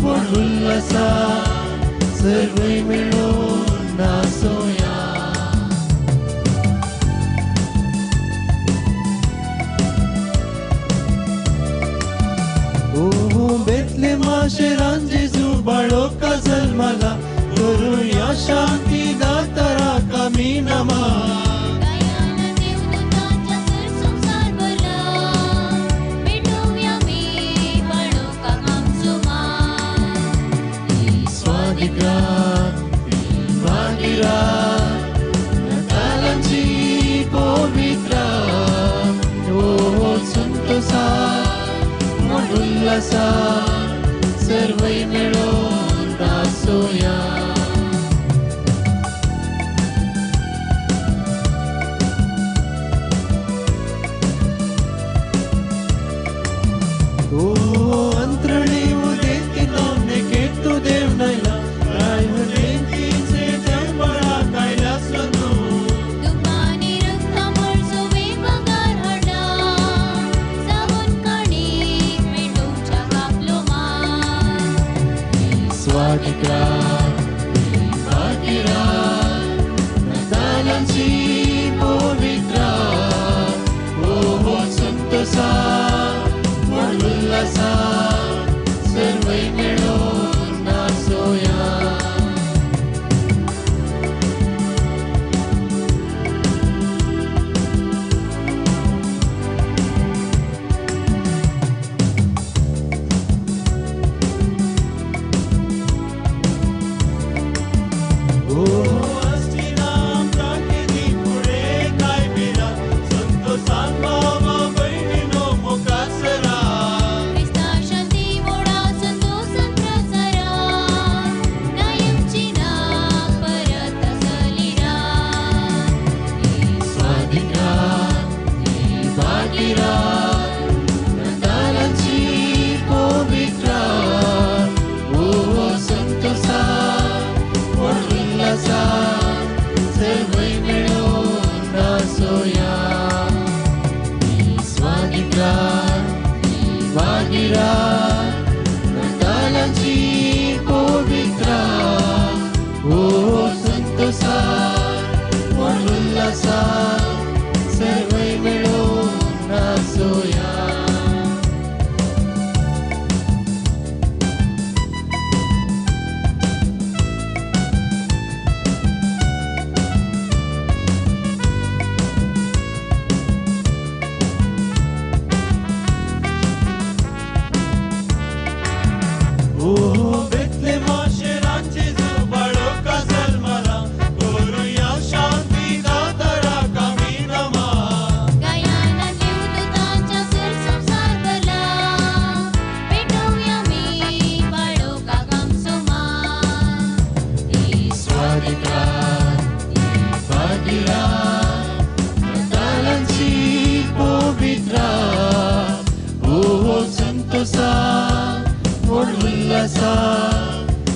म्हूण उल्हासा सर्वय मेळोन नाचोया. बेतलेमा जेजू बाळोका जल्मला करुया शांती दातरा कामी नमा. स्वादिग्रा मागिरा नातालांची पवित्रा ओ संतोषा म्हूण उल्हासा सर्वय मेळोन नाचोया. ओ अंतरणी उदेंती नामने केतू देव नायला राय उदेंतीचे देवबळा कैलासनु. संतोषान व्हड उल्हासान सर्वय मेळोन नाचोया.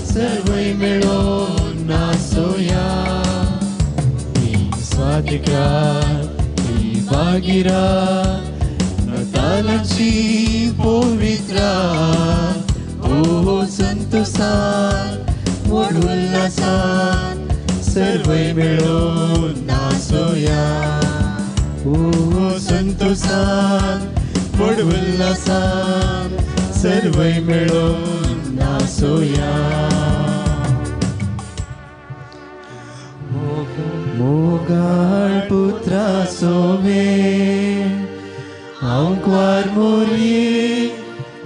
सर्वय मेळोन नाचोया. ही स्वादिक रात, ही भागीरात, नातालांची पवित्र रात. ओ संतोषान व्हड उल्हासान सर्वय मेळोन नाचोया. ओ संतोषान व्हड उल्हासान सर्वय मेळोन नाचोया. मोगाळ पुत्रा सोवे आंकवार मोरये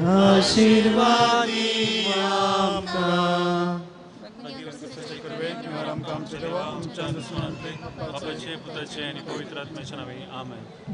आशीर्वादी आमकां. आमच्या दुस्मानांतले बापाचे पुताचे आनी पवित्र आत्म्याच्या नांवे आमेन.